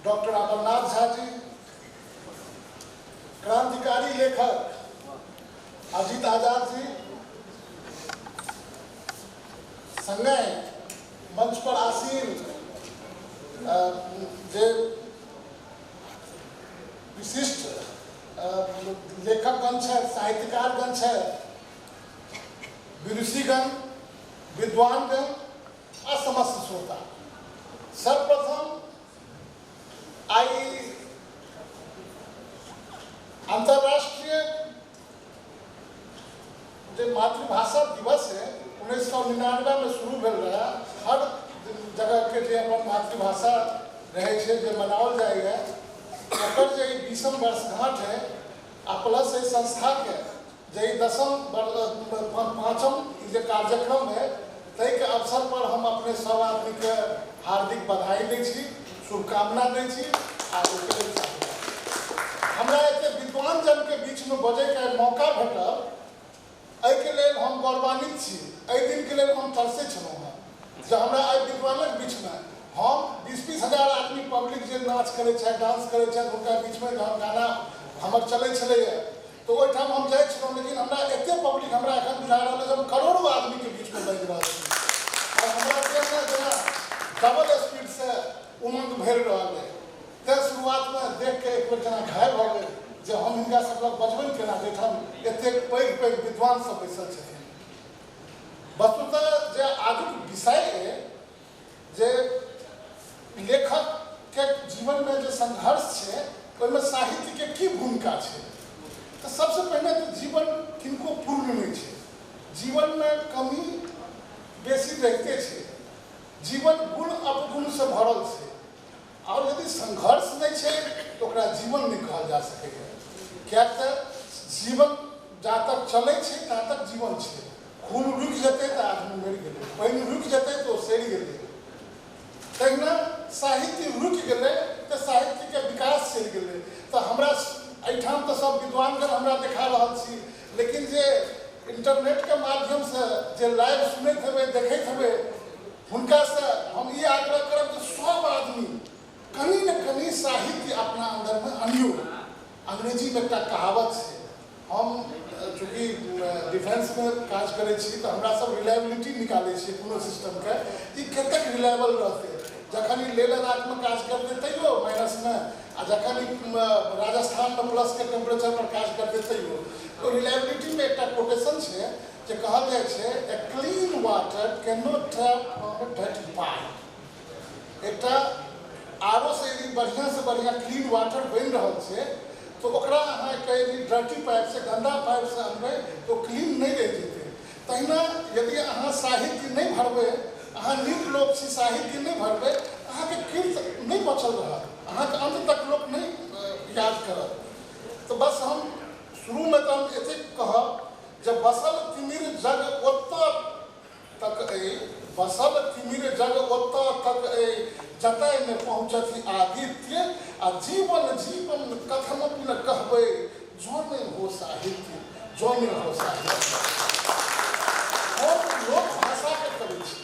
डॉक्टर अमरनाथ झा जी, क्रांतिकारी लेखक अजीत आजाद जी, संगे मंच पर आसीन जे विशिष्ट लेखकगण छथि, साहित्यकारगण छथि, विदुषीगण, विद्वानगण आ समस्त श्रोता, सर्वप्रथम आई अंतर्राष्ट्रीय जो मातृभाषा दिवस है 1999 में शुरू भेल रहा। हर जगह के जे अपन मातृभाषा रहे छै जे मनाओल जाइए, ओकर जे 20म वर्षगांठ है आ प्लस एहि संस्था के जे 10म 5म जे कार्यक्रम है ताहिके अवसर पर हम अपने सब आदमी के हार्दिक बधाई दै छी, शुभकामना दै छी। आ हमरा एते विद्वान जन के बीच में बजैके मौका भेटल, एहिके लेल हम गौरवान्वित छी। एहि दिनके लेल हम तरसै छलहुँ हँ जे हमरा एहि विद्वानक बीचमे हम 20-20 हजार आदमी पब्लिक जे नाच करै छथि, डांस करै छथि, हुनका बीचमे जहन गाना हमर चलै छलैए तऽ ओहिठाम हम जाइ छलहुँ, लेकिन हमरा एतेक पब्लिक हमरा एखन बुझा रहल अछि हम करोड़ों आदमीके बीचमे बाजि रहल छी और हमरा देहमे जेना डबल स्पीडसँ उमंग भरि रहल अइ। तैँ शुरुआतमे देखिके एक बेर जेना घायल भऽ गेल जे हम हिनका सब लग बजबनि केना जाहिठाम एतेक पैघ पैघ विद्वान सब बैसल छथिन। वस्तुतः जे आजुक विषय अइ जे लेखकके जीवनमे जे संघर्ष छै ओहिमे साहित्यके की भूमिका छै, तऽ सबसँ पहिने तऽ जीवन किनको पूर्ण नहि छै, जीवनमे कमी बेसी रहिते छै, जीवन गुण अपगुणसँ भरल छै और यदि संघर्ष नहीं छै तो ओकरा जीवन नहीं कहल जा सकैए। किएक तऽ जीवन जा तक चलै छै ता तक जीवन छै। खून रुकि जेतै तऽ आदमी मरि गेलै, पानि रुकि जेतै तऽ ओ सड़ि गेलै। तहिना साहित्य रुकि गेलै तऽ साहित्यके विकास चलि गेलै। तऽ हमरा एहिठाम तऽ सब विद्वानगण हमरा देखा रहल छी, लेकिन जे इंटरनेटके माध्यमसँ जे लाइव सुनैत हेबै, देखैत हेबै, हुनकासँ हम ई आग्रह करब जे सब आदमी कनी न कनी साहित्य अपना अंदरमे अनियो। अंग्रेजीमे एकटा कहावत छै, हम चूँकि डिफेंसमे काज करै छी तऽ हमरा सब रिलायबिलिटी निकालै छियै कोनो सिस्टमके, ई कतेक रिलायबल रहतै। जखन ई लेह लद्दाखमे काज करतै तैयो माइनसमे, आ जखन ई राजस्थानमे प्लसके टेम्परेचर पर काज करतै तैयो। तो रिलायबिलिटीमे एकटा कोटेशन छै जे कहल जाइ छै, a clean water can not tap from a dirty pipe. एकटा आरो से यदि बढ़िआँ से बढ़िआँ क्लीन वाटर बनि रहल छै तो ओकरा अहाँके यदि डर्टी पाइप से, गन्दा पाइप से अनबै तो क्लीन नहि रहि जेतै। तहिना यदि अहाँ साहित्य नहि भरबै, अहाँ नीक लोक छी, साहित्य नहि भरबै, अहाँके कीर्त नहि बचल रहत, अहाँके अन्त तक लोक नहि याद करत। तऽ बस हम शुरूमे तऽ हम एतेक कहब जे बसल तिमिर जग ओतऽ तक अइ, बसल तिमिर जग ओतऽ तक अइ, जतय नहि पहुँचथि आदित्य, आ जीवन जीवन कथमपि न कहबै जँ नहि हो साहित्य, जँ नहि हो साहित्य। हम लोक भाषाके करै छी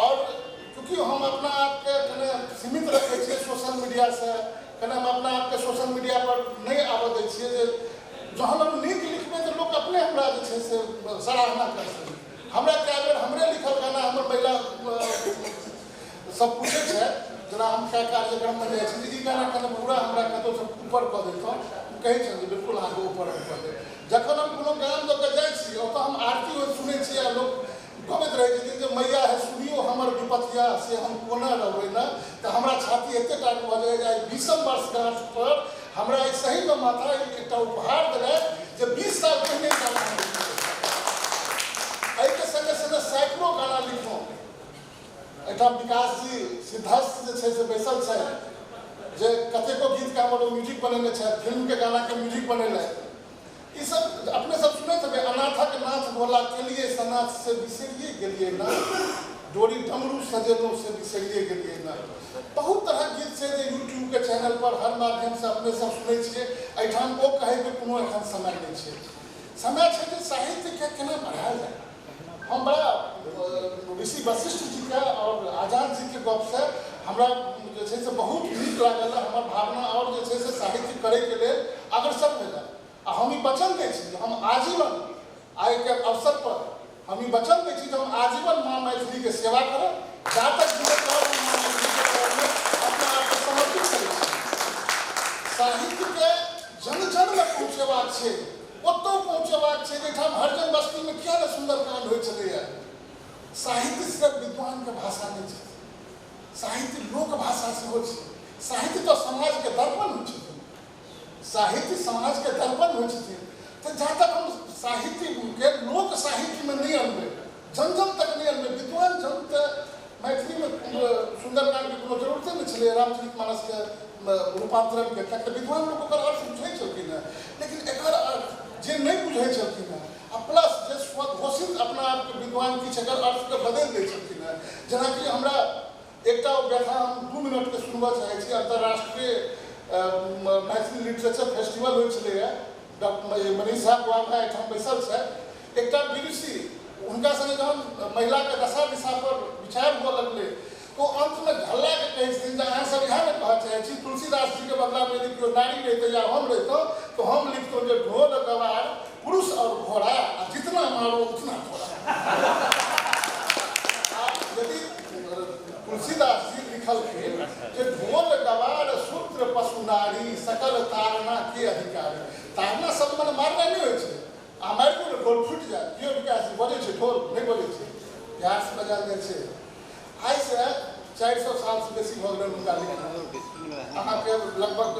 और चूँकि हम अपना आपके कने सीमित रखै छियै सोशल मीडियासँ, कने हम अपना आपके सोशल मीडिया पर नहि आबऽ दै छियै जे जहन हम नीक लिखबै तऽ लोक अपने हमरा जे छै से सराहना करतै। हमरा कए बेर हमरे लिखल गाना हमर महिला सब पूछै छै, जेना हम कए कार्यक्रममे जाइ छी ई गाना कने पूरा हमरा कतहुसँ ऊपर कऽ दैतहुँ, कहै छनि जे बिल्कुल अहाँके ऊपर हम कऽ देब। जखन हम कोनो गाम दऽ कऽ जाइ छी ओतऽ हम आरती होइत सुनै छी आ लोक गबैत रहै छथिन जे मैया हे सुनियौ हमर विपतिया से हम कोना रहबै ने, तऽ हमरा छाती एते टाइट भऽ जाइए जे आइ 20म वर्षगांठ पर हमरा एहि सहीमे माता एकटा उपहार देलथि जे 20 साल पहिने गाना हम लिखलहुँ। एहिके सङ्गे सङ्गे सैकड़ो गाना लिखलहुँ। एहिठाम विकास जी सिद्धस्त जे छै से बैसल छथि जे कतेको गीतके हमर ओ म्यूजिक बनेने छथि, फिल्मके गानाके म्यूजिक बनेलथि। ई सब अपने सब सुनैत हेबै, अनाथक नाथ भोला केलिए सनाथ से बिसरिए गेलिए ना, डोरी डमरू सजेलहुँ से बिसरिए गेलिए ना। बहुत तरहक गीत छै जे यूट्यूबके चैनल पर हर माध्यमसँ अपने सब सुनै छियै। एहिठाम ओ कहैके कोनो एखन समय नहि छै। समय छै जे साहित्यके केना बढ़ायल जाय। हम बड़ा ऋषि वशिष्ठ जीके और आजाद जीके गपसँ हमरा जे छै से बहुत नीक लागल। हमर भावना और जे छै से साहित्य करैके लेल अग्रसर भेल। आ हम ई वचन दै छी हम आजीवन आइके अवसर पर हम ई वचन दै छी जे हम आजीवन माँ मैथिलीके सेवा करब। जा तक जीवन रहब हम माँ मैथिलीके चरणमे अपना आपके समर्पित करै छी। साहित्यके जन जनमे पहुँचेबाक छै, ओतौ पहुँचेबाक छै जाहिठाम हरिजन बस्तीमे किया ने सुंदरकांड होइ छलैए। साहित्य सिर्फ विद्वानके भाषा नहि छै, साहित्य लोक भाषा सेहो छै। साहित्य तऽ समाजके दर्पण होइ छथिन, साहित्य समाजके दर्पण होइ छथिन। तऽ जा तक हम साहित्यके लोक साहित्यमे नहि अनबै, जन जन तक नहि अनबै, विद्वान जन तऽ मैथिलीमे सुंदरकांडके कोनो जरूरते नहि छलै रामचरित मानसके रूपांतरणके, कियाक तऽ विद्वान लोक ओकर अर्थ बुझै छलखिन हेँ। लेकिन एकर अर्थ जे नहि बुझै छलखिन हेँ आ प्लस जे स्वघोषित अपना आपके विद्वान किछु एकर अर्थके बदलि दै छलखिन हेँ। जेनाकि हमरा एकटा व्यथा हम 2 मिनटके सुनबऽ चाहै छी। अन्तर्राष्ट्रीय मैथिली लिटरेचर फेस्टिवल होइ छलैए, डॉक्टर मनीष झा कुआभा एहिठाम बैसल छथि। एकटा विदुषी हुनका सङ्गे जहन महिलाके दशा दिशापर विचार हुअ लगलै तो अन्तमे हल्लाके कहै छथिन जे अहाँ सब इएह ने कहऽ चाहै छी तुलसीदास जीके बदलामे यदि केओ नारी रहितै या हम रहितहुँ तो हम लिखतहुँ जे ढोल गवार पुरुष और घोड़ा आ जितना मारो उतना थोड़ा। यदि तुलसीदास जी लिखलखिन जे ढोल गवार सूत्र पशु नारी सकल तारणा के अधिकारी, तारणा शब्द मने मारना नहि होइ छै, आ मारितो ने ढोल फूटि जायत। केओ विकास बजै छै ढोल नहि बजै छै, प्यारसँ बजायल जाइ छै। आइसँ 400 सालसँ बेसी भऽ गेलै हुनका लिखना, अहाँके लगभग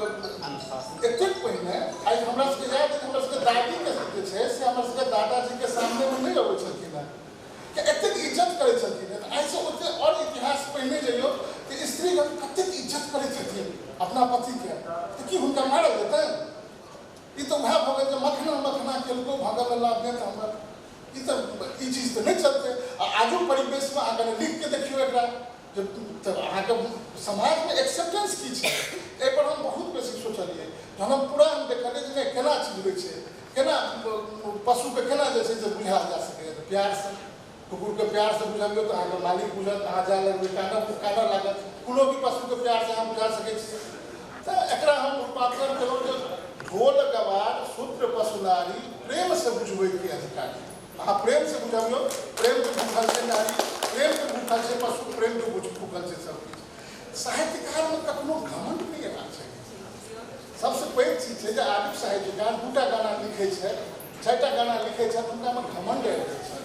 एतेक पहिने। आइ हमरा सबके याद है हमरा सबके दादीके जे छै से हमर सबके दादाजीके सामनेमे नहि अबै छलखिन हेँ, एतेक इज्जत करै छलखिन हेँ। आइसँ ओतेक आओर इतिहास पहिने जइयौ कि स्त्रीगण कतेक इज्जत करै छथिन अपना पतिके, तऽ की हुनका मारल जेतै? ई तऽ वएह भऽ गेल जे मखना मखना केलको भगल लाभ नहि। तऽ हमर ई तऽ ई चीज तऽ नहि चलतै। आ आजुक परिवेशमे अहाँ कनि लिखिके देखियौ एकरा जे तऽ अहाँके समाजमे एक्सेप्टेंस की छै, एहिपर हम बहुत बेसी सोचलियै। जहन हम पूरा हम देखलियै जे नहि केना चीज होइ छै, केना पशुके केना जे छै से बुझायल जा सकैए। प्यारसँ कुकुरके प्यारसँ बुझबियौ तऽ अहाँके मालिक बुझत, अहाँ जाय लगबै कानऽ लागत। कोनो भी पशुके प्यारसँ अहाँ बुझा सकै छियै। तऽ एकरा हम रूपांतरण केलहुँ जे ढोल गवार सूत्र पशु नारी प्रेमसँ बुझबैके अधिकारी। अहाँ प्रेमसँ बुझबियौ, प्रेमके भूखल छै नारी, प्रेमके भूखल छै पशु, प्रेमके भूखल छै सब किछु। साहित्यकारमे कखनो घमंड नहि अयबाक चाही। सबसँ पैघ चीज छै जे आजुक साहित्यकार 2टा गाना लिखै छै, 4टा गाना लिखै छै, हुनकामे घमंड आबि जाइ छै।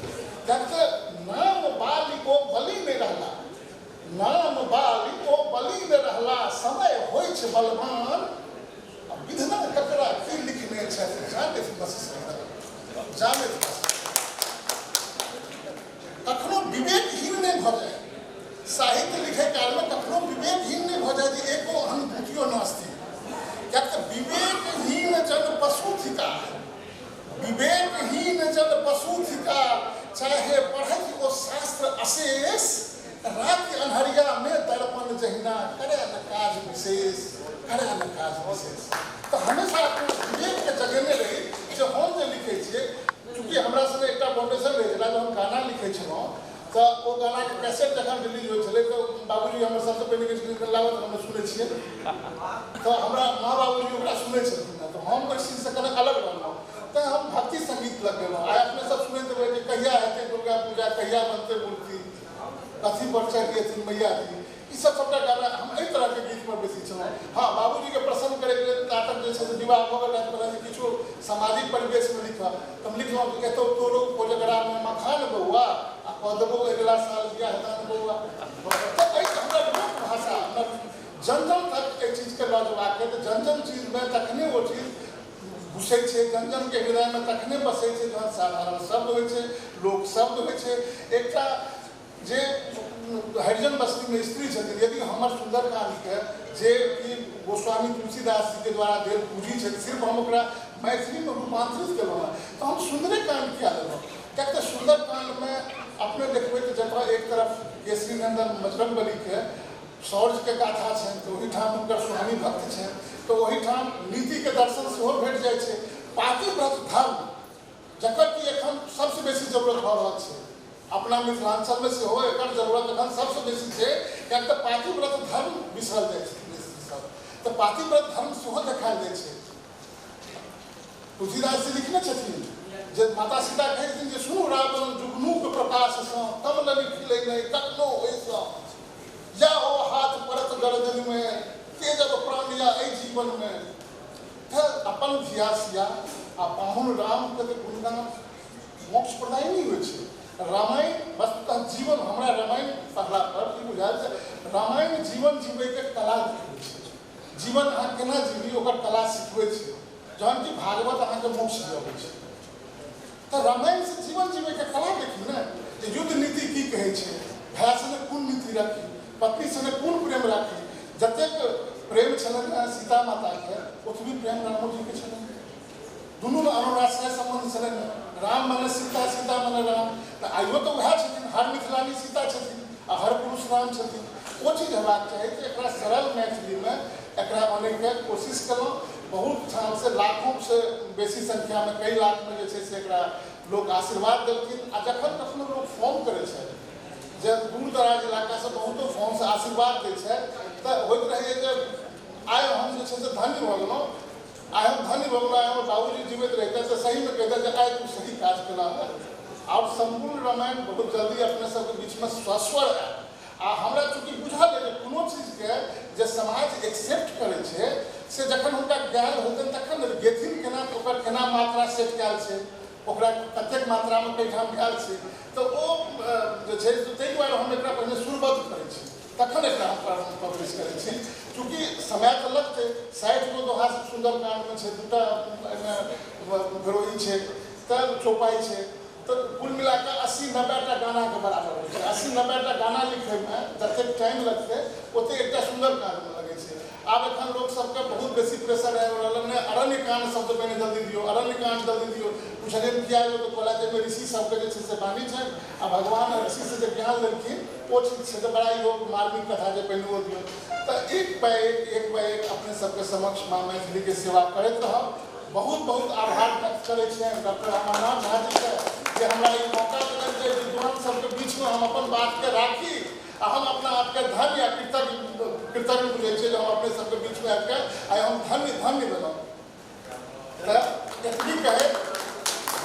किएक तऽ नाम बाली ओ बलि नहि रहला, नाम बाली ओ बलि नहि रहला, समय होइ छै बलवान, विधना ककरा की लिखने छथि जानैत बस जानैत बस। कखनो विवेकहीन नहि भऽ जाय साहित्य लिखै कालमे, कखनो विवेकहीन नहि भऽ जाय जे एको अनुभूतियो नास्ति। किएक तऽ विवेकहीन जन पशु थिका, विवेकहीन जन पशु थिका, चाहे पढ़ै ओ शास्त्र अशेष, राति अन्हरियामे दर्पण जहिना करे न काज विशेष, करे न काज विशेष। तऽ हमेशा अपना विवेकके जगेने रही जे हम जे लिखै छियै, चूँकि हमरा सङ्गे एकटा फाउंडेशन रहै छलै, जब हम गाना लिखै छलहुँ तऽ ओ गानाके कैसेट जखन रिलीज होइ छलै तऽ बाबूजी हमर सबसँ पहिने कहै छलखिन लाबऽ तऽ हम सुनै छियै, तऽ हमरा माँ बाबूजी ओकरा सुनै छलखिन हेँ। तऽ हम ओहि चीजसँ कने अलग रहलहुँ, तऽ हम भक्ति संगीत लग गेलहुँ। आइ अपने सब सुनैत रहबै जे कहिया हेतै दुर्गा पूजा, कहिया बनतै मूर्ति, कथी पर चढ़ि एथिन मैया जी, ई सब सबटा गाना हम एहि तरहके गीतपर बेसी छलहुँ। हाँ, बाबूजीके प्रसन्न करैके लेल तातक जे छै से विवाह भऽ गेल रहै जे किछु सामाजिक परिवेशमे लिखऽ, तऽ हम लिखलहुँ कि एतौ तोरो कोजगरामे मखान बौआ आ कऽ देबौ अगिला साल बियाह दान बौआ। तऽ एहि हमरा लोक भाषा हमरा जन जन तक एहि चीजके लऽ जेबाक अइ। तऽ जन जन चीजमे तखने ओ चीज घुसै छै, जन जनके हृदयमे तखने बसै छै जहन साधारण शब्द होइ छै, लोक शब्द होइ छै। एकटा जे हरिजन बस्तीमे स्त्री छथिन, यदि हमर सुंदरकांडके जे कि गोस्वामी तुलसीदास जीके द्वारा देल पूँजी छै, सिर्फ हम ओकरा मैथिलीमे रूपान्तरित केलहुँ हेँ, तऽ हम सुन्दरेकाण्ड किया लेलहुँ? किएक तऽ सुन्दरकाण्डमे अपने देखबै तऽ जतऽ एक तरफ केसरी नन्दन बजरंग बलीके शौर्यके गाथा छनि, तऽ ओहिठाम हुनकर स्वामी भक्त छनि, तऽ ओहिठाम नीतिके दर्शन सेहो भेट जाइ छै। पातिव्रत धर्म जकर कि एखन सबसँ बेसी जरूरत भऽ रहल छै अपना मिथिलांचलमे सेहो, एकर जरूरत एखन सबसँ बेसी छै। किएक तऽ पातिव्रत धर्म बिसरल जाइ छै सब, तऽ पातिव्रत धर्म सेहो देखायल जाइ छै। तुलसीदास जी लिखने छथिन जे माता सीता कहै छथिन जे सुनू रावण जुगनूक प्रकाशसँ कमलनि खिलै नहि कखनो ओहिसँ, या ओ हाथ परत गरदनिमे तेजब प्राण या एहि जीवनमे। तऽ अपन धिया सिया आ पाहुन रामके तऽ गुणगान मोक्ष प्रदायनी होइ छै। रामायण वस्तुतः जीवन, हमरा रामायण पढ़ला पर ई बुझायल जे रामायण जीवन जीवैके कला देखबै छै, जीवन अहाँ केना जीवी ओकर कला सिखबै छै, जहन कि भागवत अहाँके मोक्ष दिअबै छै। तऽ रामायणसँ जीवन जीवैके कला देखी ने, जे युद्ध नीति की कहै छै, भाय सङ्गे कोन नीति राखी, पत्नी सङ्गे कोन प्रेम राखी। जतेक प्रेम छलनि हेँ सीता माताके ओतबी प्रेम रामोजीके छलनि, दुनूमे अनुराश्रय सम्बन्ध छलनि। राम मने सीता, सीता मने राम। तऽ आइयो तऽ वएह छथिन, हर मिथिलानी सीता छथिन आ हर पुरुष राम छथिन। ओ चीज हेबाक चाही। तऽ एकरा सरल मैथिलीमे एकरा अनैके कोशिश केलहुँ। बहुत ठामसँ लाखोंसँ बेसी संख्यामे, कई लाखमे जे छै से एकरा लोक आशीर्वाद देलखिन। आ जखन कखनो लोक फोन करै छथि, जे दूर दराज इलाकासँ बहुतो फोनसँ आशीर्वाद दै छथि, तऽ होइत रहैए जे आइ हम जे छै से धन्य भऽ गेलहुँ, आइ हम धन्य भऽ गेलहुँ। आइ हमर बाबूजी जीवित रहिते तऽ सहीमे कहिते जे आइ तू सही काज केलह हँ। आओर सम्पूर्ण रामायण बहुत जल्दी अपने सबके बीचमे सस्वर आयत। आ हमरा चूँकि बुझल अइ जे कोनो चीजके जे समाज एक्सेप्ट करै छै से जखन हुनका गायल होतनि तखन ने गेथिन केना, ओकर केना मात्रा सेट कयल छै, ओकरा कतेक मात्रामे कईठाम गायल छै, तऽ ओ जे छै ताहि दुआरे हम एकरा पहिने सुरबद्ध करै छी, तखन एकरा हम पब्लिश करै छी। चूँकि समय तऽ लगतै, 60 गो दोहा सुन्दरकाण्डमे छै, 2टा एहिमे विरोही छै, तऽ चौपाइ छै, तऽ कुल मिलाकऽ 80-90 टा गानाके बराबर होइ छै। 80-90 टा गाना लिखैमे जतेक टाइम लगतै ओतेक एकटा सुन्दरकाण्डमे लगै छै। आब एखन लोक सबके बहुत बेसी प्रेशर आबि रहल नहि, अरण्यकाण्ड शब्द पहिने जल्दी दियौ, अरण्यकाण्ड जल्दी दियौ। पुछलियनि किया यौ, तऽ कहलक जे ऋषि सबके जे छै से बानी छै आ भगवान ऋषिसँ जे ज्ञान लेलखिन ओ चीज छै, तऽ बड़ा इहो मार्मिक कथा जे पहिने ओ दियौ। तऽ एक बाय एक, एक बाय एक अपने सबके समक्ष माँ मैथिलीके सेवा करैत रहब। बहुत बहुत आभार व्यक्त करै छियनि डॉक्टर अमरनाथ झा जीके जे हमरा ई मौका देलनि जे विद्वान सबके बीचमे हम अपन बातके राखी आ हम अपना आपके धन्य आ कृतज्ञ बुझै छियै जे हम अपने सबके बीचमे आबिके आइ हम धन्य धन्य भेलहुँ। तऽ एतबी कहै,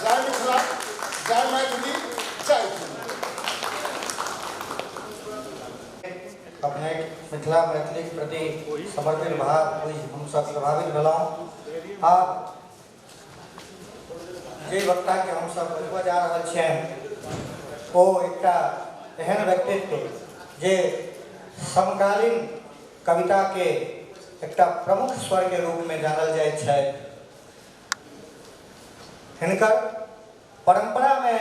जय मिथिला, जय मैथिली, जय हिन्द। अपने मिथिला मैथिलीके प्रति समर्पित भाव बुझि हमसब प्रभावित भेलहुँ। आब जे वक्ताके हमसब बजबऽ जा रहल छियनि ओ एकटा एहन व्यक्तित्व जे समकालीन कविताके एकटा प्रमुख स्वरके रूपमे जानल जाइत छथि। हिनकर परम्परामे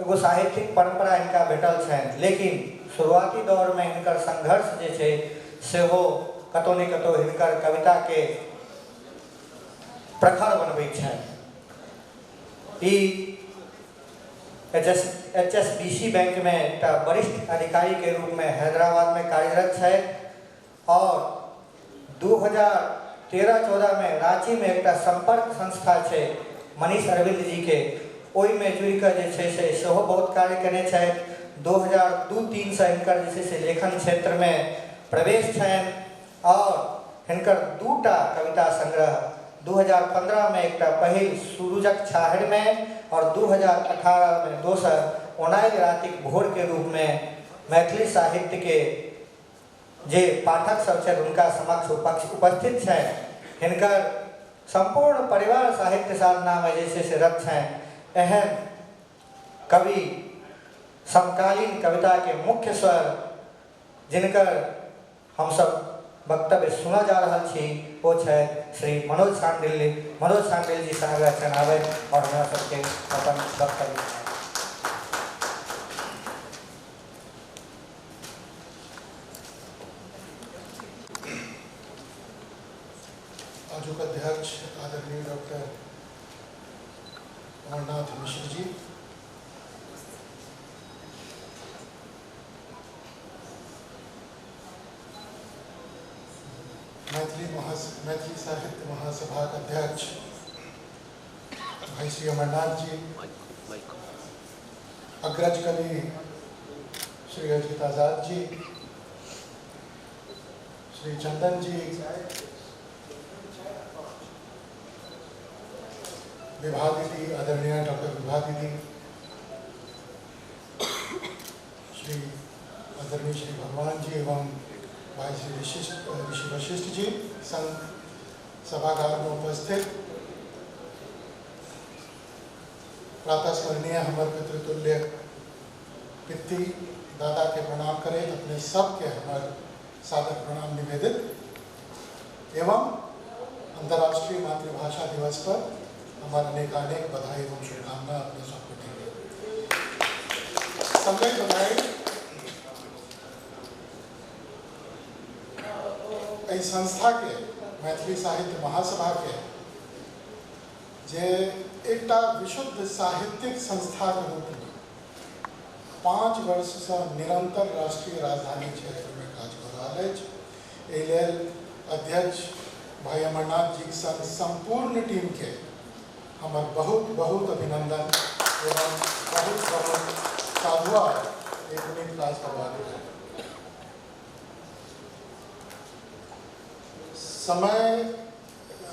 एगो साहित्यिक परम्परा हिनका भेटल छनि, लेकिन शुरुआती दौरमे हिनकर संघर्ष जे छै सेहो कतौ ने कतौ हिनकर कविताके प्रखर बनबै छनि। ई HSBC bank में एकटा वरिष्ठ अधिकारी के रूप में हैदराबाद में कार्यरत छथि और 2013-14 में रांची में एकटा संपर्क संस्था छै मनीष अरविंद जी के, ओहिमे जुड़िकऽ जे छै से सेहो बहुत कार्य केने छथि। 2002-03 से हिनकर जे छै से लेखन क्षेत्रमे प्रवेश छनि और हिनकर 2टा कविता संग्रह 2015 में एकटा पहिल सूरुजक छाहरि में और 2018 में दोसर ओनाइल रातिक भोर के रूप में मैथिली साहित्य के जे पाठक सब छथि उनका समक्ष उपस्थित छनि। हिनकर संपूर्ण परिवार साहित्य साधना में जे छै से रत छनि। एहन कवि समकालीन कविता के मुख्य स्वर जिनकर हमसब वक्तव्य सुना जा रहा छी ओ छथि श्री मनोज शांडिल्य। मनोज शांडिल्य जी से आग्रह छनि आबथि और हमरा सबके अपन वक्तव्य। आजुक अध्यक्ष आदरणीय डॉक्टर अमरनाथ मिश्र जी, मैथिली साहित्य महासभा के अध्यक्ष भाई श्री अमरनाथ जी, अग्रज कवि श्री अजित आजाद जी, श्री चंदन जी, विभा दीदी, आदरणीय डॉक्टर विभा दीदी, श्री आदरणीय श्री भगवान जी एवं भाई श्री ऋषि वशिष्ठ जी संग सभागार में उपस्थित प्रातः स्मरणीय हमर पितृतुल्य पित्ती दादा के प्रणाम करें, अपने सबके हमर सादर प्रणाम निवेदित एवं अंतर्राष्ट्रीय मातृभाषा दिवस पर हमार अनेकानेक बधाई एवं शुभकामना अपने सबको देंगे। संगहि बधाई एहि संस्था के मैथिली साहित्य महासभा के जे एकटा विशुद्ध साहित्यिक संस्था के रूप में 5 वर्ष से निरंतर राष्ट्रीय राजधानी क्षेत्र में काज कऽ रहल अछि। एहि लेल अध्यक्ष भाई अमरनाथ जी के संग संपूर्ण टीम के हमर बहुत बहुत अभिनंदन एवं बहुत बहुत साधुवाद एक पुनीत काज करबाक लेल। समय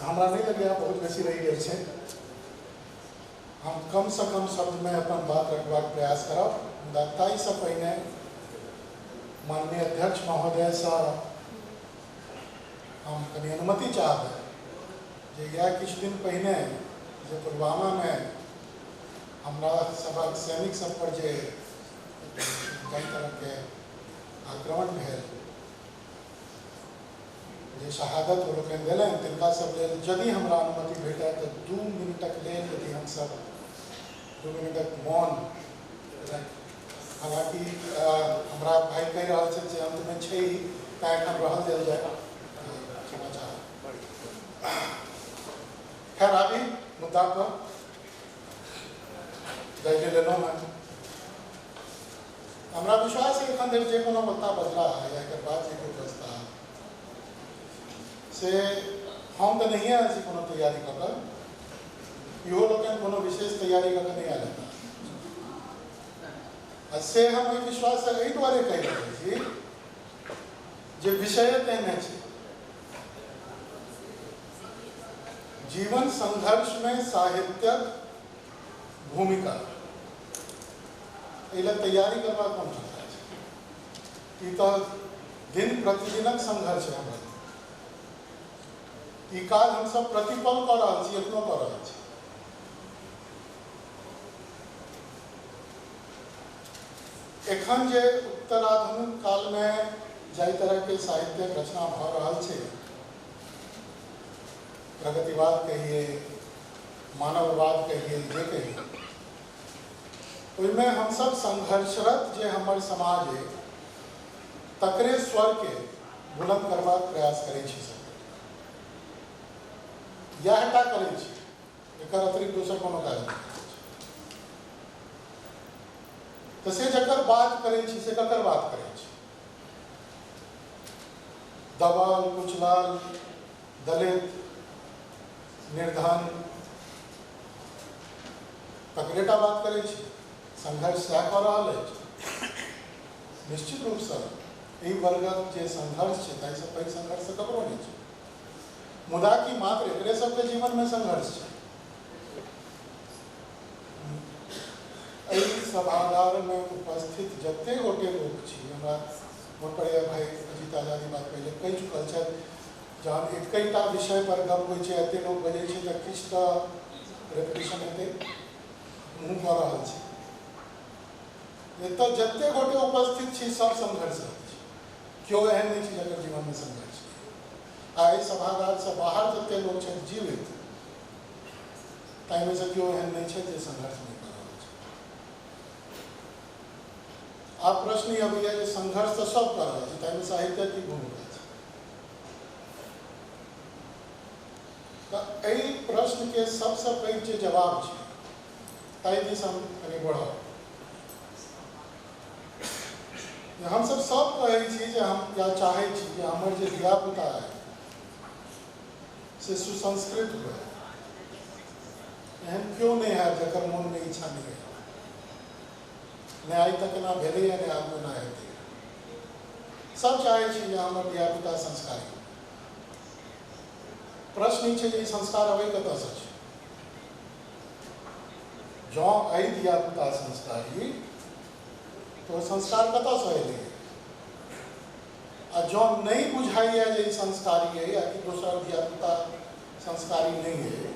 हमरा नहीं लगैया बहुत बेसी रहि गेल छै, हम कम से कम शब्द में अपन बात रखबाक प्रयास करब। मुदा ताहिसँ पहिने माननीय अध्यक्ष महोदयसँ हम कनि अनुमति चाहबै जे इएह किछु दिन पहिने जे पुलवामामे हमरा सभक सैनिक सब पर जे जाहि तरहके आक्रमण भेल, जे शहादत ओ लोकनि देलनि, तिनका सब लेल यदि हमरा अनुमति भेटय तऽ 2 मिनटक लेल यदि हमसब 2 मिनटक मौन, हालाँकि हमरा भाई कहि रहल छथि जे अन्तमे छै तैँ एखन रहल देल जाय, क्षमा चाहब। खैर आबी मुद्दा पर जाय लेलहुँ हेँ। हमरा विश्वास है एखन धरि जे कोनो वक्ता बजला या एकर बाद जे केओ बजता से हम तऽ नहिए आयल छी कोनो तैयारी कऽ कऽ, इहो लोकनि कोनो विशेष तैयारी कऽ कऽ नहि आयल हेता। आ से हम एहि विश्वाससँ एहि दुआरे कहि रहल छी जे विषय तेहने छै। जीवन संघर्ष में साहित्यक भूमिका, एहि लए तैयारी करबाक कोन चिन्ता छै, ई तऽ दिन प्रतिदिनक संघर्ष है। हमरा ई काज हमसब प्रतिपल कऽ रहल छी, एखनो कऽ रहल छी। एखन जे उत्तराधुनिक कालमे जाहि तरहके साहित्यक रचना भऽ रहल छै, प्रगतिवाद कहिए, मानववाद कहिए, जे कहिए, ओहिमे हमसब संघर्षरत जे हमर समाज है तकरे स्वरके बुलंद करबाक प्रयास करै छी। सब इएह टा करै छी, एकर अतिरिक्त दोसर कोनो काज नहि करै छी। तऽ से जकर बात करै छी से ककर बात करै छी? दबल कुचलल दलित निर्धन तकरेटा बात करै छी, संघर्ष सएह कऽ रहल अछि। निश्चित रूपसँ एहि वर्गक जे संघर्ष छै ताहिसँ पैघ संघर्ष ककरो नहि छै। मुदा की मात्र एकरे सबके जीवनमे संघर्ष छै? एहि सभागारमे उपस्थित जतेक गोटे लोक छी, हमरा मोन पड़ैए भाई अजीत आजादी बात पहिले कहि चुकल छथि, जहन एकैटा विषय पर गप होइ छै, एते लोक बजै छै तऽ किछु तऽ रेपिटेशन हेतै, हमहूँ कऽ रहल छी। एतऽ जतेक गोटे उपस्थित छी सब संघर्षरत छी, केओ एहन नहि छै जकर जीवनमे संघर्ष। आ एहि सभागारसँ बाहर जतेक लोक छथि जीवित, ताहिमे से केओ एहन नहि छै जे संघर्ष नहि कऽ रहल छै। आब प्रश्न ई अबैए जे संघर्ष तऽ सब कऽ रहल छै, ताहिमे साहित्यक की भूमिका छै? तऽ एहि प्रश्नके सबसँ पैघ जे जवाब छै ताहि दिस हम कनि बढ़ब। हमसब सब कहै छी जे हम या चाहै छी जे हमर जे धियापुता है से सुसंस्कृत हुए। एहन केओ नहि है जकर मोनमे इच्छा नहि है, नहि आइ तक एना भेलैए नहि आगू एना हेतै। सब चाहै छी जे हमर धियापुता संस्कारी हो। प्रश्न ई छै जे ई संस्कार अबै कतऽसँ छै? जँ एहि धियापुता संस्कारी तो संस्कार कतऽसँ एलै? आ जँ नहि बुझाइए जे ई संस्कारी अइ आ कि दोसर धियापुता संस्कारी नहीं है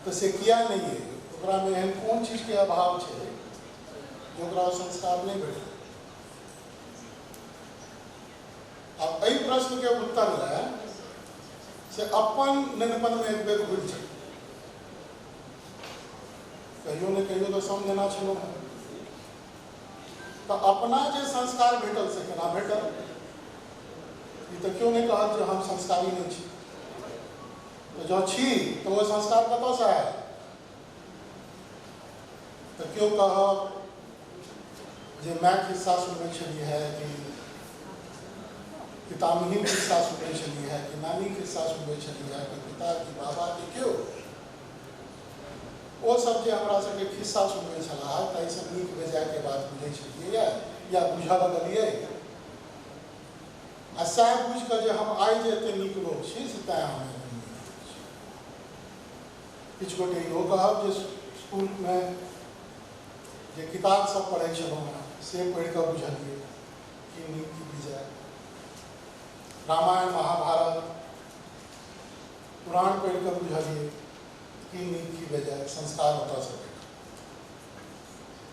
तो से किया नहीं है, ओकरामे एहन कोन चीजके अभाव छै जे ओकरा संस्कार नहीं भेटल। आब एहि प्रश्नके उत्तर लए से अपन नेनपनमे एक बेर घुरि जाउ, कहियो ने कहियो तो सम देना छलहुँ हेँ, तो अपना जे संस्कार भेटल से केना भेटल? ई तऽ केओ नहि कहत जे हम संस्कारी नहीं छी, तो जँ छी तो वो संस्कार कतऽसँ आयल? तो केओ कहब जे माय खिस्सा सुनबै छलियै है, कि पितामही खिस्सा सुनबै छलियै है, कि नानी खिस्सा सुनबै छलियै है, कि पिता कि बाबा कि केओ, ओ सब जे हमरा सबके खिस्सा सुनबै छलाह ताहिसँ नीक बेजायके बात बुझै छलियै या बुझऽ लगलियै, आ सएह बुझि कऽ जे हम आइ जे एतेक नीक लोक छी से तैँ हम एहन नीक लोक छी। किछु गोटे इहो कहब जे स्कूलमे जे किताब सब पढ़ै छलहुँ हेँ से पढ़ि कऽ बुझलियै कि नीक की बेजाय, रामायण महाभारत पुराण पढ़ि कऽ बुझलियै की नीक की बेजाय, संस्कार ओतऽसँ भेटल,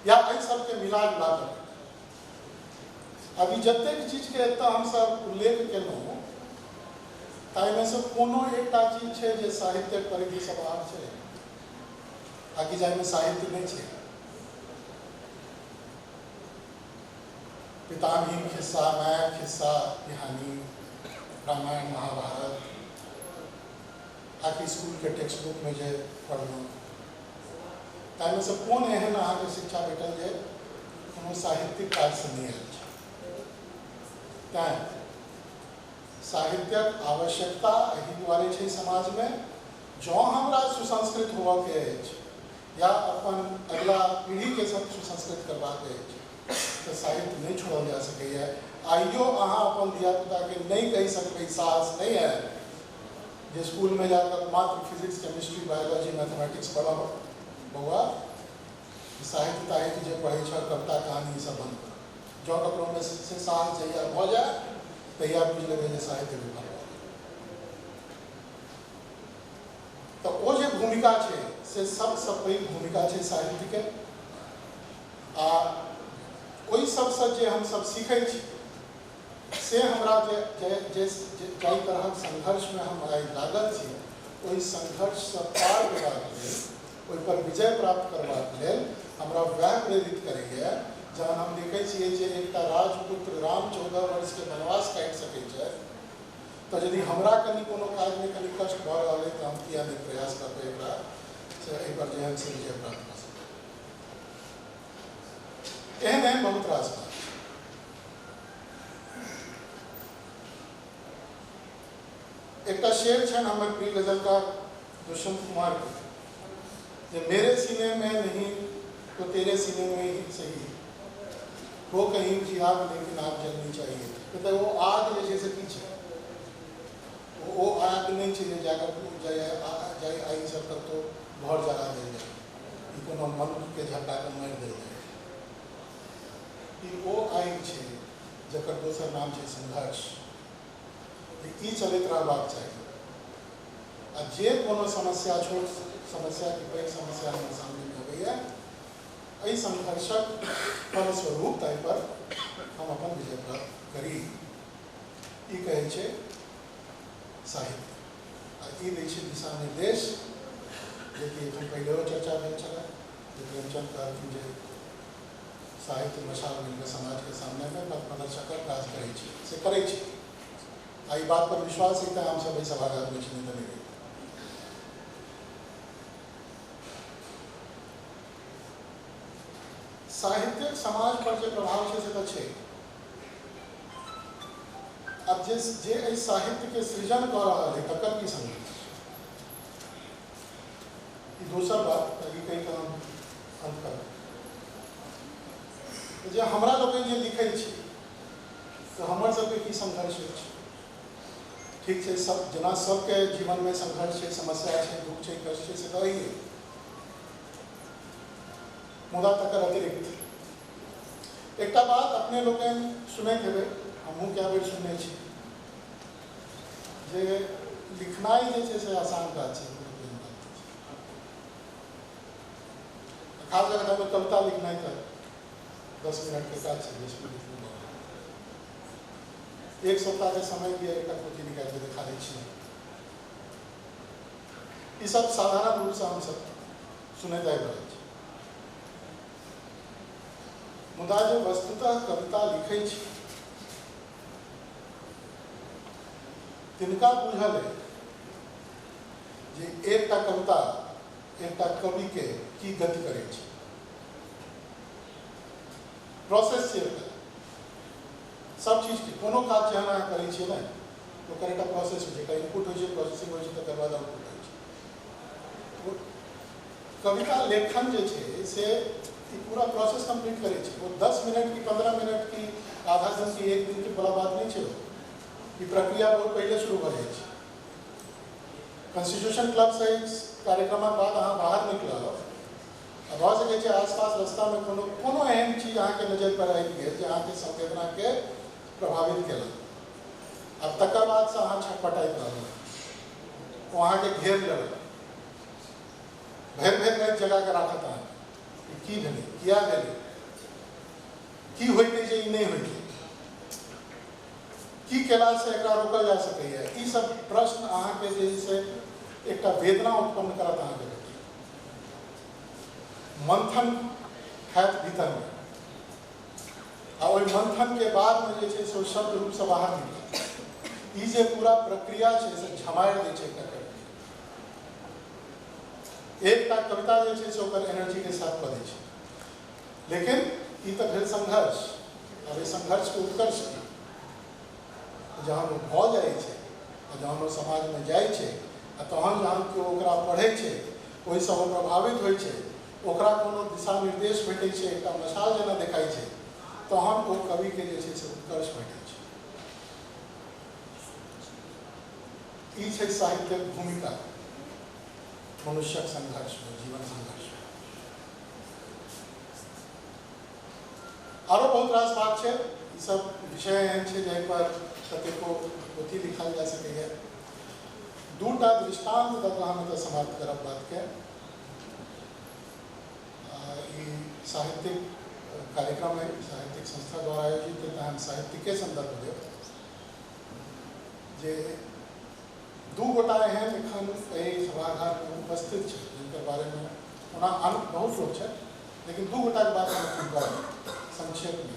या एहि सबके मिला जुला कऽ। अभी जतेक चीजके एतऽ हमसब उल्लेख केलहुँ ताहिमे से कोनो एकटा चीज छै जे साहित्यक परिधिसँ बाहर छै, आकि जाहिमे साहित्य नहि छै? पितामही खिस्सा, माय खिस्सा कहानी, रामायण महाभारत, आकि स्कूलके टेक्स्ट बुकमे जे पढ़लहुँ ताहिमे से कोन एहन अहाँके शिक्षा भेटल जे कोनो साहित्यिक काजसँ नहि आयल छै? तैँ साहित्यक आवश्यकता एहि दुआरे छै समाजमे, जँ हमरा सुसंस्कृत होबऽके अछि या अपन अगिला पीढ़ीके सुसंस्कृत करबाक अछि तऽ साहित्य नहि छोड़ल जा सकैए। आइयो अहाँ अपन धियापुताके नहि कहि सकबै, साहस नहि आयत जे स्कूलमे जाकऽ मात्र फिजिक्स केमिस्ट्री बायोलॉजी मैथमेटिक्स पढ़ब, बौआ साहित्य ताहित्य जे पढ़ै छह कविता कहानी ई सब बंद कर। जँ ककरोमे से साहस जहिया भऽ जाय तहिया बुझि लेबै जे साहित्य विफल भऽ गेल। तऽ ओ जे भूमिका छै से सबसँ पैघ भूमिका छै साहित्यके, आ ओहि सबसँ जे हमसब सीखै छी से हमरा जे जे जाहि तरहक संघर्षमे हम आइ लागल छी ओहि संघर्षसँ पार पेबाक लेल, ओहिपर विजय प्राप्त करबाक लेल हमरा वएह प्रेरित करैए। जहन हम देखै छियै जे एकटा राजपुत्र राम 14 वर्षके वनवास काटि सकै छै, तऽ यदि हमरा कनि कोनो काजमे कनि कष्ट भऽ रहल अइ तऽ हम किया नहि प्रयास करबै एकरा से एहिपर जे हम से विजय प्राप्त कऽ सकै। एहन एहन बहुत रास बात। एकटा शेर छनि हमर प्रिय गजलकार दुष्यंत कुमार के, जे मेरे सीने में नहीं तो तेरे सीने में ही सही, हो कहीं की आग लेकिन आग जलनी चाहिए। मतलब वो आग जे छै से की छै, वो आग नहीं छै जे जाकर जाय आगि सब कतहु घर जरा देल जाय, ई कोनो मनुष्यके झपटा कऽ मारि देल जाय। ई ओ आगि छै जकर दोसर नाम छै संघर्ष। ई चलैत रहबाक चाही, आ जे कोनो समस्या, छोट समस्या कि पैघ समस्या हमरा सामनेमे अबैए, एहि संघर्षक फलस्वरूप ताहिपर हम अपन विजय प्राप्त करी, ई कहै छै साहित्य। आ ई दै छै दिशा निर्देश, जेकि एखन पहिलेओ चर्चा भेल छलै जे प्रेमचंद कहलखिन जे साहित्य मशाल बनिकऽ समाजके सामनेमे पथ प्रदर्शकक काज करै छै, से करै छै। आ ई बात पर विश्वास है तऽ हमसब एहि सभागारमे छी, नहि तऽ नहि रही। साहित्यक समाज पर जे प्रभाव छै से तऽ छै। आब जे जे एहि साहित्यके सृजन कऽ रहल है तकर की संघर्ष, ई दोसर बात। ई कहि कऽ हम अन्त करब जे हमरा लोकनि जे लिखै छी तऽ हमर सबके की संघर्ष अछि। ठीक छै, सब जेना सबके जीवनमे संघर्ष छै, समस्या छै, दुःख छै, कष्ट छै, से तऽ अहिए, मुदा तकर अतिरिक्त एकटा बात अपने लोकनि सुनैत हेबै, हमहूँ कए बेर सुनने छी जे लिखनाइ जे छै से आसान काज छै, खास कऽ कऽ कविता लिखनाइ तऽ 10 मिनट के काज छै, 20 मिनट। एक सप्ताह के समय दिअ, एकटा पोथी निकालि कऽ देखा दै छी। ई सब साधारण रूपसँ हमसब सुनैत आबि रहल छी। मुदा जे वस्तुतः कविता लिखै छी तिनका बुझल है जे एकटा कविता एकटा कविके की गति करै छै। प्रोसेस छै एकटा, सब चीजके। कोनो काज जहन अहाँ करै छियै ने, ओकर एकटा प्रोसेस होइ छै, एकटा इनपुट होइ छै, प्रोसेसिंग होइ छै, तकर बाद आउटपुट होइ छै। कविता लेखन जे छै से ई पूरा प्रोसेस कम्प्लीट करै छै। वो 10 मिनट की 15 मिनट की आधा दिन की एक दिन की बड़ा बात नहीं छै। ई प्रक्रिया बहुत पहले शुरू भऽ जाइ छै। कॉन्स्टिट्यूशन क्लब से कार्यक्रमक बाद अहाँ बाहर निकलब, भऽ सकै छै आसपास रस्तामे कोनो कोनो एहन चीज अहाँके नजर पर आबि गेल जे अहाँके संवेदनाके प्रभावित केलक। आब तकर बादसँ अहाँ छटपटाइत रहलहुँ, ओ अहाँके घेर लेलक, भरि भरि राति जगा कऽ राखत अहाँके, की भेलै, किया भेलै, की होइतै जे ई नहि होइतै, की केलासँ एकरा रोकल जा सकैए। ई सब प्रश्न अहाँके जे से एकटा वेदना उत्पन्न करत अहाँके प्रति, मंथन हैत भीतरमे, आ ओहि मंथनके बादमे जे छै से ओ शब्द रूपसँ बाहर निकलत। ई जे पूरा प्रक्रिया छै से झमारि दै छै एकटा कविता। एकटा कविता जे छै से ओकर एनर्जीके साथ कऽ दै छै। लेकिन ई तऽ भेल संघर्ष। आब एहि संघर्षके उत्कर्ष की, जहन ओ भऽ जाइ छै आ जहन ओ समाजमे जाइ छै आ तहन जहन केओ ओकरा पढ़ै छै, ओहिसँ ओ प्रभावित होइ छै, ओकरा कोनो दिशा निर्देश भेटै छै, एकटा मशाल जेना देखाइ छै, तहन ओ कविके जे छै से उत्कर्ष भेटै छै। ई छै साहित्यक भूमिका मनुष्यक संघर्षमे, जीवन संघर्षमे। आरो बहुत रास बात छै। ई सब विषय एहन छै जाहि पर कतेको पोथी लिखल जा सकैए। दूटा दृष्टान्त दऽ कऽ हम एतऽ समाप्त करब बातके। ई साहित्यिक कार्यक्रम है, साहित्यिक संस्था द्वारा आयोजित है, तऽ हम साहित्यिके संदर्भ देब जे दू गोटा एहन एखन एहि सभागारमे उपस्थित छै जिनकर बारेमे ओना आन बहुत लोक छै, लेकिन दू गोटाके बात हम एखन करब संक्षेपमे।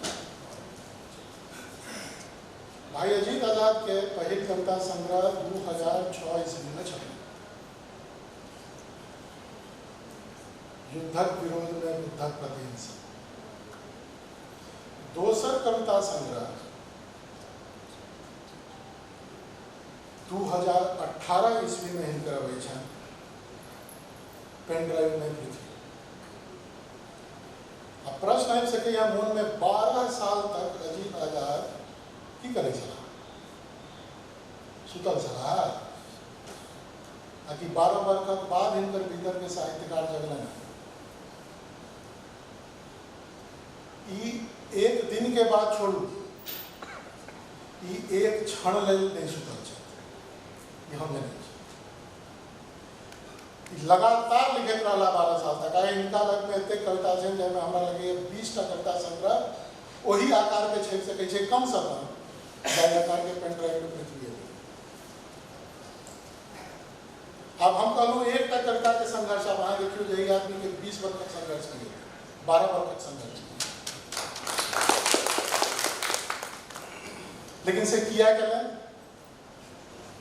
भाई अजीत आजाद के पहिल कविता संग्रह 2006 ईस्वी में छपल, युद्धक विरोध में बुद्धक प्रतिहिंसा। दोसर कविता संग्रह 2018 ईस्वी में हिनकर अबै छनि, पेन ड्राइव में पृथ्वी। आ प्रश्न आबि सकैए मोन में, 12 साल तक अजीत आजाद की करै छलाह? सुतल छलाह? आ कि 12 वर्षक बाद हिनकर भीतर के साहित्यकार जगलनि? ई एक दिन के बाद छोड़ू, ई एक क्षण लेल नहि सुतल छथि, ई हम जनै छी। लगातार लिखैत रहला 12 साल तक। आइ हिनका लगमे एतेक कविता छनि जाहिमे हमरा लगैए 20टा कविता संग्रह ओही आकारके छपि सकै छै कमसँ कम, जाहि आकारके पेन ड्राइव में पृथ्वी एलै। आब हम कहलहुँ एकटा कविताके संघर्ष, आब अहाँ देखियौ जे एहि आदमीके 20 वर्षक संघर्ष नहि, 12 वर्षक संघर्ष। लेकिन से किया केलनि?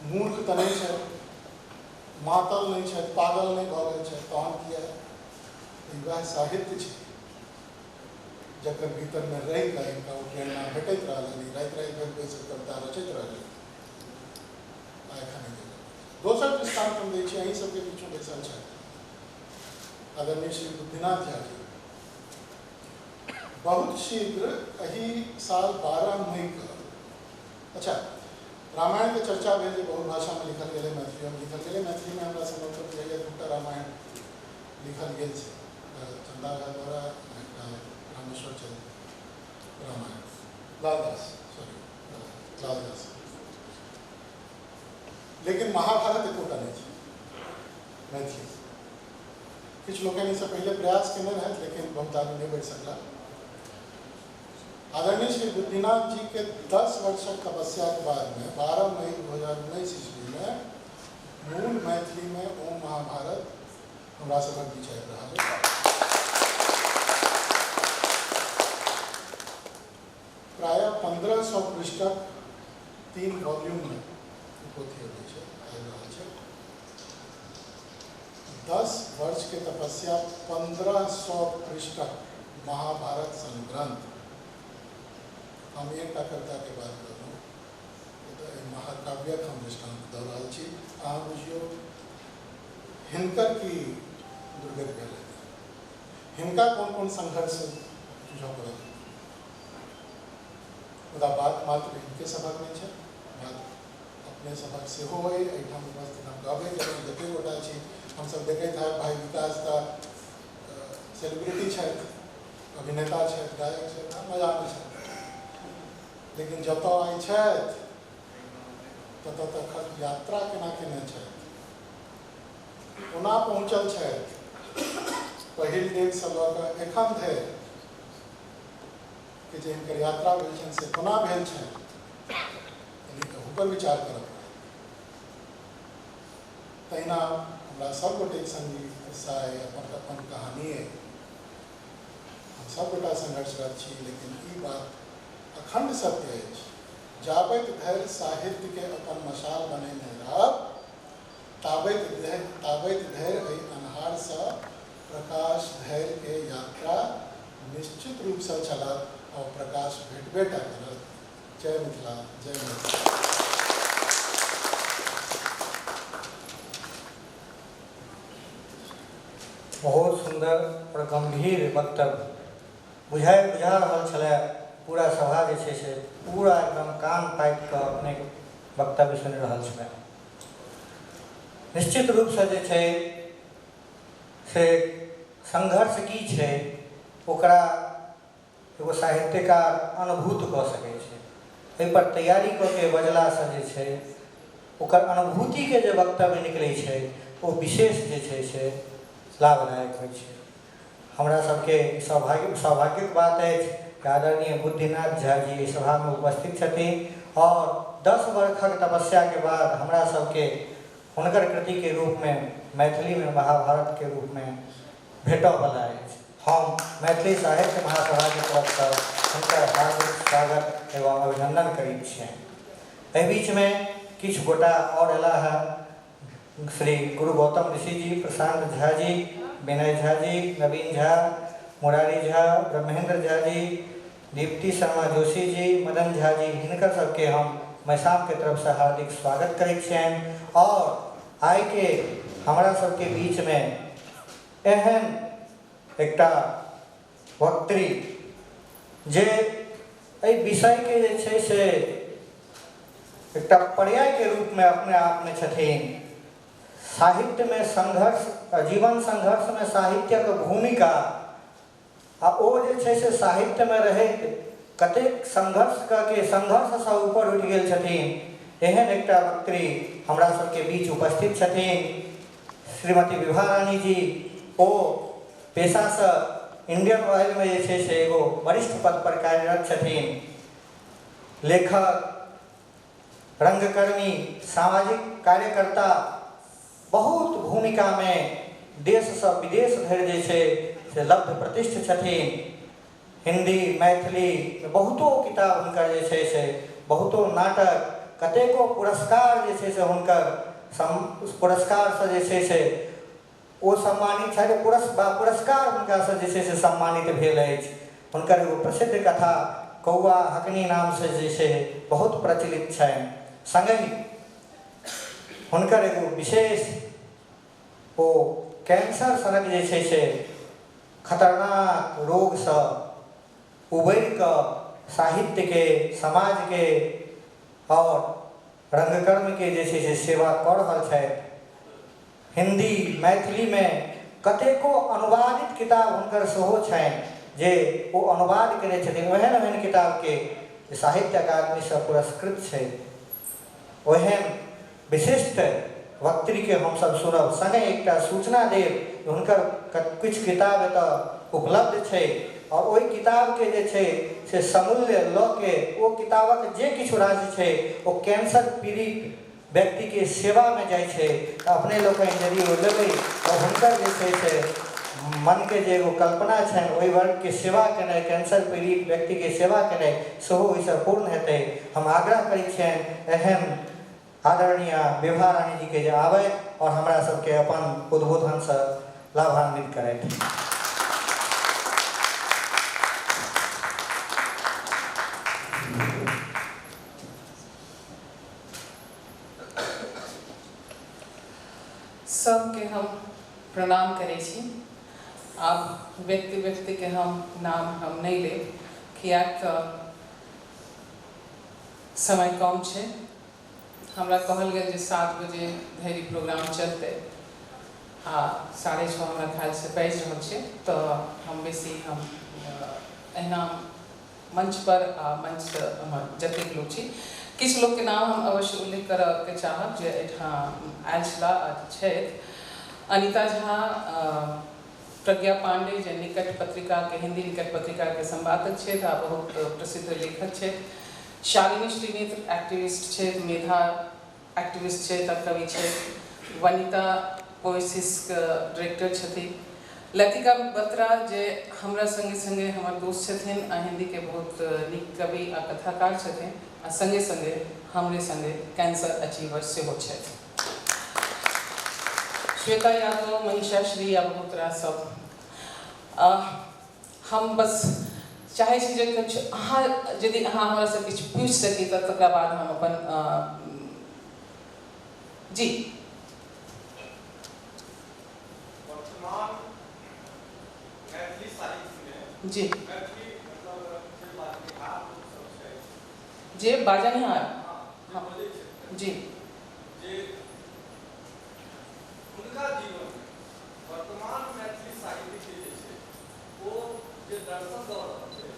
मूर्ख तऽ नहि छै, मातल नहि छै, पागल नहि भऽ गेल छै, तहन किया? वएह साहित्य छै जकर भीतरमे रहि कऽ हिनका ओ प्रेरणा भेटैत रहलनि, राति राति भरि बैस कऽ कविता रचैत रहलनि। आ एखन दोसर दृष्टान्त हम दै छी, अहीं सबके बीचमे बैसल छथि आदरणीय श्री बुद्धिनाथ झा जी। बहुत शीघ्र एहि साल 12 मई के, अच्छा रामायण के चर्चा भेल जे बहुत भाषामे लिखल गेलै, मैथिलीमे लिखल गेलै। मैथिलीमे हमरा सम्भवतः बुझाइए 2टा रामायण लिखल गेल छै, चंदा झा द्वारा, एकटा रामेश्वर चरित्र रामायण, लालदास, सॉरी लालदास। लेकिन लेकिन महाभारत एकोटा नहीं छै मैथिली। किछु लोकनि एहिसँ पहिले प्रयास केने रहथि लेकिन बहुत आगू नहि बढ़ि सकला। आदरणीय श्री बुद्धिनाथ जी के 10 वर्षक तपस्या के बाद में 12 मई 2019 ईस्वी में मूल मैथिली में ओम महाभारत हमरा सभक बीच आबि रहल है। प्रायः 1500 पृष्ठक 3 वॉल्यूम में पोथी अबै छै, आबि रहल छै। 10 वर्ष के तपस्या 1500 पृष्ठक महाभारत सन ग्रंथ। हम एकटा कविता के बात करूँ तो महाकाव्यक हम दृष्टांत दऽ रहल छी। अहाँ बुझियौ हिनकर की दुर्गति भेल हेतै, हिनका कोन कोन संघर्ष जूझऽ पड़ल। मुदा बात मात्र हिनके सभक नहि छै, बात अपने सभक सेहो अइ। एहिठाम उपस्थित हम कहबे केलहुँ जतेक गोटा छी हमसभ देखैत हैब भाइ विकास तऽ सेलिब्रिटी छथि, अभिनेता छथि, गायक छथि, मजामे छथि, लेकिन जतऽ आइ छथि ततऽ तक यात्रा केना केने छथि, कोना पहुँचल छथि, पहिल डेगसँ लऽ कऽ एखन धरि के जे हिनकर यात्रा भेल छनि से कोना भेल छनि, कनि एहूपर विचार करऽ पड़त। तहिना हमरा सब गोटेके संग ई खिस्सा अइ, अपन अपन कहानी अइ। हम सब गोटा संघर्षरत छी, लेकिन ई बात अखंड सत्य अछि, जाबैत धरि साहित्यके अपन मशाल बनेने रहब ताबैत धरि एहि अन्हारसँ प्रकाश धरिके यात्रा निश्चित रूपसँ चलत और प्रकाश भेटबे टा करत। जय मिथिला, जय मिथिला। बहुत सुंदर और गंभीर वक्तव्य बुझा रहल छलै। पूरा सभा जे छै से पूरा एकदम कान पाकि कऽ अपने वक्तव्य सुनि रहल छलै। निश्चित रूपसँ जे छै से संघर्ष की छै ओकरा एगो साहित्यकार अनुभूत कऽ सकै छै। एहिपर तैयारी कऽ के बजलासँ जे छै ओकर अनुभूतिके जे वक्तव्य निकलै छै ओ विशेष जे छै से लाभदायक होइ छै। हमरा सबके सौभाग्यक बात अछि कि आदरणीय बुद्धिनाथ झा जी एहि सभामे उपस्थित छथिन और 10 वर्षक तपस्याके बाद हमरा सबके हुनकर कृतिके रूपमे मैथिलीमे महाभारतके रूपमे भेटऽवला अछि। हम मैथिली साहित्य महासभाके तरफसँ हुनकर हार्दिक स्वागत एवं अभिनंदन करैत छियनि। एहि बीचमे किछु गोटा और अयला हँ, श्री गुरु गौतम ऋषि जी, प्रशांत झा जी, विनय झा जी, नवीन झा, मुरारी झा, ब्रह्मेंद्र झा जी, दीप्ति शर्मा जोशी जी, मदन झा जी, हिनकर सबके हम मैसामके तरफसँ हार्दिक स्वागत करैत छियनि। और आइके हमरा सबके बीचमे एहन एकटा वक्त्री जे एहि विषयके जे छै से एकटा पर्यायके रूपमे अपने आपमे छथिन। साहित्यमे संघर्ष, जीवन संघर्षमे साहित्यक भूमिका आ ओ जे छै से साहित्यमे रहैत कतेक संघर्ष कऽ के संघर्षसँ ऊपर उठि गेल छथिन, एहन एकटा वक्त्री हमरा सबके बीच उपस्थित छथिन श्रीमती विभा रानी जी। ओ पेशासँ इंडियन ऑयलमे जे छै से एगो वरिष्ठ पद पर कार्यरत छथिन। लेखक, रंगकर्मी, सामाजिक कार्यकर्ता, बहुत भूमिकामे देशसँ विदेश धरि जे छै से लब्ध प्रतिष्ठ छथिन। हिंदी, मैथिली बहुतो किताब हुनकर जे छै से, बहुतो नाटक, कतेको पुरस्कार जे छै से हुनकर पुरस्कारसँ जे छै से ओ सम्मानित छथि। पुरस्कार हुनकासँ जे छै से सम्मानित भेल अछि। हुनकर एगो प्रसिद्ध कथा कौआ हकनी नामसँ जे छै बहुत प्रचलित छनि। संगहि हुनकर एगो विशेष ओ कैंसर सनक जे छै से खतरनाक रोगसँ उबरि कऽ साहित्यके, समाजके और रंगकर्मके जे छै से सेवा कऽ रहल छथि। हिंदी, मैथिलीमे कतेको अनुवादित किताब हुनकर सेहो छनि जे ओ अनुवाद केने छथिन। ओहन ओहन किताबके साहित्य अकादमीसँ पुरस्कृत छै। ओहन विशिष्ट वक्तृके हमसब सुनब। संगे एकटा सूचना देब, हुनकर किछु किताब एतऽ उपलब्ध छै और ओहि किताबके जे छै से समूल्य लऽ के ओ किताबक जे किछु राशि छै ओ कैंसर पीड़ित व्यक्तिके सेवामे जाइ छै। तऽ अपने लोकनि यदि ओ लेबै तऽ हुनकर जे छै से मनके जे एगो कल्पना छनि ओहि वर्गके सेवा केनाइ, कैंसर पीड़ित व्यक्तिके सेवा केनाइ सेहो ओहिसँ पूर्ण हेतै। हम आग्रह करै छियनि एहन आदरणीय विभा रानी जी के जे आबथि और हमरा सबके अपन उद्बोधनसँ लाभान्वित करथि। सबके हम प्रणाम करै छी। आब व्यक्ति व्यक्ति के हम नाम हम नहीं लेब किएक तऽ समय कम छै। हमरा कहल गेल जे 7 बजे धरि प्रोग्राम चलतै आ 6:30 हमरा ख्यालसँ बाजि रहल छै, तऽ हम बेसी हम एहिना मंच पर आ मंचसँ हमर जतेक लोक छी किछु लोकके नाम हम अवश्य उल्लेख करऽके चाहब जे एहिठाम आयल छलाह आ छथि। अनिता झा, प्रज्ञा पांडे जे निकट पत्रिका के हिंदी निकट पत्रिका के संपादक छथि आ बहुत प्रसिद्ध लेखक छथि। शालिनी श्रीनेत्र एक्टिविस्ट छथि, मेधा एक्टिविस्ट छथि आ कवि छथि। वनिता पोएसिसके डायरेक्टर छथिन। लतिका बत्रा जे हमरा संगे संगे हमर दोस्त छथिन आ हिंदी के बहुत नीक कवि आ कथाकार छथिन आ संगे संगे हमरे संगे कैंसर अचीवर सेहो छथि। श्वेता यादव, मनीषा श्री आ बहुत रास सब। हम बस चाहै छी जे किछु अहाँ यदि अहाँ हमरासँ किछु पूछि सकी तऽ तकरा बाद हम अपन जी। वर्तमान मैथिली साहित्य में जी मैथिली मतलब जे बाजनिहार लोक सब छै, जे बाजनिहार हाँ, बजै छै जी, जे हुनका जीवन में वर्तमान मैथिली साहित्य के जे छै ओ जे दर्शन दऽ रहल छै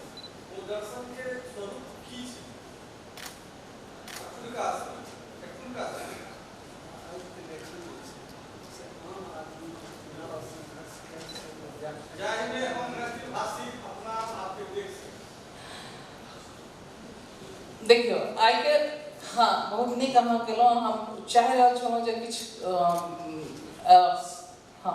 ओ दर्शन के स्वरूप की छै एखुनका समय, एखुनका समय? जाहिमे हम मैथिली भाषी अपना आपके देख सकी। देखियौ आइके हाँ बहुत नीक अहाँ केलहुँ। हम चाहि रहल छलहुँ जे किछु हाँ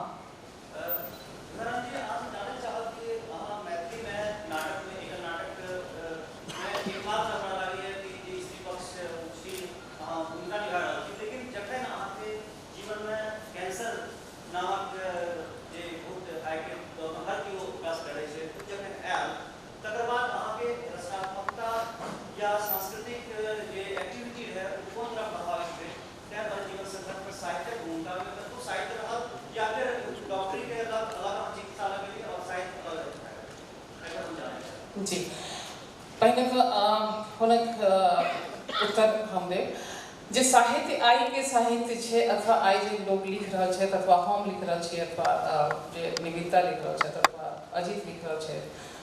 जी। पहिने तऽ हुनक उत्तर हम देब जे साहित्य आइ के साहित्य छै अथवा आइ जे लोक लिख रहल छथि अथवा हम लिख रहल छी अथवा जे निवेदिता लिख रहल छथि अथवा अजीत लिख रहल छथि,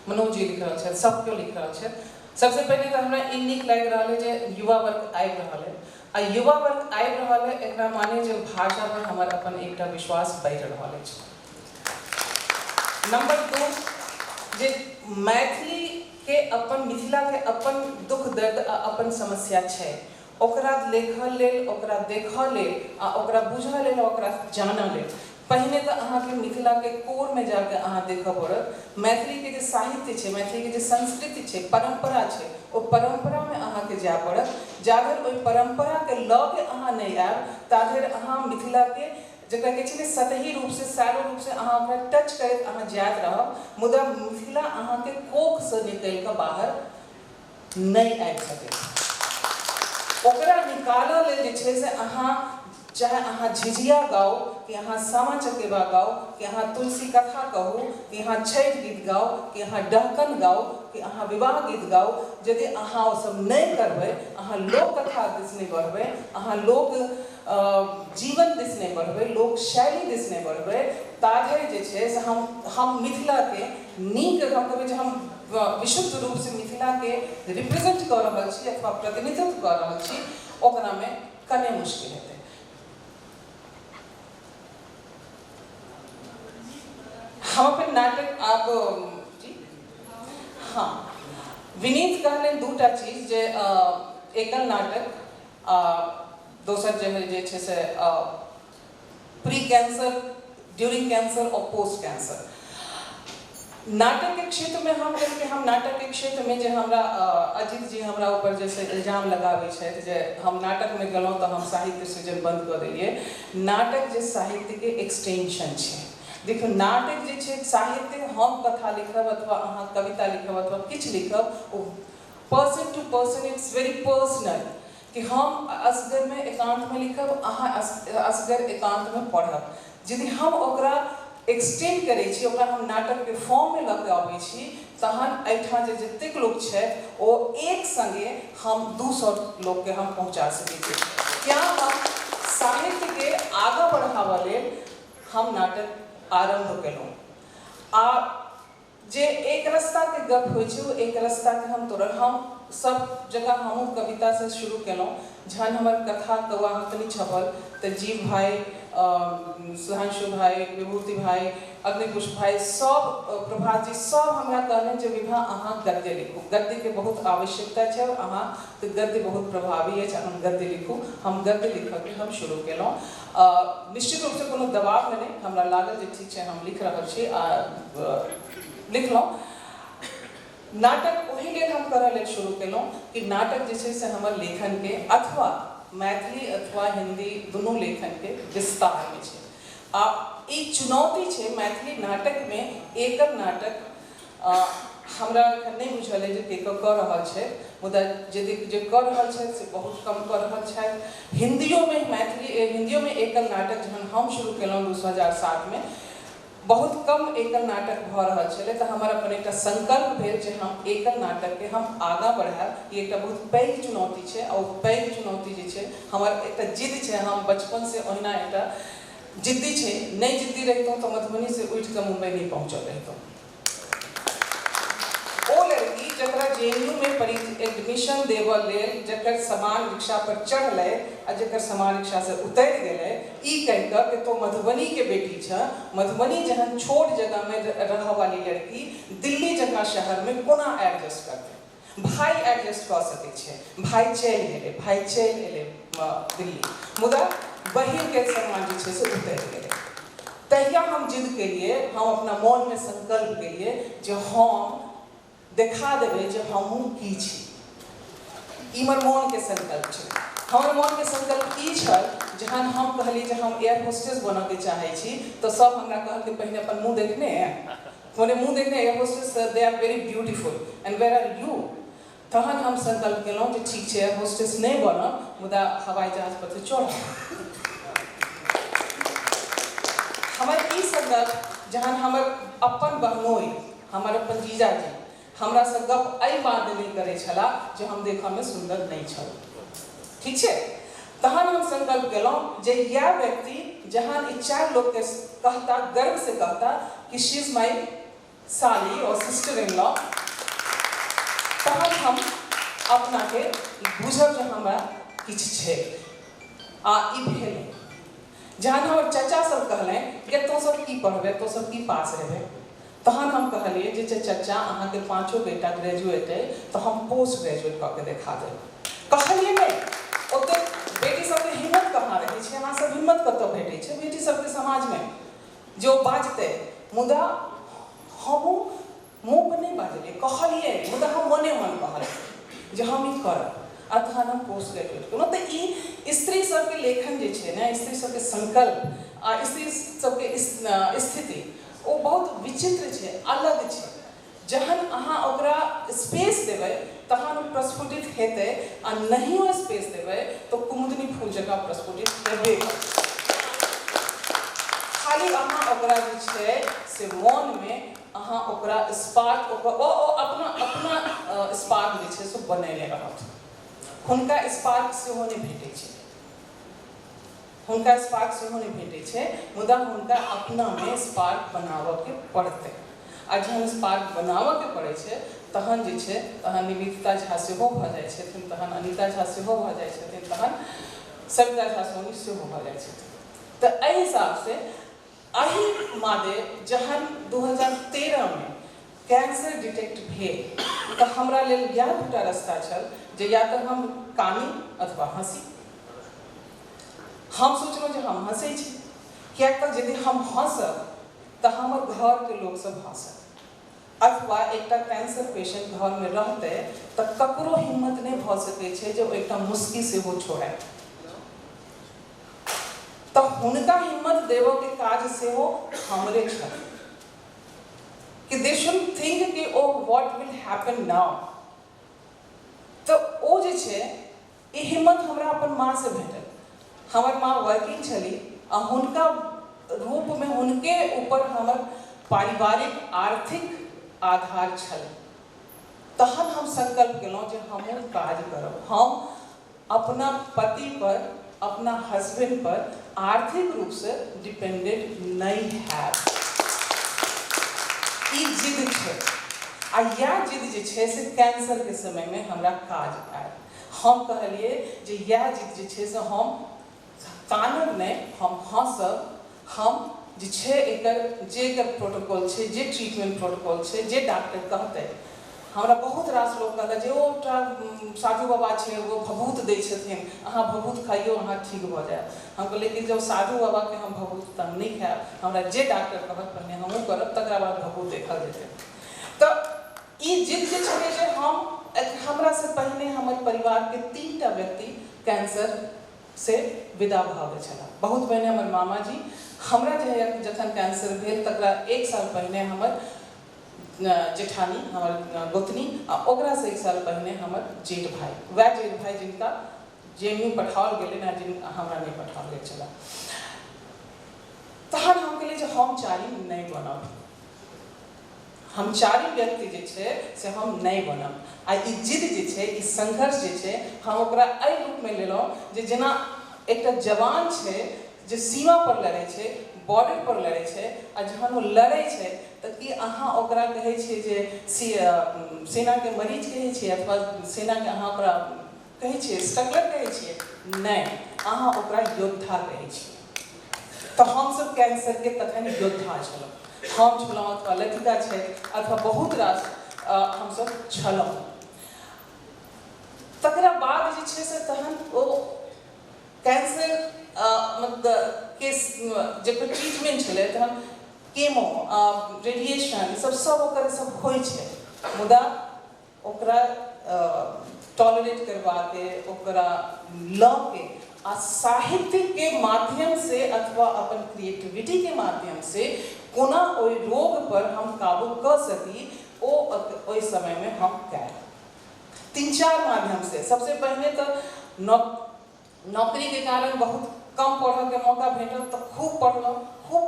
मनोज जी लिख रहल छथि, सब केओ लिख रहल छथि। सबसे पहिने तऽ हमरा ई नीक लागि रहल है जे युवा वर्ग आबि रहल है आ युवा वर्ग आबि रहल है एकरा माने जे भाषा पर हमर अपन एकटा विश्वास बढ़ि रहल अछि। नंबर 2 जे मैथिली के अपन मिथिला के अपन दुख दर्द आ अपन समस्या छै, ओकरा लिखऽ लेल, ओकरा देखऽ लेल आ ओकरा बुझऽ लेल, ओकरा जानऽ लेल पहिने तऽ अहाँके मिथिला के कोर में जाके अहाँ देखऽ पड़त। मैथिली के जे साहित्य छै, मैथिली के जे संस्कृति छै, परम्परा छै, ओ परम्परा में अहाँके जाय पड़त। जाधरि ओहि परम्परा के लऽ के अहाँ नहि आयब ताधरि अहाँ मिथिला के जकरा कहै छै ने सतही रूप से, सैलो रूप से अहाँ ओकरा टच करैत अहाँ जाइत रहब, मुदा मिथिला अहाँके कोखसँ निकलि कऽ बाहर नहि आबि सकैत। ओकरा निकालऽ लेल जे छै से अहाँ चाहे अहाँ झिझिया गाउ कि अहाँ सामा चकेबा गाउ कि अहाँ तुलसी कथा कहू कि अहाँ छठि गीत गाउ कि अहाँ डहकन गाउ कि अहाँ विवाह गीत गाउ, यदि अहाँ ओ सब नहि करबै, अहाँ लोक कथा दिस नहि बढ़बै, अहाँ लोक जीवन दिस नहि बढ़बै, लोक शैली दिस नहि बढ़बै, ताधरि जे छै से हम मिथिलाके नीक, हम कहबै जे हम विशुद्ध रूपसँ मिथिलाके रिप्रेजेंट कऽ रहल छी अथवा प्रतिनिधित्व कऽ रहल छी, ओकरामे कने मुश्किल हेतै। हम अपन नाटक आब जी हाँ विनीत कहलनि दूटा चीज जे एकल नाटक आ दोसर जे छै से प्री कैंसर, ड्यूरिंग कैंसर और पोस्ट कैंसर। नाटक के क्षेत्र में हम कहलियै हम नाटक के क्षेत्र में जे हमरा अजीत जी हमरा ऊपर जैसे इल्जाम लगाबै छथि जे हम नाटक में गेलहुँ तऽ हम साहित्य सृजन बंद कऽ देलियै। नाटक जे साहित्य के एक्सटेंशन छै। देखियौ नाटक जे छै साहित्य, हम कथा लिखब अथवा अहाँ कविता लिखब अथवा किछु लिखब, ओ person to person it's very personal कि हम असगर में एकांत में लिखब, अहाँ असगर एकांत में पढ़ब। यदि हम ओकरा एक्सटेंड करै छी, ओकरा हम नाटकके फॉर्ममे लऽ के अबै छी, तहन एहिठाम जे जतेक लोक छथि ओ एक संगे हम 200 लोकके हम पहुँचा सकै छी। क्या हम साहित्यके आगाँ बढ़ाबऽ लेल हम नाटक आरम्भ केलहुँ। आ जे एक रास्ताके गप होइ छै ओ एक रास्ताके हम तोड़ल। हम सब जगह हमहूँ कवितासँ शुरू केलहुँ। जहन हमर कथा कौआ हकनी छपल तऽ जीव भाई, सुधांशु भाई, विभूति भाई, अग्निपुष्प भाई, सब प्रभात जी सब हमरा कहलनि जे विभा अहाँ गद्य लिखू, गद्यके बहुत आवश्यकता छै और अहाँके गद्य बहुत प्रभावी अछि, अहाँ गद्य लिखू। हम गद्य लिखऽके हम शुरू केलहुँ। निश्चित रूपसँ कोनो दबावमे नहि, हमरा लागल जे ठीक छै हम लिख रहल छी आ लिखलहुँ। नाटक ओहि लेल हम करऽ लेल शुरू केलहुँ कि नाटक जे छै से हमर लेखनके अथवा मैथिली अथवा हिंदी दुनू लेखनके विस्तारमे छै। आ ई चुनौती छै मैथिली नाटकमे। एकल नाटक हमरा एखन नहि बुझल अइ जे के कऽ रहल छै, मुदा जे कऽ रहल छथि से बहुत कम कऽ रहल छथि। हिन्दियोमे मैथिली हिन्दियोमे एकल नाटक जहन हम शुरू केलहुँ 2007 में बहुत कम एकल नाटक भऽ रहल छलै, तऽ हमर अपन एकटा संकल्प भेल जे हम एकल नाटकके हम आगाँ बढ़ायब। ई एकटा बहुत पैघ चुनौती छै आ ओ पैघ चुनौती जे छै हमर एकटा जिद छै। हम बचपनसँ ओहिना एकटा जिद्दी छै, नहि जिद्दी रहितहुँ तऽ मधुबनीसँ उठिकऽ मुम्बई नहि पहुँचल रहितहुँ। ओ लड़की जकरा JNU में एडमिशन देबऽ लेल जकर सामान रिक्शा पर चढ़लै आ जकर सामान रिक्शा से उतरि गेलै, ई कहि कऽ कि तो मधुबनी के बेटी छ, मधुबनी जहन छोट जगह में रहऽ वाली लड़की दिल्ली जकाँ शहर में कोना एडजस्ट करतै? भाई एडजस्ट कऽ सकै छै, भाई चलि गेलै, भाई चलि एलै दिल्ली, मुदा बहिनके सामान जे छै से उतरि गेलै। तहिया हम जिद केलिए, हम अपना मोनमे संकल्प केलिए जे हम देखा देबै जे हमहूँ की छी। ई हमर मोनके संकल्प छै। हमर मोनके संकल्प ई छल जहन हम कहलियै जे हम एयर होस्टेस बनऽके चाहै छी तऽ सब हमरा कहलकै पहिने अपन मुँह देखने, मने मुँह देखने air hostess they are very beautiful and where are you. तहन हम संकल्प केलहुँ जे ठीक छै एयर होस्टेस नहि बनब मुदा हवाई जहाज पर तऽ चढ़ब। हमर ई संकल्प जहन हमर अपन बहनोई, हमर अपन जीजाजी हमरासँ गप एहि बात नहि करै छलाह जे हम देखऽमे सुन्दर नहि छल, ठीक छै। तहन हम संकल्प केलहुँ जे इएह व्यक्ति जहन ई चारि लोकके कहता, गर्वसँ कहता कि she is my साली और सिस्टर इन लॉ, तहन हम अपनाके बुझब जे हमरा किछु छै। आ ई भेलै जहन हमर चाचा सब कहलनि कि तोँ सब की पढ़बै, तोँ सब की पास हेबै, तहन हम कहलियै जे चचा अहाँके 5 बेटा ग्रेजुएट अइ तऽ हम पोस्ट ग्रेजुएट कऽ के देखा देब। कहलियै नहि, ओतेक बेटी सबके हिम्मत कहाँ रहै छै, अहाँ सब हिम्मत कतऽ भेटै छै बेटी सबके समाजमे जे ओ बाजतै। मुदा हमहूँ मुँहपर नहि बाजलियै, कहलियै, मुदा हम मने मन कहलियै जे हम ई करब आ तहन हम पोस्ट ग्रेजुएट केलहुँ। तऽ ई स्त्री सबके लेखन जे छै ने, स्त्री सबके संकल्प आ स्त्री सबके स्थिति ओ बहुत विचित्र छै, अलग छै। जहन अहाँ ओकरा स्पेस देबै तहन ओ प्रस्फुटित हेतै आ नहियो स्पेस देबै तऽ कुमुदनी फूल जकाँ प्रस्फुटित हेबे करतै। खाली अहाँ ओकरा जे छै से मोनमे अहाँ ओकरा स्पार्क, ओ अपना अपना स्पार्क जे छै से बनेने रहत। हुनका स्पार्क सेहो नहि भेटै छै, हुनका स्पार्क सेहो नहि भेटै छै, मुदा हुनका अपनामे स्पार्क बनाबऽके पड़तै। आ जहन स्पार्क बनाबऽके पड़ै छै तहन जे छै तहन निवेदिता झा सेहो भऽ जाइ छथिन, तहन अनिता झा सेहो भऽ जाइ छथिन, तहन सविता झा सोनी सेहो भऽ जाइ छथिन। तऽ एहि हिसाबसँ एहि मादे जहन 2013 में कैंसर डिटेक्ट भेल तऽ हमरा लेल इएह दूटा रास्ता छल जे या तऽ हम कानी अथवा हँसी। हम सोचलहुँ जे हम हँसै छी, किएक तऽ यदि हम हँसब तऽ हमर घरके लोकसब हँसत, अथवा एकटा कैंसर पेशेंट घरमे रहतै तऽ ककरो हिम्मत नहि भऽ सकै छै जे ओ एकटा मुस्की सेहो छोड़ै। तऽ हुनका हिम्मत देबऽके काज सेहो हमरे छल कि they should think कि ओ what will happen नाउ। तऽ ओ जे छै ई हिम्मत हमरा अपन माँसँ भेटल। हमर माँ वर्किंग छली आ हुनका रूपमे हुनके ऊपर हमर पारिवारिक आर्थिक आधार छल। तहन हम संकल्प केलहुँ जे हमहूँ काज करब, हम अपना पति पर अपना हस्बैंड पर आर्थिक रूपसँ डिपेंडेंट नहि हैब। ई जिद छै आ इएह जिद जे छै से कैंसरके समयमे हमरा काज आयल। हम कहलियै जे इएह जिद जे छै से हम कानब नहि, हम हँसब। हम जे छै एकर जे एकर प्रोटोकॉल छै, जे ट्रीटमेंट प्रोटोकॉल छै, जे डॉक्टर कहतै। हमरा बहुत रास लोक कहलक जे ओ एकटा साधु बाबा छै ओ भभूत दै छथिन, अहाँ भभूत खाइयौ अहाँ ठीक भऽ जायब। हम कहलियै कि जब साधु बाबाके हम भभूत तऽ हम नहि खायब, हमरा जे डॉक्टर कहत पहिने हमहूँ करब, तकरा बाद भभूत देखल जेतै। तऽ ई जिद जे छलै जे हम हमरा से पहिने हमर परिवारके 3टा व्यक्ति कैंसर से विदा भऽ गेल छलाह। बहुत पहिने हमर मामाजी, हमरा जे जखन कैंसर भेल तकरा 1 साल पहिने हमर जेठानी हमर गोतनी, आ ओकरासँ 1 साल पहिने हमर जेठ भाई, वएह जेठ भाई जिनका जेएनयू पठाओल गेलै ने, जिन हमरा नहि पठाओल गेल छलाह। तहन हम कहलियै जे हम चारिम नहि बनब, हम चारिम व्यक्ति जे छै से हम नहि बनब। आ ई जिद जे छै, ई संघर्ष जे छै, हम ओकरा एहि रूपमे लेलहुँ जे जेना एकटा जवान छै जे सीमा पर लड़ै छै, बॉर्डर पर लड़ै छै, आ जहन ओ लड़ै छै तऽ की अहाँ ओकरा कहै छियै जे सेनाके मरीज कहै छियै अथवा सेनाके अहाँ ओकरा कहै छियै स्ट्रगलर कहै छियै? नहि, अहाँ ओकरा योद्धा कहै छियै। तऽ हमसब कैंसरके तखन योद्धा छलहुँ, हम छलहुँ अथवा लतिका छै अथवा बहुत रास हमसब छलहुँ। तकरा बाद जे छै से तहन ओ कैंसर मतलब के जकर ट्रीटमेंट छलै तहन केमो रेडिएशन सब सब ओकर सब होइ छै, मुदा ओकरा टॉलरेट करबाके, ओकरा लऽ के आ साहित्य के माध्यम से अथवा अपन क्रिएटिविटी के माध्यम से कोना ओहि रोग पर हम काबू कऽ सकी, ओ ओहि समय में हम कयल 3-4 माध्यम से। सबसे पहिने तऽ नौकरी के कारण बहुत कम पढ़ऽ के मौका भेटल तऽ खूब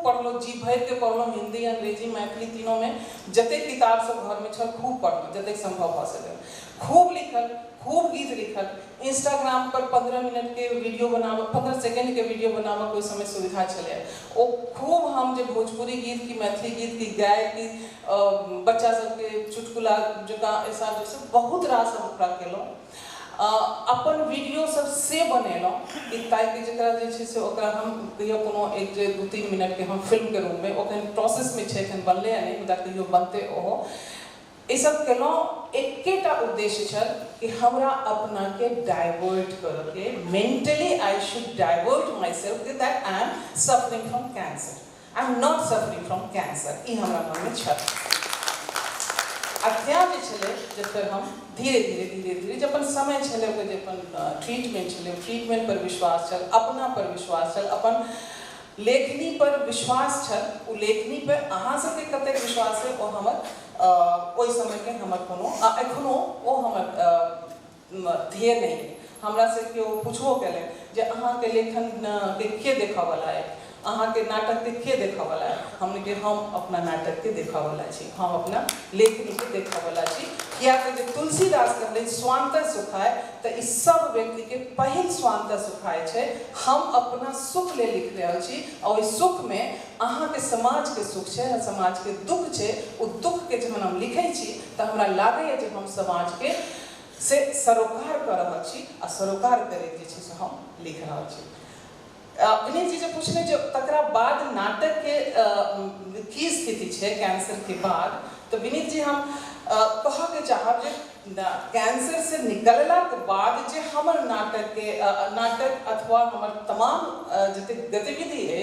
पढ़लहुँ, जी भरि के पढ़लहुँ, हिंदी अंग्रेजी मैथिली तीनों में जतेक किताब सब घर में छल खूब पढ़लहुँ, जतेक संभव भऽ सकल। खूब लिखल, खूब गीत लिखल। इंस्टाग्राम पर 15 मिनट के वीडियो बनाबऽ, 15 सेकेंड के वीडियो बनाबऽ के ओहि समय सुविधा छलै। ओ खूब हम जे भोजपुरी गीत की मैथिली गीत की गाय की बच्चा सबके चुटकुला जकाँ ऐसा जैसे बहुत रास हम ओकरा केलहुँ। अपन वीडियो सब से बनेलहुँ कि ताकि जकरा जे छै से ओकरा हम कहियो कोनो एक जे 2-3 मिनट के हम फिल्म के रूपमे ओखन प्रोसेसमे छै, एखन बनलै नहि, मुदा कहियो बनतै ओहो। ई सब केलहुँ। एकेटा उद्देश्य छल कि हमरा अपनाके डाइवर्ट करऽके, mentally I should divert myself that I am suffering from cancer, I am not suffering from cancer, ई हमरा मनमे छल। आ तेँ जे छलै जकर हम धीरे धीरे धीरे धीरे जे अपन समय छलै ओकर जे अपन ट्रीटमेंट छलै, ट्रीटमेंट पर विश्वास छल, अपना पर विश्वास छल, अपन लेखनी पर विश्वास छल। ओ लेखनी पर अहाँ सबके कतेक विश्वास है ओ हमर ओहि समयके हमर कोनो आ एखनो ओ हमर ध्येय नहि है। हमरा से केओ पुछबो केलक जे अहाँके लेखन के के देखऽवला है, अहाँके नाटकके के देखऽवला है, हमने के हम अपना नाटकके देखऽवला छी, हम अपना लेखनीके देखऽवला छी। किया तऽ जे तुलसीदास कहले स्वांतः सुखाय, तऽ ई सब व्यक्तिके पहिल स्वांतः सुखाय छै। हम अपना सुख लेल लिख रहल छी आ ओहि सुखमे अहाँके समाजके सुख छै, समाजके दुख छै। ओ दुखके जहन हम लिखै छी तऽ हमरा लागैए जे हम समाजके से सरोकार कऽ रहल छी आ सरोकार करैत जे छै से हम लिख रहल छी। विनीत जी जे पूछने जे तकरा बाद नाटक के की स्थिति छै कैंसर के बाद, तो विनीत जी हम कहऽ के चाहब जे कैंसर से निकलला के बाद जे हमर नाटक के नाटक अथवा हमर तमाम जतेक गतिविधि है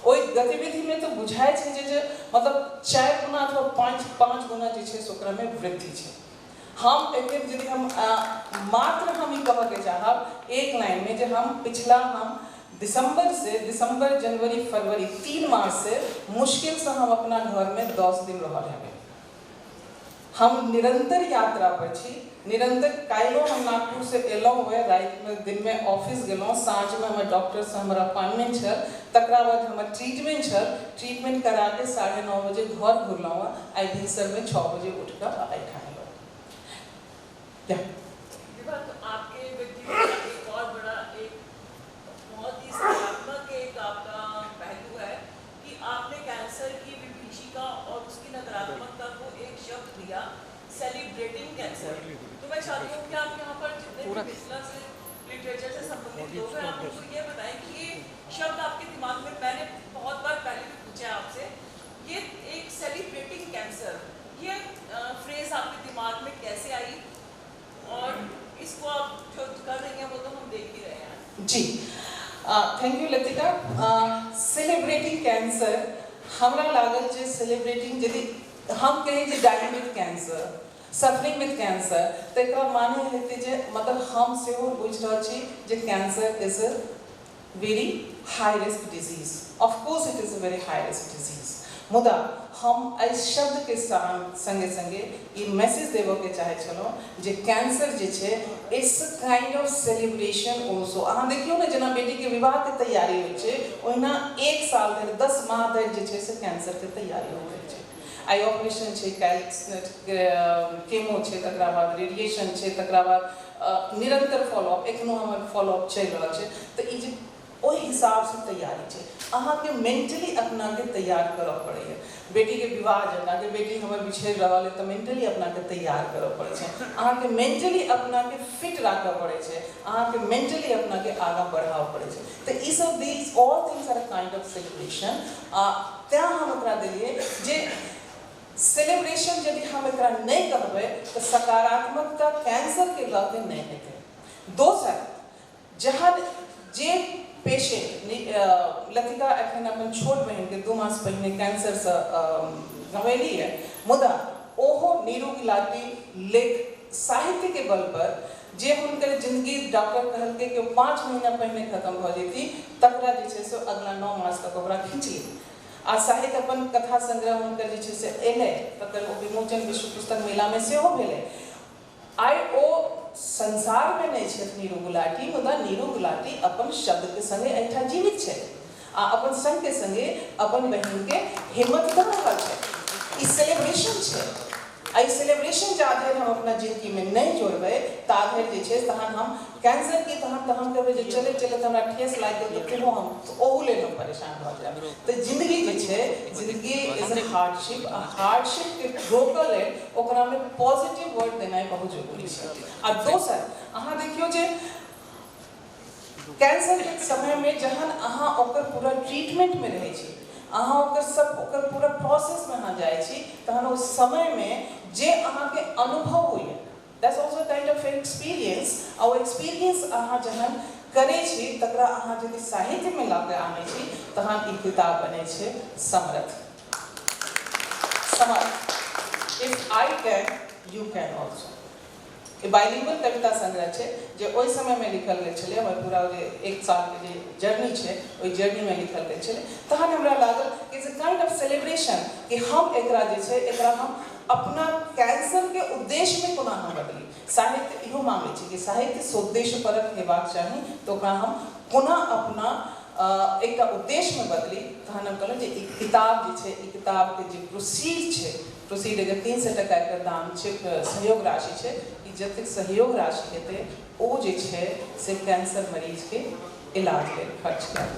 ओहि गतिविधि में तो बुझाइ छै जे मतलब 4 गुना अथवा 5 गुना जे छै से ओकरा में वृद्धि छै। हम एखन यदि हम मात्र हम ई कहऽ के चाहब एक लाइन में जे हम पिछला हम दिसंबर से दिसंबर जनवरी फरवरी 3 मास से मुश्किल से हम अपना घर में 10 दिन रहल हेबै। हम निरंतर यात्रा पर छी, निरंतर। काल्हिओ हम नागपुर से एलहुँ हुए, रातिमे दिनमे ऑफिस गेलहुँ, साँझमे हमर डॉक्टरसँ हमर अपॉइंटमेंट छल, तकरा बाद हमर ट्रीटमेंट छल, ट्रीटमेंट कराके 9:30 बजे घर घुरलहुँ हँ। आइ भिनसरमे 6 बजे उठिकऽ एहिठाम एलहुँ। आपके व्यक्तित्व का एक और बड़ा एक बहुत ही सकारात्मक एक आपका पहलू है कि आपने कैंसर की विभीषिका और उसकी नकारात्मकता को एक शब्द दिया, सेलिब्रेटिंग कैंसर। तो मैं चाहती हूँ कि आप यहाँ पर जितने भी मिथिला से लिटरेचर से संबंधित लोग हैं, आप उनको ये बताएं कि ये शब्द आपके दिमाग में, मैंने बहुत बार पहले भी पूछा है आपसे, ये एक सेलिब्रेटिंग कैंसर ये फ्रेज आपके दिमाग में कैसे आई और इसको आप जो कर रही हैं वो तो हम देख ही रहे हैं। जी, thank you Latika. Celebrating cancer हमरा लागल जे सेलिब्रेटिंग यदि हम कही जे dying with cancer, suffering with cancer, तो एकरा माने हेतै जे मतलब हम सेहो बुझि रहल छी जे cancer is a very high risk disease. Of course it is a very high risk disease. मुदा हम एहि शब्दके संगे संगे ई मैसेज देबऽके चाहै छलहुँ जे कैंसर जे छै it's a kind of celebration also. अहाँ देखियौ ने जेना बेटीके विवाहके तैयारी होइ छै ओहिना 1 साल धरि 10 माह धरि जे छै से कैंसरके तैयारी होइत छै। आइ ऑपरेशन छै, काल्हि केमो छै, तकरा बाद रेडिएशन छै, तकरा बाद निरंतर फॉलोअप, एखनो हमर फॉलोअप चलि रहल छै। तऽ ई जे ओहि हिसाबसँ तैयारी छै, अहाँके मेंटली अपनाके तैयार करऽ पड़ैए। बेटीके विवाह जकाँ कि बेटी हमर बिछड़ि रहल अइ तऽ मेंटली अपनाके तैयार करऽ पड़ै छै, अहाँके मेंटली अपनाके फिट राखऽ पड़ै छै, अहाँके मेंटली अपनाके आगाँ बढ़ाबऽ पड़ै छै। तऽ ईसब these all things are a kind of celebration. आ तैँ हम ओकरा देलियै जे सेलिब्रेशन यदि हम एकरा नहि कहबै तऽ सकारात्मकता कैंसरके लऽ के नहि हेतै। दोसर, जहन जे पेशेंट लतिका एखन अपन छोट बहिनके 2 मास पहिने कैंसरसँ गंवेली है, मुदा ओहो नीरू गुलाटी लेख साहित्यके बल पर जे हुनकर जिंदगी डॉक्टर कहलकै कि 5 महीना पहिने खत्म भऽ जेती, तकरा जे छै से अगला 9 मास तक ओकरा खींचली। आ साहित्य अपन कथा संग्रह हुनकर जे छै से एलै, तकर ओ विमोचन विश्व पुस्तक मेलामे सेहो भेलै। आइ ओ संसारमे नहि छथि नीरू गुलाटी, मुदा नीरू गुलाटी अपन शब्दके संगे एहिठाम जीवित छै आ अपन संगके संगे अपन बहिनके हिम्मत दऽ रहल छै। ई सेलिब्रेशन छै। एहि सेलिब्रेशन जा धरि हम अपना जिंदगीमे नहि जोड़बै ता धरि जे छै तहन हम कैंसर की तहन तऽ हम कहबै जे चलैत चलैत हमरा ठेस लागि गेल तऽ सेहो हम ओहू लेल हम परेशान भऽ जायब। तऽ जिंदगी जे छै, जिंदगी is a hardship. आ हार्डशिपके रोकऽ लेल ओकरामे पॉजिटिव वर्ड देनाइ बहुत जरूरी छै। आ दोसर, अहाँ देखियौ जे कैंसरके समयमे जहन अहाँ ओकर पूरा ट्रीटमेंटमे रहै छी, अहाँ ओकर सब ओकर पूरा प्रोसेसमे अहाँ जाइ छी, तहन ओ समयमे जे अहाँके अनुभव होइए, that's also kind of experience. आ ओ एक्सपीरियंस अहाँ जहन करै छी तकरा अहाँ यदि साहित्यमे लऽ कऽ आनै छी तहन ई किताब बनै छै Samarth. Samarth, if I can you can also. ई बाइलिंगुअल कविता संग्रह छै जे ओहि समयमे लिखल गेल छलै, हमर पूरा जे 1 सालके जे जर्नी छै ओहि जर्नीमे लिखल गेल छलै। तहन हमरा लागल it's a kind of celebration कि हम एकरा जे छै एकरा हम अपना कैंसरके उद्देश्यमे कोना हम बदली। साहित्य इहो मांगै छै कि साहित्य सोद्देश्यपरक हेबाक चाही, तऽ ओकरा हम कोना अपना एकटा उद्देश्यमे बदली। तहन हम कहलहुँ जे ई किताब जे छै, ई किताबके जे प्रोसीड छै, प्रोसीड अगर 300 टका एकर दाम छै, सहयोग राशि छै, ई जतेक सहयोग राशि हेतै ओ जे छै से कैंसर मरीजके इलाज लेल खर्च कयल।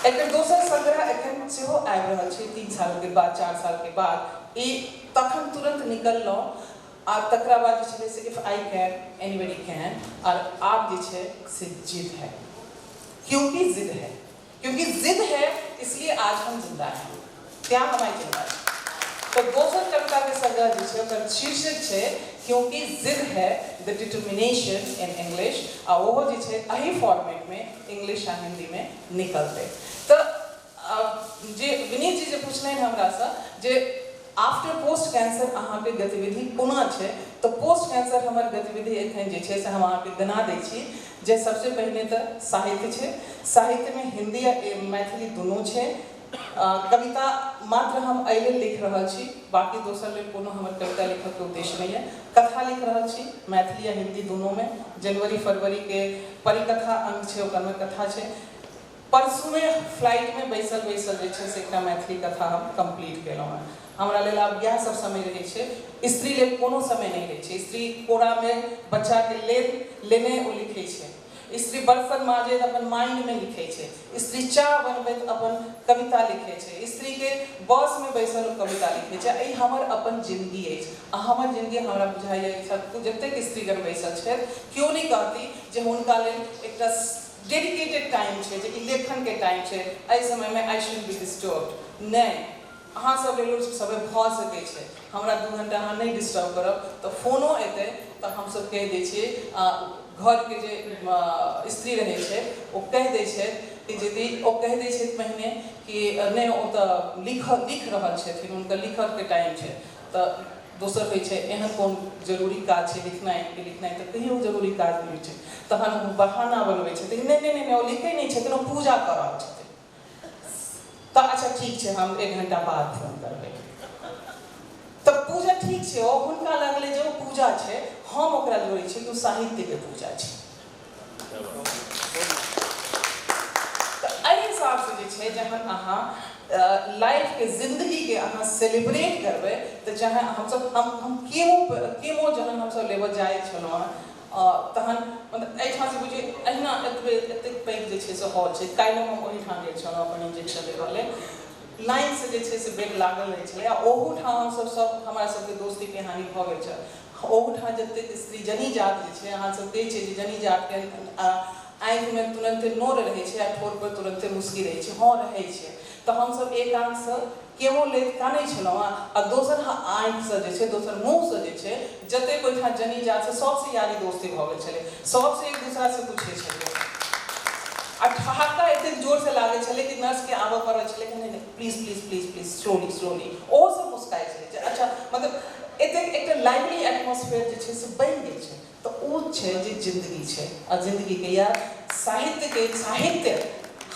एकर दोसर संग्रह एखन सेहो आबि रहल छै 3 सालके बाद, 4 सालके बाद। ई तखन तुरन्त निकललहुँ आ तकरा बाद जे छलै से if I can anybody can, are आब जे छै से जिद है। क्योंकि जिद है, क्योंकि जिद है इसलिए आज हम जिंदा हैं, क्या हम आइ जिंदा छी। तो दोसर कविता के संग्रह जे छै ओकर शीर्षक छै क्योंकि जिद है, द डिटर्मिनेशन इन इंग्लिश, आ ओहो जे छै एही फॉर्मेट में इंग्लिश आ हिंदी में निकलतै। तो जे विनीत जी जे पुछलनि हमरासँ जे आफ्टर पोस्ट कैंसर अहाँके गतिविधि कोना छै, तो पोस्ट कैंसर हमर गतिविधि एखन जे छै से हम अहाँके गना दै छी जे सबसे पहिने तऽ साहित्य छै, साहित्यमे हिंदी आ मैथिली दुनू छै। कविता मात्र हम एहि लेल लिख रहल छी, बाकी दोसर लेल कोनो हमर कविता लिखऽके उद्देश्य नहि है। कथा लिख रहल छी मैथिली आ हिंदी दुनूमे, जनवरी फरवरी के परिकथा अंक छै ओकरमे कथा छै। परसुमे फ्लाइटमे बैसल बैसल जे छै से एकटा मैथिली कथा हम कम्प्लीट केलहुँ हेँ। हमरा लेल आब इएह सब समय रहै छै, स्त्री लेल कोनो समय नहि रहै छै। स्त्री कोरामे बच्चाके लेने ओ लिखै छै, स्त्री बर्तन माजैत अपन माइंडमे लिखै छै, स्त्री चाह बनबैत अपन कविता लिखै छै, स्त्रीके बसमे बैसल ओ कविता लिखै छै। ई हमर अपन जिंदगी अछि आ हमर जिंदगी हमरा बुझाइए जतेक स्त्रीगण बैसल छथि केओ नहि कहती जे हुनका लेल एकटा डेडिकेटेड टाइम छै जे ई लेखनके टाइम छै, एहि समयमे I should be disturbed. नहि, अहाँ सब लेल समय भऽ सकै छै, हमरा 2 घंटा अहाँ नहि डिस्टर्ब करब। तऽ फोनो एतै तऽ हमसब कहि दै छियै, घरके जे स्त्री रहै छै ओ कहि दै छै कि यदि ओ कहि दै छै पहिने कि नहि ओ तऽ लिख रहल छथिन, हुनकर लिखऽके टाइम छै। तऽ दोसर होइ छै एहन कोन जरूरी काज छै लिखनाइ कि लिखनाइ तऽ कहियो जरूरी काज नहि होइ छै, तहन ओ बहाना बनबै छथिन नहि नहि नहि ओ लिखै नहि छथिन, ओ पूजा कऽ रहल छथिन। तऽ अच्छा ठीक छै हम 1 घंटा बाद फोन करबै। तऽ पूजा ठीक छै, ओ हुनका लगलै जे ओ पूजा छै, हम ओकरा जोड़ै छियै कि ओ साहित्यके पूजा छै। तऽ एहि हिसाबसँ जे छै जहन अहाँ लाइफके जिन्दगीके अहाँ सेलिब्रेट करबै तऽ जहाँ हमसब हम केमो जहन हमसब लेबऽ जाइ छलहुँ हँ तहन मतलब एहिठामसँ बुझियौ अहिना एतबे एतेक पैघ जे छै से हॉल छै। काल्हि हम ओहिठाम गेल छलहुँ अपन इंजेक्शन लेबऽ लेल, लाइनसँ जे छै से बेड लागल रहै छलै आ ओहूठाम हमसब सब हमरा सबके दोस्ती पिहानी भऽ गेल छल। ओहूठाम जतेक स्त्री जनीजात जे छै अहाँसब कहै छियै जे जनीजातके आँखिमे तुरन्ते नोर रहै छै आ ठोरपर तुरन्ते मुस्की रहै छै, हँ रहै छै। तऽ हमसब एक आँखिसँ केमो लैत कानै छलहुँ आ दोसर आँखिसँ जे छै दोसर मुँहसँ जे छै जतेक ओहिठाम जनीजात छै सबसँ यारी दोस्ती भऽ गेल छलै, सबसँ एक दोसरासँ पूछै छलियै आ ठहाका एतेक जोरसँ लागै छलै कि नर्सके आबऽ पड़ल छलै कि नहि please please please please slowly slowly, ओहो सब मुस्काइ छलै जे अच्छा, मतलब एतेक एकटा लाइवली एटमोस्फेयर जे छै से बनि गेल छै। तऽ ओ छै जे जिन्दगी छै आ जिन्दगीके या साहित्यके साहित्य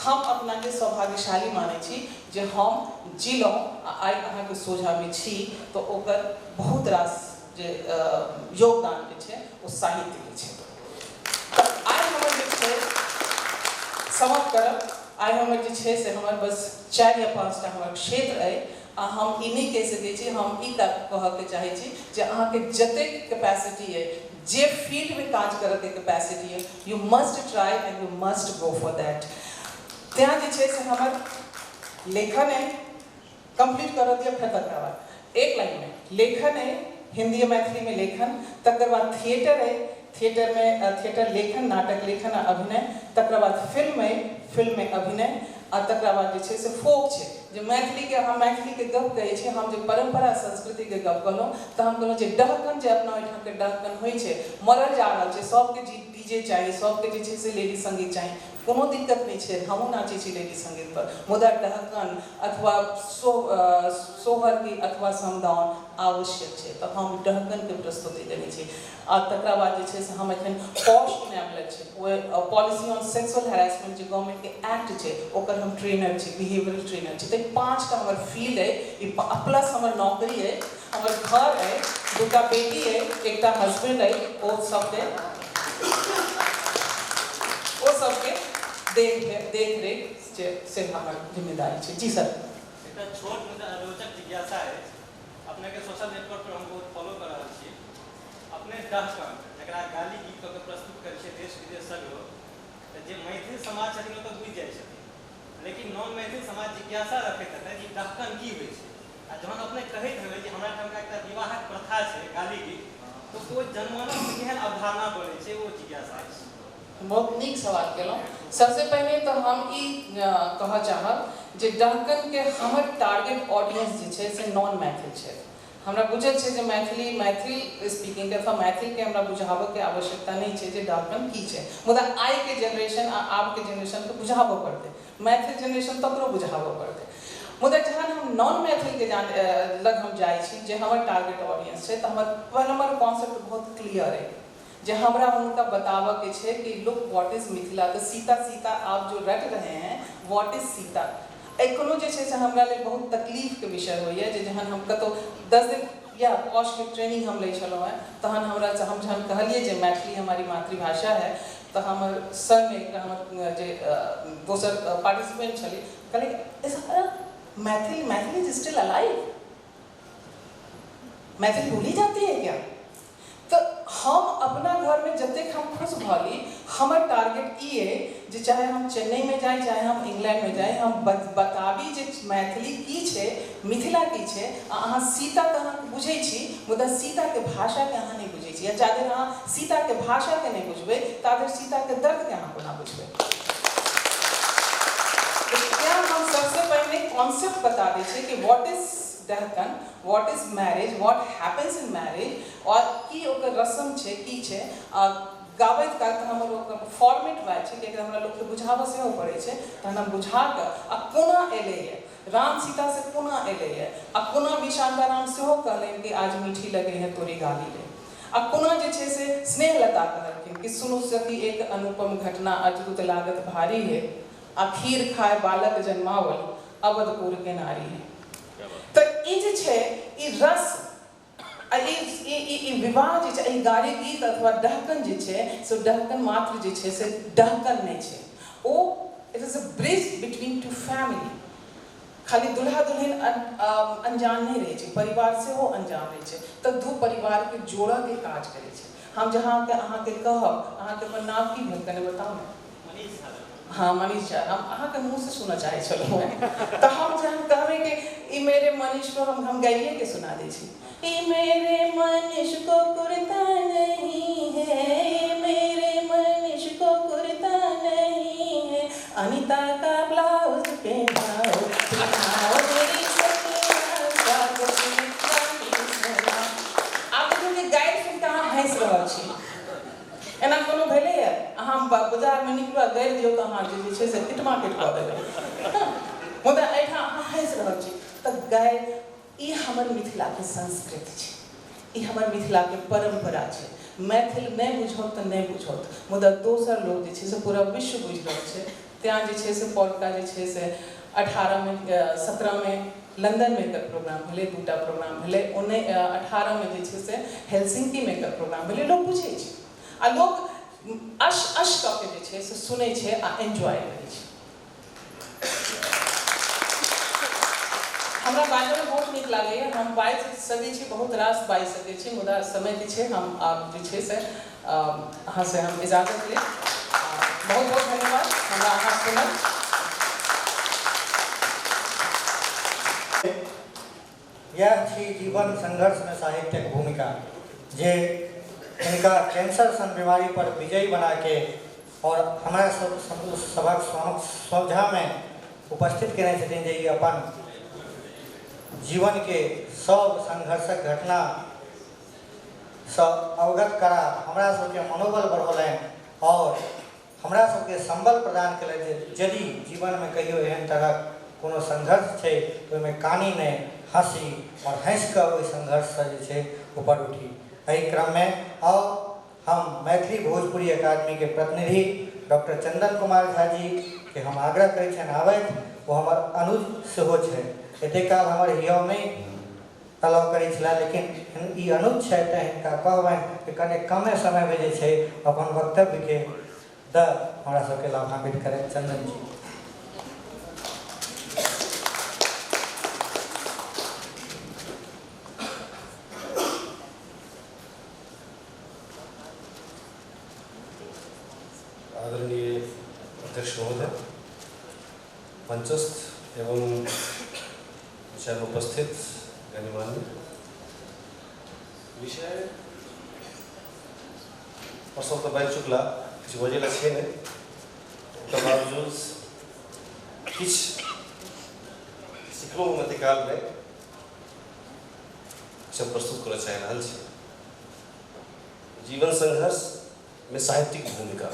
हम अपनाके सौभाग्यशाली मानै छी जे हम जीलहुँ आ आइ अहाँके सोझामे छी, तऽ ओकर बहुत रास जे योगदान जे छै ओ साहित्यके छै। तऽ आइ हमर जे छै समाप्त करब, आइ हमर जे छै से हमर बस 4 या 5 टा हमर क्षेत्र अइ आ हम ई नहि कहि सकै छी, हम ई कहऽके चाहै छी जे अहाँके जतेक कैपेसिटी अइ, जे फील्डमे काज करऽके कैपेसिटी अइ, you must try and you must go for that. तैँ जे छै से हमर लेखन अइ, कम्प्लीट करऽ दिअ फेर तकर बाद एक लाइनमे लेखन अइ, हिंदी आ मैथिलीमे लेखन, तकर बाद थिएटर अइ, थिएटरमे थिएटर लेखन, नाटक लेखन आ अभिनय, तकर बाद फिल्म अइ, फिल्ममे अभिनय, आ तकर बाद जे छै से फोक छै जे मैथिलीके हम मैथिलीके गप कहै छी, हम जे परम्परा संस्कृतिके गप कहलहुँ तऽ हम कहलहुँ जे डहकन जे अपना ओहिठामके डहकन होइ छै मरल जा रहल छै, सबके डीजे चाही, सबके जे छै से लेडीज संगीत चाही, कोनो दिक्कत नहि छै, हमहूँ नाचै छी लेडीज संगीत पर, मुदा डहकन अथवा सोहर की अथवा समदाउन आवश्यक छै, तऽ हम डहकनके प्रस्तुति देने छी। आ तकरा बाद जे छै से हम एखन पॉश इनेबलर छै, ओ पॉलिसी ऑन सेक्सुअल हैरेसमेंट जे गवर्नमेंटके एक्ट छै ओकर हम ट्रेनर छी, बिहेवियरल ट्रेनर छी। तऽ 5 टा हमर फील्ड अइ, ई प्लस हमर नौकरी अइ, हमर घर अइ, 2टा बेटी अइ, एकटा हस्बैंड अइ, ओ सबके देखरेख से हमर जिम्मेदारी छै। जी सर, एकटा छोट मुदा रोचक जिज्ञासा अछि, अपनेके सोशल नेटवर्क पर हम बहुत फॉलो कऽ रहल छी, अपने डहकन जकरा गाली गीत कऽ के प्रस्तुत करै छियै देश विदेश सगरो, तऽ जे मैथिल समाज छथिन ओ तऽ बुझि जाइ छथिन, लेकिन नॉन मैथिल समाज जिज्ञासा रखैत हेतै जे डहकन की होइ छै, आ जहन अपने कहैत हेबै जे हमरा ठामका एकटा विवाहक प्रथा छै गाली गीत, तऽ ओ जनमानसमे केहन अवधारणा बनै छै ओ जिज्ञासा अछि। बहुत नीक सवाल केलहुँ। सबसे पहिने तऽ हम ई कहऽ चाहब जे डहकनके हमर टारगेट ऑडियंस जे छै से नॉन मैथिल छै। हमरा बुझल छै जे मैथिली स्पीकिंग अथवा मैथिलके हमरा बुझाबऽके आवश्यकता नहि छै जे डहकन की छै, मुदा आइके जेनरेशन आ आबके जेनरेशनके बुझाबऽ पड़तै, मैथिल जेनरेशन तकरो बुझाबऽ पड़तै। मुदा जहन हम नॉन मैथिलके लग हम जाइ छी जे हमर टारगेट ऑडियंस छै, तऽ हमर कॉन्सेप्ट बहुत क्लियर अइ जे हमरा हुनका बताबऽके छै कि लुक what is Mithila. तऽ सीता सीता आप जो रट रहे हैं, what is Sita. एखनो जे छै से हमरा लेल बहुत तकलीफके विषय होइए जे जहन हम कतहु 10 दिन या पॉशके ट्रेनिंग हम लै छलहुँ हेँ, तहन हमरा हम जहन कहलियै जे मैथिली हमारी मातृभाषा है, तऽ हमर संगमे एकटा हमर जे दोसर पार्टिसिपेंट छलै, कहलियै Maithil Maithil is still alive, Maithil भूली जाती है क्या? तो हम अपना घरमे जतेक हम खुश भली, हमर टारगेट ई अइ जे चाहे हम चेन्नईमे जाइ, चाहे हम इंग्लैंडमे जाइ, हम बताबी जे मैथिली की छै, मिथिला की छै। आ अहाँ सीताके अहाँ बुझै छी, मुदा सीताके भाषाके अहाँ नहि बुझै छी, या जाधरि अहाँ सीताके भाषाके नहि बुझबै ताधरि सीताके दर्दके अहाँ कोना बुझबै? क्या हम सबसे पहिने कॉन्सेप्ट बता दै छियै कि what is dahkan, what is marriage, what happens in marriage, और की ओकर रस्म छै, की छै। आ गाबैत काल तऽ हमर ओकर फॉर्मेट वएह छै, कियाकि हमरा लोकके बुझाबऽ सेहो पड़ै छै, तहन हम बुझा कऽ आ कोना एलैए राम सीता से कोना एलैए, आ कोना विशांताराम सेहो कहलनि कि आज मीठी लगे है तोरी गाली रे, आ कोना जे छै से स्नेहलता कहलखिन कि सुनू सखी एक अनुपम घटना अद्भुत लागत भारी है, आ खीर खाए बालक जन्मावल अवधपुर के नारी है। तऽ ई जे छै ई रस आ ई विवाह जे छै, ई गाड़ी गीत अथवा डहकन जे छै से डहकन मात्र जे छै से डहकन नहि छै, ओ it is a bridge between two family. खाली दुल्हा दुल्हन अनजान नहि रहै छै, परिवार सेहो अनजान रहै छै, तऽ दू परिवारके जोड़ऽके काज करै छै। हम जहाँ अहाँके कहब, अहाँके अपन नाम की भेल कने बताउ ने? हाँ मनीष झा, हम अहाँके मुँहसँ सुनऽ चाहै छलहुँ हेँ। तऽ हम जहन कहबै कि ई मेरे मनीष को हम गाइए के सुना दै छी। ई मेरे मनीष को कुर्ता नहीं है, मेरे मनीष को कुर्ता नहीं है, अनिता का ब्लाउज पहनाओ, पहनाओ मेरी सखिया स्वागत में गाली सुनाओ। आब देखियौ जे गारि सुनि कऽ अहाँ हँसि रहल छी, एना कोनो भेलैए? अहाँ बाजारमे निकलू आ गारि दियौ तऽ अहाँ जे छै से टिटमा टिट कऽ देबै, मुदा एहिठाम अहाँ हँसि रहल छी। तऽ गारि ई हमर मिथिलाके संस्कृति छै, ई हमर मिथिलाके परम्परा छै। मैथिल नहि बुझत तऽ नहि बुझत, मुदा दोसर लोक जे छै से पूरा विश्व बुझि रहल छै। तैँ जे छै से पौरका जे छै से 18मे 17मे लंदनमे एकर प्रोग्राम भेलै, 2टा प्रोग्राम भेलै, 18मे जे छै से हेलसिंकीमे एकर प्रोग्राम भेलै। लोक बुझै छै आ लोक अश अश कऽ के जे छै से सुनै छै आ एन्जॉय करै छै। हमरा बाजऽमे बहुत नीक लागैए, हम बाजि सकै छी, बहुत रास बाजि सकै छी, मुदा समय जे छै हम आब जे छै से अहाँसँ हम इजाजत लेब। बहुत बहुत धन्यवाद हमरा अहाँ सुनल। यह छी जीवन संघर्षमे साहित्यक भूमिका, जे हिनका कैंसर सन बीमारी पर विजयी बना के और हमरा सब सभक सोझामे उपस्थित केने छथिन जे ई अपन जीवन के सब संघर्षक घटना सँ अवगत करा हमरा सबके मनोबल बढ़ौलनि और हमरा सबके संबल प्रदान केलनि जे यदि जीवनमे कहियो एहन तरहक कोनो संघर्ष छै तऽ ओहिमे कानी नहि, हँसी और हँसि कऽ ओहि संघर्षसँ जे छै ऊपर उठी। एहि क्रममे और हम मैथिली भोजपुरी अकादमी के प्रतिनिधि डॉक्टर चंदन कुमार झा जी के हम आग्रह करै छियनि आबथि। ओ हमर अनुज सेहो छथि, एतेक काल हमर हियाव नहि अलाउ करै छलाह, लेकिन ई अनुज छथि तऽ हिनका कहबनि कि कने कमे समयमे जे छै अपन वक्तव्यके दऽ हमरा सबके लाभान्वित करथि। चंदन जी। आदरणीय अध्यक्ष महोदय, मंचस्थ एवं विषय उपस्थित गणमान्य, विषय पर सब तो बाजि चुकला, किछु बजै लए छै नहि, ओकर बावजूद किछु सिखलहुँ मध्यकालमे सब प्रस्तुत करऽ चाहि रहल छी। जीवन संघर्ष में साहित्यिक भूमिका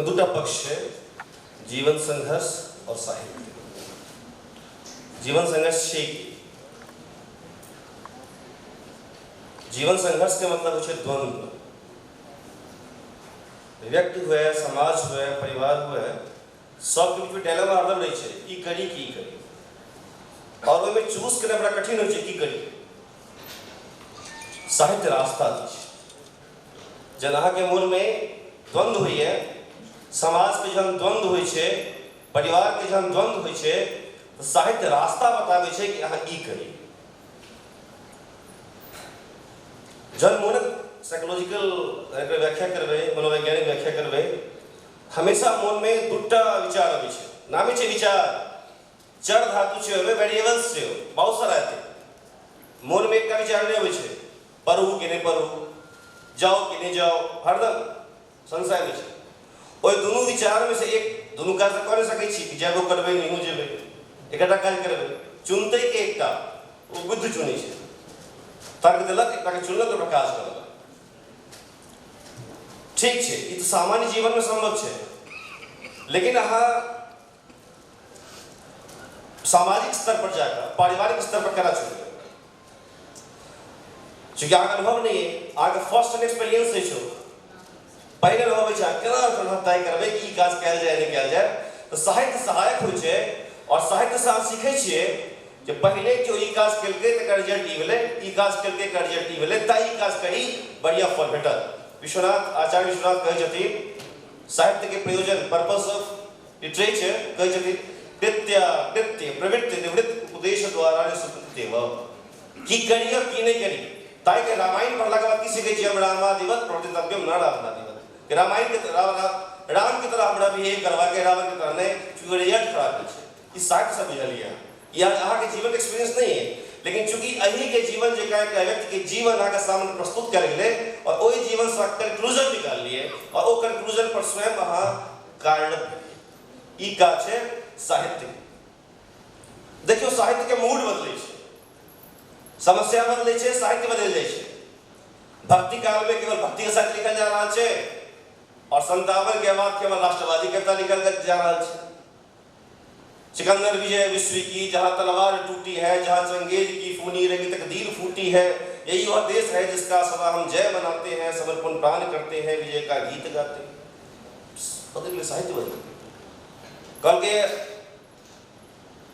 दूटा पक्ष है, जीवन संघर्ष और साहित्य। जीवन संघर्ष छै की? जीवन संघर्ष के मतलब होइ छै द्वंद्व। व्यक्ति हुए, समाज हुए, परिवार हुए, सबके बीचमे डायलॉग हरदम रहै छै, ई करी की ई करी, और ओहिमे चूज केनाइ बड़ा कठिन होइ छै, की करी। साहित्य रास्ता दै छै। जहन अहाँके मोनमे द्वंद्व होइए, समाजके जहन द्वंद्व होइ छै, परिवारके जहन द्वंद्व होइ छै, तऽ साहित्य रास्ता बताबै छै कि अहाँ ई करी। जहन मोनक साइकोलॉजिकल एकर व्याख्या करबै, मनोवैज्ञानिक व्याख्या करबै, हमेशा मोनमे दूटा विचार अबै छै। नामे छै विचार, चर धातु छै, ओहिमे वेरिएबल्स छै, बहुत सारा हेतै। मोनमे एकटा विचार नहि अबै छै, पढ़ू कि नहि पढ़ू, जाओ कि नहि जाओ, हरदम संशयमे छै। ओहि दुनू विचारमे से एक दुनू काज तऽ कऽ नहि सकै छी कि जेबो करबै नहियो जेबै, एकटा काज करबै, चुनतै के एकटा, ओ बुद्ध चुनै छै, तर्क देलक, एकटाके चुनलक, ओकरा काज करलक। ठीक छै, ई तऽ सामान्य जीवनमे सम्भव छै, लेकिन अहाँ सामाजिक स्तर पर जाकर पारिवारिक स्तर पर केना चुनबै? चूँकि अहाँके अनुभव नहि अइ, अहाँके फर्स्ट हैंड एक्सपीरियंस नहि छै, पहिने अनुभव होइ छै, अहाँ केना तय करबै कि ई काज कयल जाय नहि कयल जाय? तऽ साहित्य सहायक होइ छै, और साहित्यसँ अहाँ सीखै छियै जे पहिले केओ ई काज केलकै तकर रिजल्ट ई भेलै, ई काज केलकै एकर रिजल्ट ई भेलै, ताहि ई काज करी बढ़िआँ फल भेटत। विश्वनाथ, आचार्य विश्वनाथ कहै छथिन साहित्यके प्रयोजन, पर्पस ऑफ लिटरेचर, कहै छथिन कृत्य कृत्य प्रवृत्ति निवृत्ति उपदेश द्वारा सुकृत्यव, की करी और की नहि करी। ताहिके रामायण पढ़लाके बाद की सीखै छियै हम? रामादिवत प्रवर्तितव्यम न रावणादिवत। रामायण के राम के तरह हमरा बिहेव करबाके, रावण के तरह नहि, चूँकि रिजल्ट खराब होइ छै। ई साहित्यसँ बुझलियै, ई अहाँके जीवनके एक्सपीरियंस नहि है, लेकिन चूँकि अहीँके जीवन जकाँ एकटा व्यक्तिके जीवन अहाँके सामने प्रस्तुत कयल गेलै और ओहि जीवनसँ कंक्लूजन निकाललियै और ओ कंक्लूजन पर स्वयं अहाँ कार्यरत भेलियै, ई काज छै साहित्य। देखियौ, साहित्यके मूड बदलै छै, समस्या बदलै छै, साहित्य बदलि जाइ छै। भक्ति कालमे केवल भक्तिके साहित्य लिखल जा रहल छै और 57 के बाद केवल राष्ट्रवादी कविता लिखल जा रहल छै। सिकंदर विजय विश्व की जहाँ तलवार टूटी है, जहाँ चंगेज की फूनी रंग तकदीर फूटी है, यही वह देश है जिसका सदा हम जय मनाते हैं, समर्पण प्राण करते हैं, विजय का गीत गाते हैं। बदल गए, साहित्य बदल गए। कल के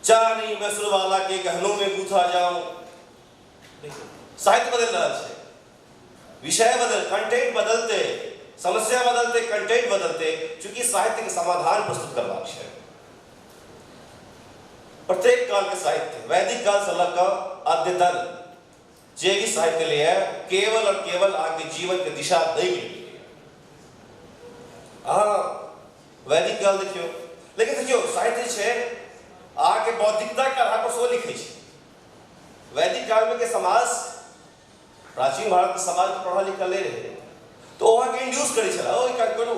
चाह नहीं मैं सुरवाला के गहनों में गूंथा जाऊं, साहित्य बदल रहा है, विषय बदल, कंटेंट बदलते, समस्या बदलते, कंटेंट बदलते, चूंकि साहित्य के समाधान प्रस्तुत करबाक छै। प्रत्येक काल के साहित्य, वैदिक काल से लग कऽ अद्यतन जे भी साहित्य लिए केवल और केवल अहाँके जीवन के दिशा दै के लिए। अहाँ वैदिक काल देखियौ, लेकिन देखियौ साहित्य छै अहाँके बौद्धिकता के आधार पर सेहो लिखै छै। वैदिक काल में के समाज, प्राचीन भारत के समाज के पढ़ल लिखल नहि रहै, तऽ ओ अहाँके इंड्यूस करै छलै, ओ ई काज करू,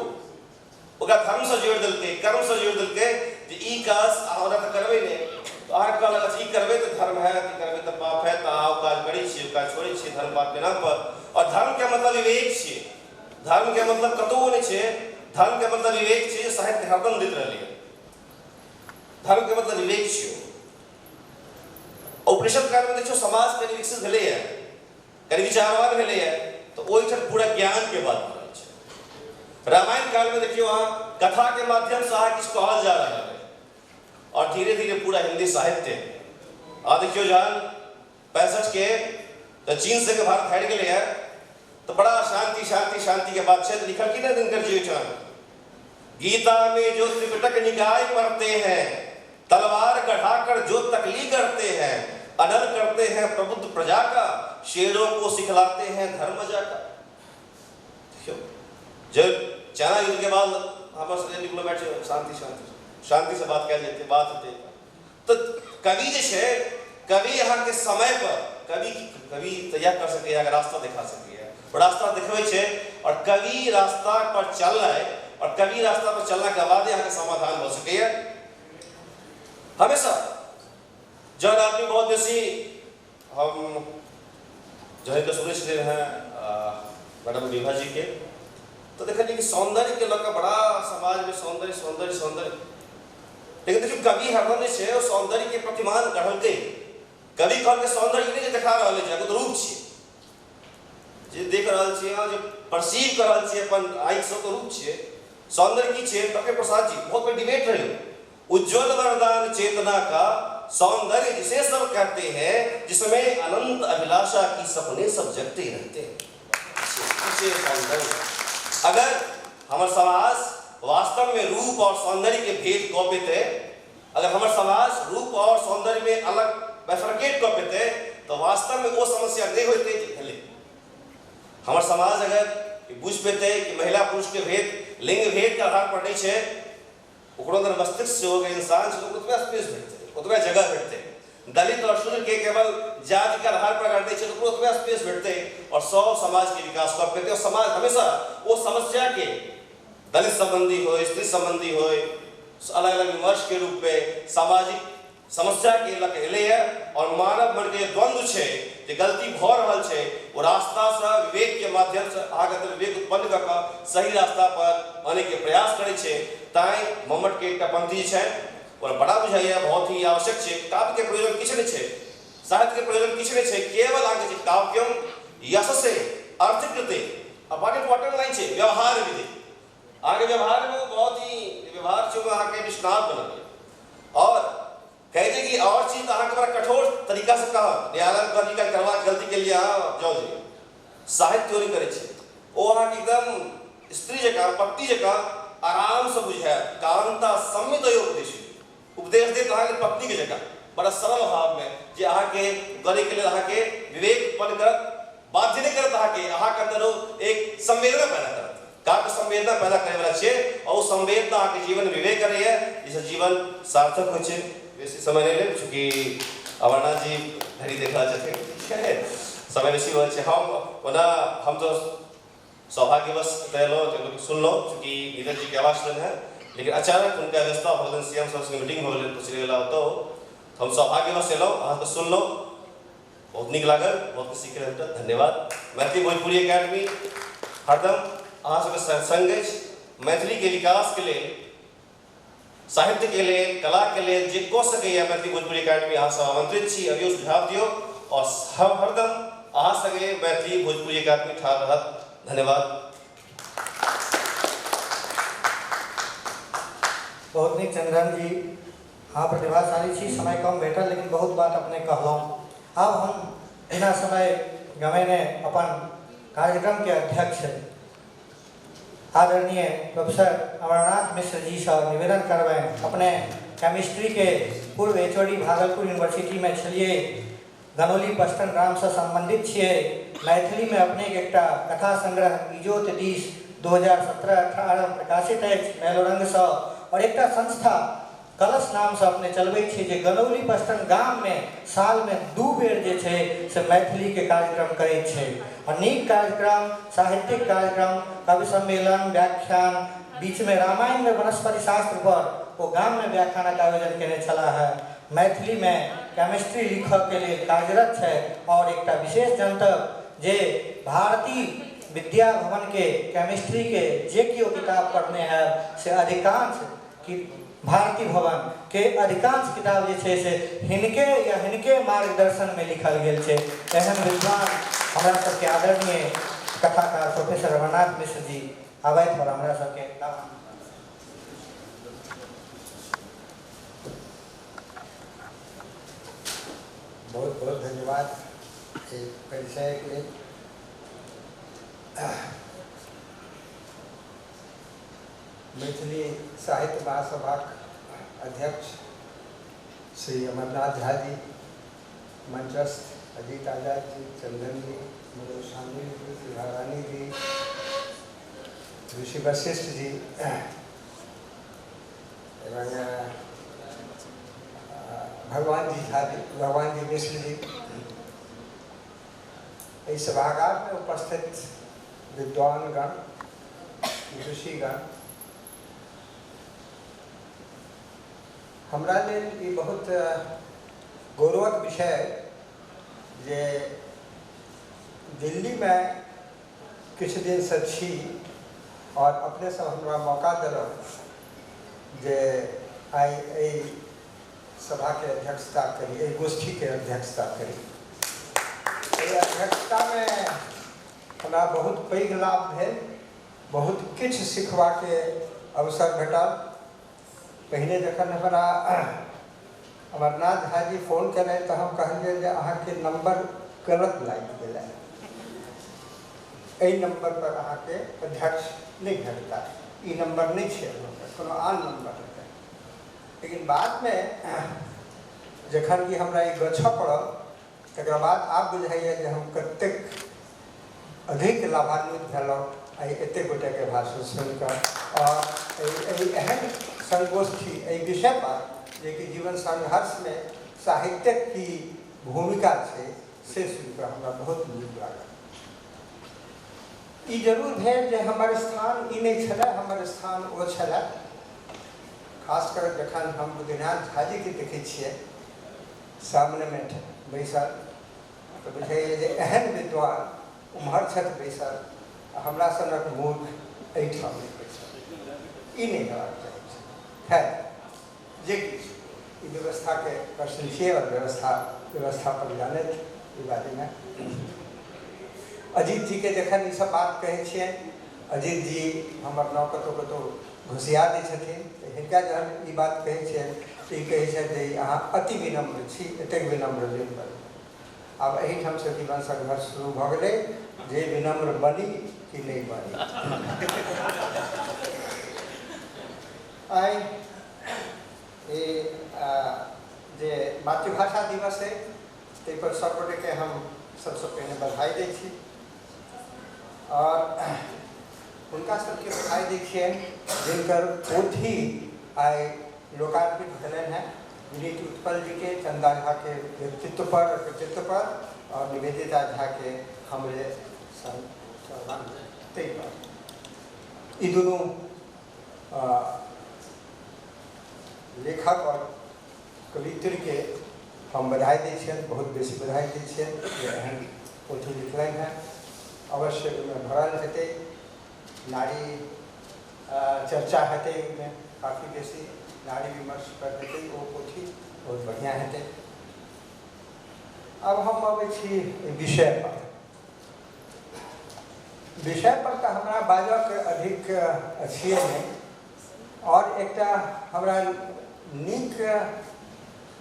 ओकरा धर्मसँ जोड़ि देलकै, कर्मसँ जोड़ि देलकै जे ई काज अहाँ ओना तऽ करबै नहि, तऽ अहाँके कहलक अच्छा ई करबै तऽ धर्म हैत, ई करबै तऽ पाप हैत, तऽ अहाँ ओ काज करै छियै, ओ काज छोड़ै छियै धर्म पापके नाम पर। और धर्मके मतलब विवेक छियै, धर्मके मतलब कतहु नहि छै, धर्मके मतलब विवेक छियै, साहित्य हरदम दैत रहलै। धर्मके मतलब विवेक छियै। उपनिषद कालमे देखियौ समाज कनि विकसित भेलैए, कनि विचारवान भेलैए, तऽ ओहिठाम पूरा ज्ञानके बात भऽ रहल छै। रामायण कालमे देखियौ अहाँ कथाके माध्यमसँ अहाँ किछु कहल जा रहल है, और धीरे धीरे पूरा हिंदी साहित्य आ देखियौ जहन 65 के तऽ चीन से के भारत हारि गेलैए तऽ बड़ा शांति शांति शांति के बात छै। लिखल की ना दिनकर जी ओहिठाम, गीता में जो त्रिपिटक निकाय पढ़ते हैं, तलवार गढ़ाकर जो तकली करते हैं, अनल करते हैं प्रबुद्ध प्रजा का, शेरों को सिखलाते हैं धर्म जाका। देखियौ जब चाइना युद्ध के बाद हमर सबके डिप्लोमेट शांति शांति शांति से बात कयल जेतै, बात हेतै। तऽ कवि जे छै, कवि अहाँके समय पर कवि कवि तऽ इएह कर सकैए, अहाँके रास्ता देखा सकैए, रास्ता देखबै छै। और कवि रास्ता पर चलनाइ और कवि रास्ता पर चलना के बाद अहाँके समाधान भऽ सकैए। हमेशा जहन आदमी बहुत बेसी हम जहन के सुनै छलियै हेँ मैडम विभा जी के, तो देखलियै कि सौंदर्य के लऽ कऽ बड़ा समाज में सौंदर्य सौंदर्य सौंदर्य, लेकिन देखियौ कवि हरदम जे छै ओ सौंदर्य के प्रतिमान गढ़लकै। कवि कहलकै सौंदर्य ई नहि जे देखा रहल छै, एगो तऽ रूप छियै जे देख रहल छियै, अहाँ जे परसीव कऽ रहल छियै अपन आँखिसँ, तऽ रूप छियै। सौंदर्य की छियै? डॉक्टर प्रसाद जी बहुत बड़ी डिबेट रही। उज्ज्वल वरदान चेतना का सौंदर्य जिसे सब कहते हैं, जिसमें अनंत अभिलाषा की सपने सब जगते रहते हैं। सौंदर्य अगर हमर समाज वास्तव में रूप और सौंदर्य के भेद कऽ पेते, अगर हमर समाज रूप और सौंदर्य में अलग बाइफर्केट कऽ पेते, तो वास्तव में वो समस्या नहीं होते जे भेलै। हमर समाज अगर बुझि पेते कि महिला पुरुष के भेद लिंग भेद के आधार पर नहीं छै, ओकरो अंदर मस्तिष्क से हो इंसान छै, ओतबे स्पेस भेटतै, ओतबे जगह भेटतै। दलित और शूद्र के केवल जाति के आधार पर अगर नहीं छै, ओकरो ओतबे स्पेस भेटतै और सब समाज के विकास कऽ पेतै। और समाज हमेशा वो समस्या के दलित संबंधी हो, स्त्री संबंधी हो, अलग अलग विमर्श के रूप में सामाजिक समस्या के लऽ कऽ एलैए। और मानव मन के द्वंद्व छै जे गलती भऽ रहल छै, ओ रास्तासँ विवेक के माध्यमसँ अहाँके अंदर विवेक उत्पन्न कऽ कऽ सही रास्ता पर आनै के प्रयास करै छै। तैँ मम्मट के एकटा पंक्ति छै और बड़ा बुझाइए, बहुत ही आवश्यक छै। काव्य के प्रयोजन किछु नहि छै, साहित्य के प्रयोजन किछु नहि छै, केवल अहाँके छै काव्यम यशसे अर्थकृते। आ बड़ इम्पोर्टेंट लाइन छै व्यवहार विधि। अहाँके व्यवहारमे बहुत ही व्यवहार छै, अहाँके निष्णात बनल। और कहै छै कि और चीज तऽ अहाँके बड़ा कठोर तरीका से कहत, न्यायालय में गलती करवा गलती के लिए अहाँ जाउ जे, साहित्य नहि करै छै ओ अहाँके एकदम स्त्री जकाँ पत्नी जकाँ आरामसँ बुझायत। कांता सम्मित उपदेश उपदेश देत अहाँके पत्नी के जकाँ बड़ा सरल भाव में, जे अहाँके करे के लेल अहाँके विवेक उत्पन्न करत, बाध्य नहि करत अहाँके, अहाँके अंदर ओ एक संवेदना पैदा करत। काव्य संवेदना पैदा करे वाला छै और ओ संवेदना अहाँके जीवन विवेक करैए, जाहिसँ जीवन सार्थक होइ छै। बेसी समय नहि लेब, चूँकि अमरनाथ जी घड़ी देख रहल छथिन, समय बेसी होइ छै। हम ओना हम तऽ सौभाग्यवश एतऽ एलहुँ, सुनलहुँ, चूँकि नीरज जी के आवाज सुनल है, लेकिन अचानक हुनका व्यस्तता भऽ गेलनि, सी एम साहब संगे मीटिंग भऽ गेलनि, तो चलि गेला ओतऽ। हम सौभाग्यवश एलहुँ, अहाँके सुनलहुँ, बहुत नीक लागल, बहुत किछु सीखै भेटल, धन्यवाद। मैथिली भोजपुरी एकेडमी हरदम अहाँ सबके संग अछि। मैथिलीके विकासके लेल, साहित्य के लेल, कला के लेल जे कऽ सकैए मैथिली भोजपुरी एकेडमी अहाँ सब आमंत्रित छी। अभियो सुझाव दियौ और हम हरदम अहाँ संगे मैथिली भोजपुरी एकेडमी ठाढ़ रहत। धन्यवाद। बहुत नीक चंद्रन जी, अहाँ प्रतिभाशाली छी, समय कम भेटल लेकिन बहुत बात अपने कहलहुँ। आब हम बिना समय गमेने अपन कार्यक्रम के अध्यक्ष आदरणीय प्रोफेसर अमरनाथ मिश्र जी से निवेदन करबनि। अपने केमिस्ट्री के पूर्व HOD Bhagalpur university में छलिए, गनौली पश्तन ग्राम से संबंधित छियै। मैथिली में अपने एकटा कथा संग्रह इजोत दिस 2017-18 में प्रकाशित अछि मैलोरंग से, और एकटा संस्था कलश नाम से अपने चलबै छियै जे गनौली पश्तन गाम में साल में 2 बेर जे छै से मैथिली के कार्यक्रम करै छै। और नीक कार्यक्रम, साहित्यिक कार्यक्रम, कवि सम्मेलन, व्याख्यान, बीच में रामायण में वनस्पति शास्त्र पर ओ गाम में व्याख्यानक आयोजन केने छलाह है। मैथिली में केमिस्ट्री लिखऽ के लेल कार्यरत छै। और एकटा विशेष जनतब जे भारती विद्या भवन के केमिस्ट्री के जे केओ किताब पढ़ने है से अधिकांश कि भारती भवन के अधिकांश किताब जे छै से हिनके या हिनके मार्गदर्शन में लिखल गेल छै। एहन विद्वान हमरा सबके आदरणीय कथाकार प्रोफेसर रघुनाथ मिश्र जी आबथि और हमरा सबके बहुत बहुत धन्यवाद परिचय के लिए। मैथिली साहित्य महासभा अध्यक्ष श्री अमरनाथ झा जी, मंचस्थ अजीत आजाद जी, चंदन जी, मनोज स्वामी जी, रानी जी, ऋषि वशिष्ठ जी एवं भगवान जी झा जी, भगवान जी मिश्र जी, इस सभागार में उपस्थित विद्वानगण, ऋषिगण, हमरा लेल ई बहुत गौरवक विषय जे दिल्लीमे किछु दिनसँ छी और अपने सब हमरा मौका देलक जे आइ एहि सभाके अध्यक्षता करी, एहि गोष्ठीके अध्यक्षता करी। एहि अध्यक्षतामे हमरा बहुत पैघ लाभ भेल, बहुत किछु सिखबाके अवसर भेटल। पहिने जखन हमरा अमरनाथ झा जी फोन केलनि तऽ हम कहलियनि जे अहाँके नम्बर गलत लागि गेलै, एहि नम्बर पर अहाँके अध्यक्ष नहि भेटता, ई नम्बर नहि छै, कोनो आन नम्बर हेतै। लेकिन बादमे जखन कि हमरा ई गछऽ पड़ल तकरा बाद आब बुझाइए जे हम कतेक अधिक लाभान्वित भेलहुँ आइ एतेक गोटेके भाषण सुनिकऽ और एहि एहन संगोष्ठी एहि विषयपर जेकि जीवन संघर्षमे साहित्यक की भूमिका छै से सुनिकऽ हमरा बहुत नीक लागल। ई जरूर भेल जे हमर स्थान ई नहि छलै, हमर स्थान ओ छलै। खास कर जखन हम बुद्धिनाथ झा जीके देखै छियै सामनेमे बैसल तऽ बुझाइए जे एहन विद्वान उम्हर छथि बैसल, हमरा सनक मूर्ख एहिठाम नहि बैसल, ई नहि हेबाक चाही। खैर जे किछु ई व्यवस्थाके प्रश्न छियै और व्यवस्था पर जानैत ई बारेमे अजीत जीके जखन ई सब बात कहै छियनि, अजीत जी हमर नाव कतहु कतहु घुसिया दै छथिन, तऽ हिनका जहन ई बात कहै छियनि तऽ ई कहै छथि जे अहाँ अति विनम्र छी, एतेक विनम्र नहि बनू। आब एहिठामसँ जीवन संघर्ष शुरू भऽ गेलै जे विनम्र बनी कि नहि बनी। आइ ई जे मातृभाषा दिवस है ताहिपर सब गोटेके हम सबसँ पहिने बधाई दै छी और हुनका सबके बधाई दै छियनि जिनकर पोथी आइ लोकार्पित भेलनि हेँ, विनीत उत्पल जी के, चंदा झा के व्यक्तित्व पर कृतित्व पर और निवेदिता झा के हमरे संग ताहि पर। ई दुनू लेखक और कवित्री के हम बधाई दै छियनि, बहुत बेसी बधाई दै छियनि जे एहन पोथी लिखलनि हेँ। अवश्य ओहिमे भरल हेतै, नारी चर्चा हेतै, ओहिमे काफी बेसी नारी विमर्श पर हेतै, ओ पोथी बहुत बढ़िआँ हेतै। अब हम अबै छी विषय पर। विषय पर तऽ हमरा बाजऽके अधिक अछिए नहि और एकटा हमरा नीक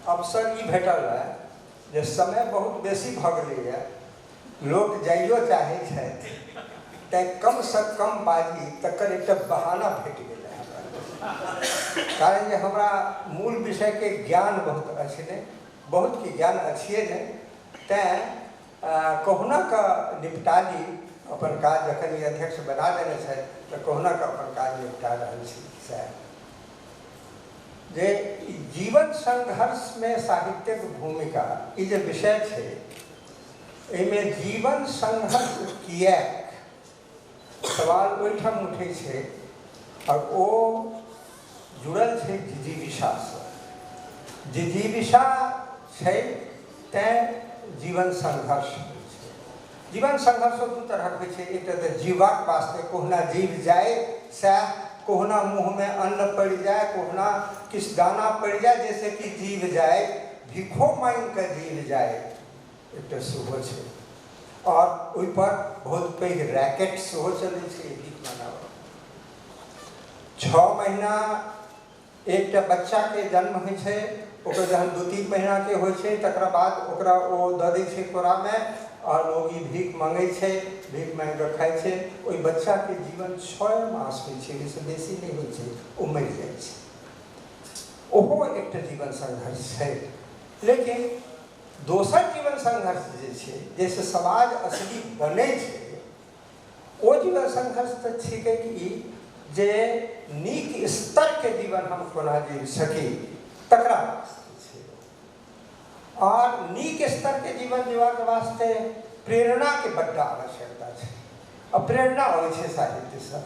अवसर ई भेटल है जे समय बहुत बेसी भऽ गेलैए, लोक जाइयो चाहै छथि, तैँ कमसँ कम बाजी तकर एकटा बहाना भेट गेलै हमरा। कारण जे हमरा मूल विषयके ज्ञान बहुत अछि नहि, बहुत की ज्ञान अछिए नहि, तैँ कहुना कऽ निपटा ली अपन काज। जखन ई अध्यक्ष बना देने छथि तऽ कहुना कऽ अपन काज निपटा रहल छी। सएह जे जीवन संघर्षमे साहित्यक भूमिका ई जे विषय छै एहिमे जीवन संघर्ष किएक सवाल ओहिठाम उठै छै और ओ जुड़ल छै जिजीविषासँ। जिजीविषा छै तैँ जीवन संघर्ष होइ छै। जीवन संघर्षो दू तरहक होइ छै, एकटा तऽ जीवाक वास्ते कहुना जीव जाय सएह, कहुना मुँहमे अन्न पड़ि जाय, कहुना किछु दाना पड़ि जाय जैसे कि जीव जाय, भिखो मांगि कऽ जीव जाय, एकटा सेहो छै। और ओहिपर बहुत पैघ रैकेट सेहो चलै छै भीख मनाबऽ। 6 महीना एकटा बच्चाके जन्म होइ छै, ओकर जहन 2-3 महीनाके होइ छै तकरा बाद ओकरा ओ दऽ दै छै कोरामे और लोग ई भीख मांगै छै, भीख मांगि कऽ खाइ छै। ओहि बच्चाके जीवन 6 मास होइ छै, ओहिसँ बेसी नहि होइ छै, ओ मरि जाइ छै। ओहो एकटा जीवन संघर्ष छै। लेकिन दोसर जीवन संघर्ष जे छै जाहिसँ समाज असली बनै छै, ओ जीवन संघर्ष तऽ छिकै कि जे नीक स्तरके जीवन हम कोना जीव सकी तकरा वास्ते छै। और नीक स्तरके जीवन जीवाके वास्ते प्रेरणाके बड्ड आवश्यकता छै। आ प्रेरणा अबै छै साहित्यसँ,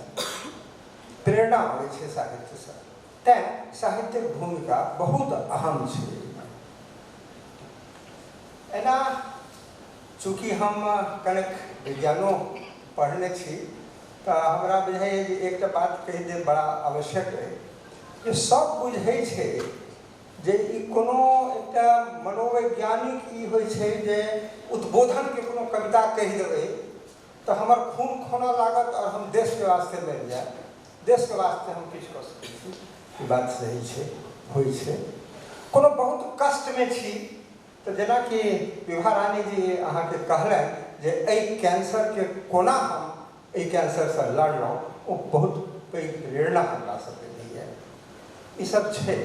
प्रेरणा अबै छै साहित्यसँ। तैँ साहित्यक भूमिका बहुत अहम छै। एना चूँकि हम कनेक विज्ञानो पढ़ने छी तऽ हमरा बुझाइए जे एकटा बात कहि देब बड़ा आवश्यक अइ जे सब बुझै छै जे ई कोनो एकटा मनोवैज्ञानिक ई होइ छै जे उद्बोधनके कोनो कविता कहि देबै तऽ हमर खून खोनऽ लागत और हम देशके वास्ते मरि जायब, देशके वास्ते हम किछु कऽ सकै छी। ई बात सही छै, होइ छै। कोनो बहुत कष्टमे छी तऽ जेनाकि विभा रानी जी अहाँके कहलनि जे एहि कैंसरके कोना हम एहि कैंसरसँ लड़लहुँ, ओ बहुत पैघ प्रेरणा हमरा सबके दैए। ईसब छै।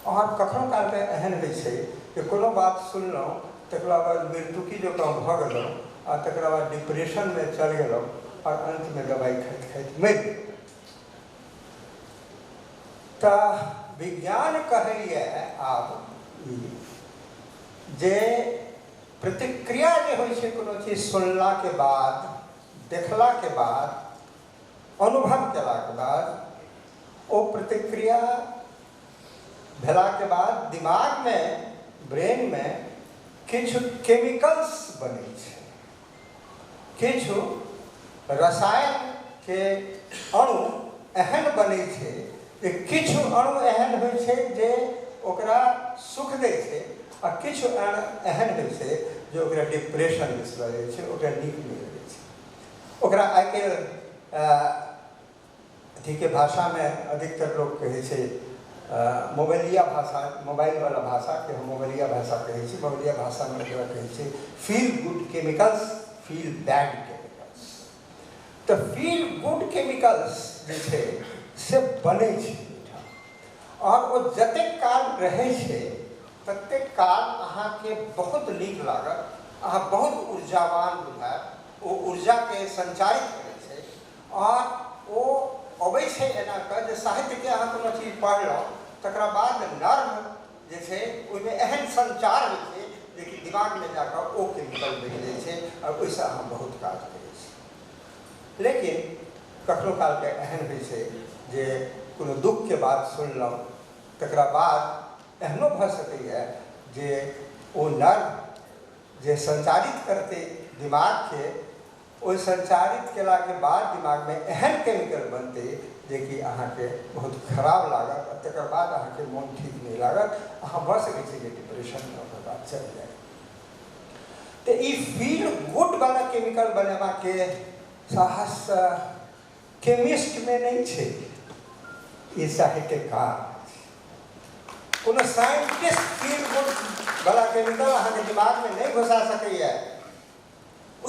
और कखनो कालके एहन होइ छै जे कोनो बात सुनलहुँ तकरा बाद मृत्युकी जकाँ भऽ गेलहुँ आ तकरा बाद डिप्रेशनमे चलि गेलहुँ और अन्तमे दवाइ खाइत खाइत मरि गेलहुँ। तऽ विज्ञान कहैए आब ई जे प्रतिक्रिया जे होइ छै कोनो चीज सुनलाके बाद, देखलाके बाद, अनुभव केलाके बाद, ओ प्रतिक्रिया भेलाके बाद दिमागमे, ब्रेनमे किछु केमिकल्स बनै छै, किछु रसायनके अणु एहन बनै छै जे किछु अणु एहन होइ छै जे ओकरा सुख दै छै आ किछु अणु एहन होइ छै जे ओकरा डिप्रेशन दिस लऽ जाइ छै, ओकरा नीक नहि लगै छै। ओकरा आइकाल्हि अथीके भाषामे अधिकतर लोक कहै छै मोबाइलिया भाषा, मोबाइलवला भाषाके हम मोबाइलिया भाषा कहै छी। मोबाइलिया भाषामे ओकरा कहै छै feel good chemicals, feel bad chemicals. तऽ फील गुड केमिकल्स जे छै से बनै छै और ओ जतेक काल रहै छै ततेक काल अहाँके बहुत नीक लागत, अहाँ बहुत ऊर्जावान बुझायत, ओ ऊर्जाके संचारित करै छै। और ओ अबै छै एना कऽ जे साहित्यके अहाँ कोनो चीज पढ़लहुँ तकरा बाद नर्व जे छै ओहिमे एहन संचार होइ छै जेकि दिमागमे जाकऽ ओ केमिकल बनि जाइ छै और ओहिसँ अहाँ बहुत काज करै छी। लेकिन कखनो कालके एहन होइ छै जे कोनो दुःखके बात सुनलहुँ तकरा बाद एहनो भऽ सकैए जे ओ नर्व जे संचारित करतै दिमागके, ओहि संचारित केलाके बाद दिमागमे एहन केमिकल बनतै जेकि अहाँके बहुत खराब लागत आ तकर बाद अहाँके मोन ठीक नहि लागत, अहाँ भऽ सकै छै जे डिप्रेशनमे ओकर बाद चलि जाय। तऽ ई फील गुडवला केमिकल बनेबाके साहस केमिस्टमे नहि छै, ई साहित्यकार। कोनो साइंटिस्ट फील गुड वाला केमिकल अहाँके दिमागमे नहि घुसा सकैए,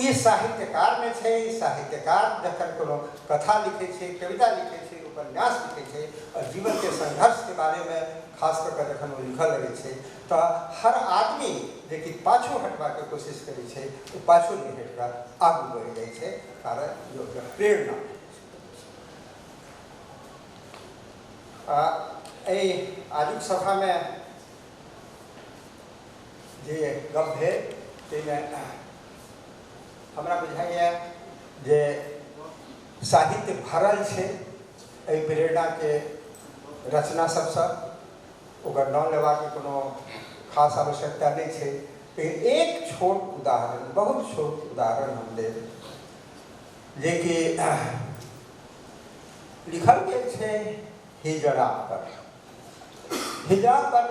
ई साहित्यकारमे छै। साहित्यकार जखन कोनो कथा लिखै छै, कविता लिखै छै, उपन्यास लिखै छै और जीवनके संघर्षके बारेमे खास कऽ कऽ जखन ओ लिखऽ लगै छै तऽ हर आदमी जेकि पाछू हटबाके कोशिश करै छै ओ पाछू नहि हटि कऽ आगू बढ़ि जाइ छै, कारण जे ओकरा प्रेरणा। एहि आजुक सभामे जे गप भेल ताहिमे हमरा बुझाइए जे साहित्य भरल छै एहि प्रेरणाके रचना सबसँ, ओकर नाम लेबाके कोनो खास आवश्यकता नहि छै। लेकिन एक छोट उदाहरण, बहुत छोट उदाहरण हम देब जेकि लिखल गेल छै हिजड़ा पर। हिजड़ा पर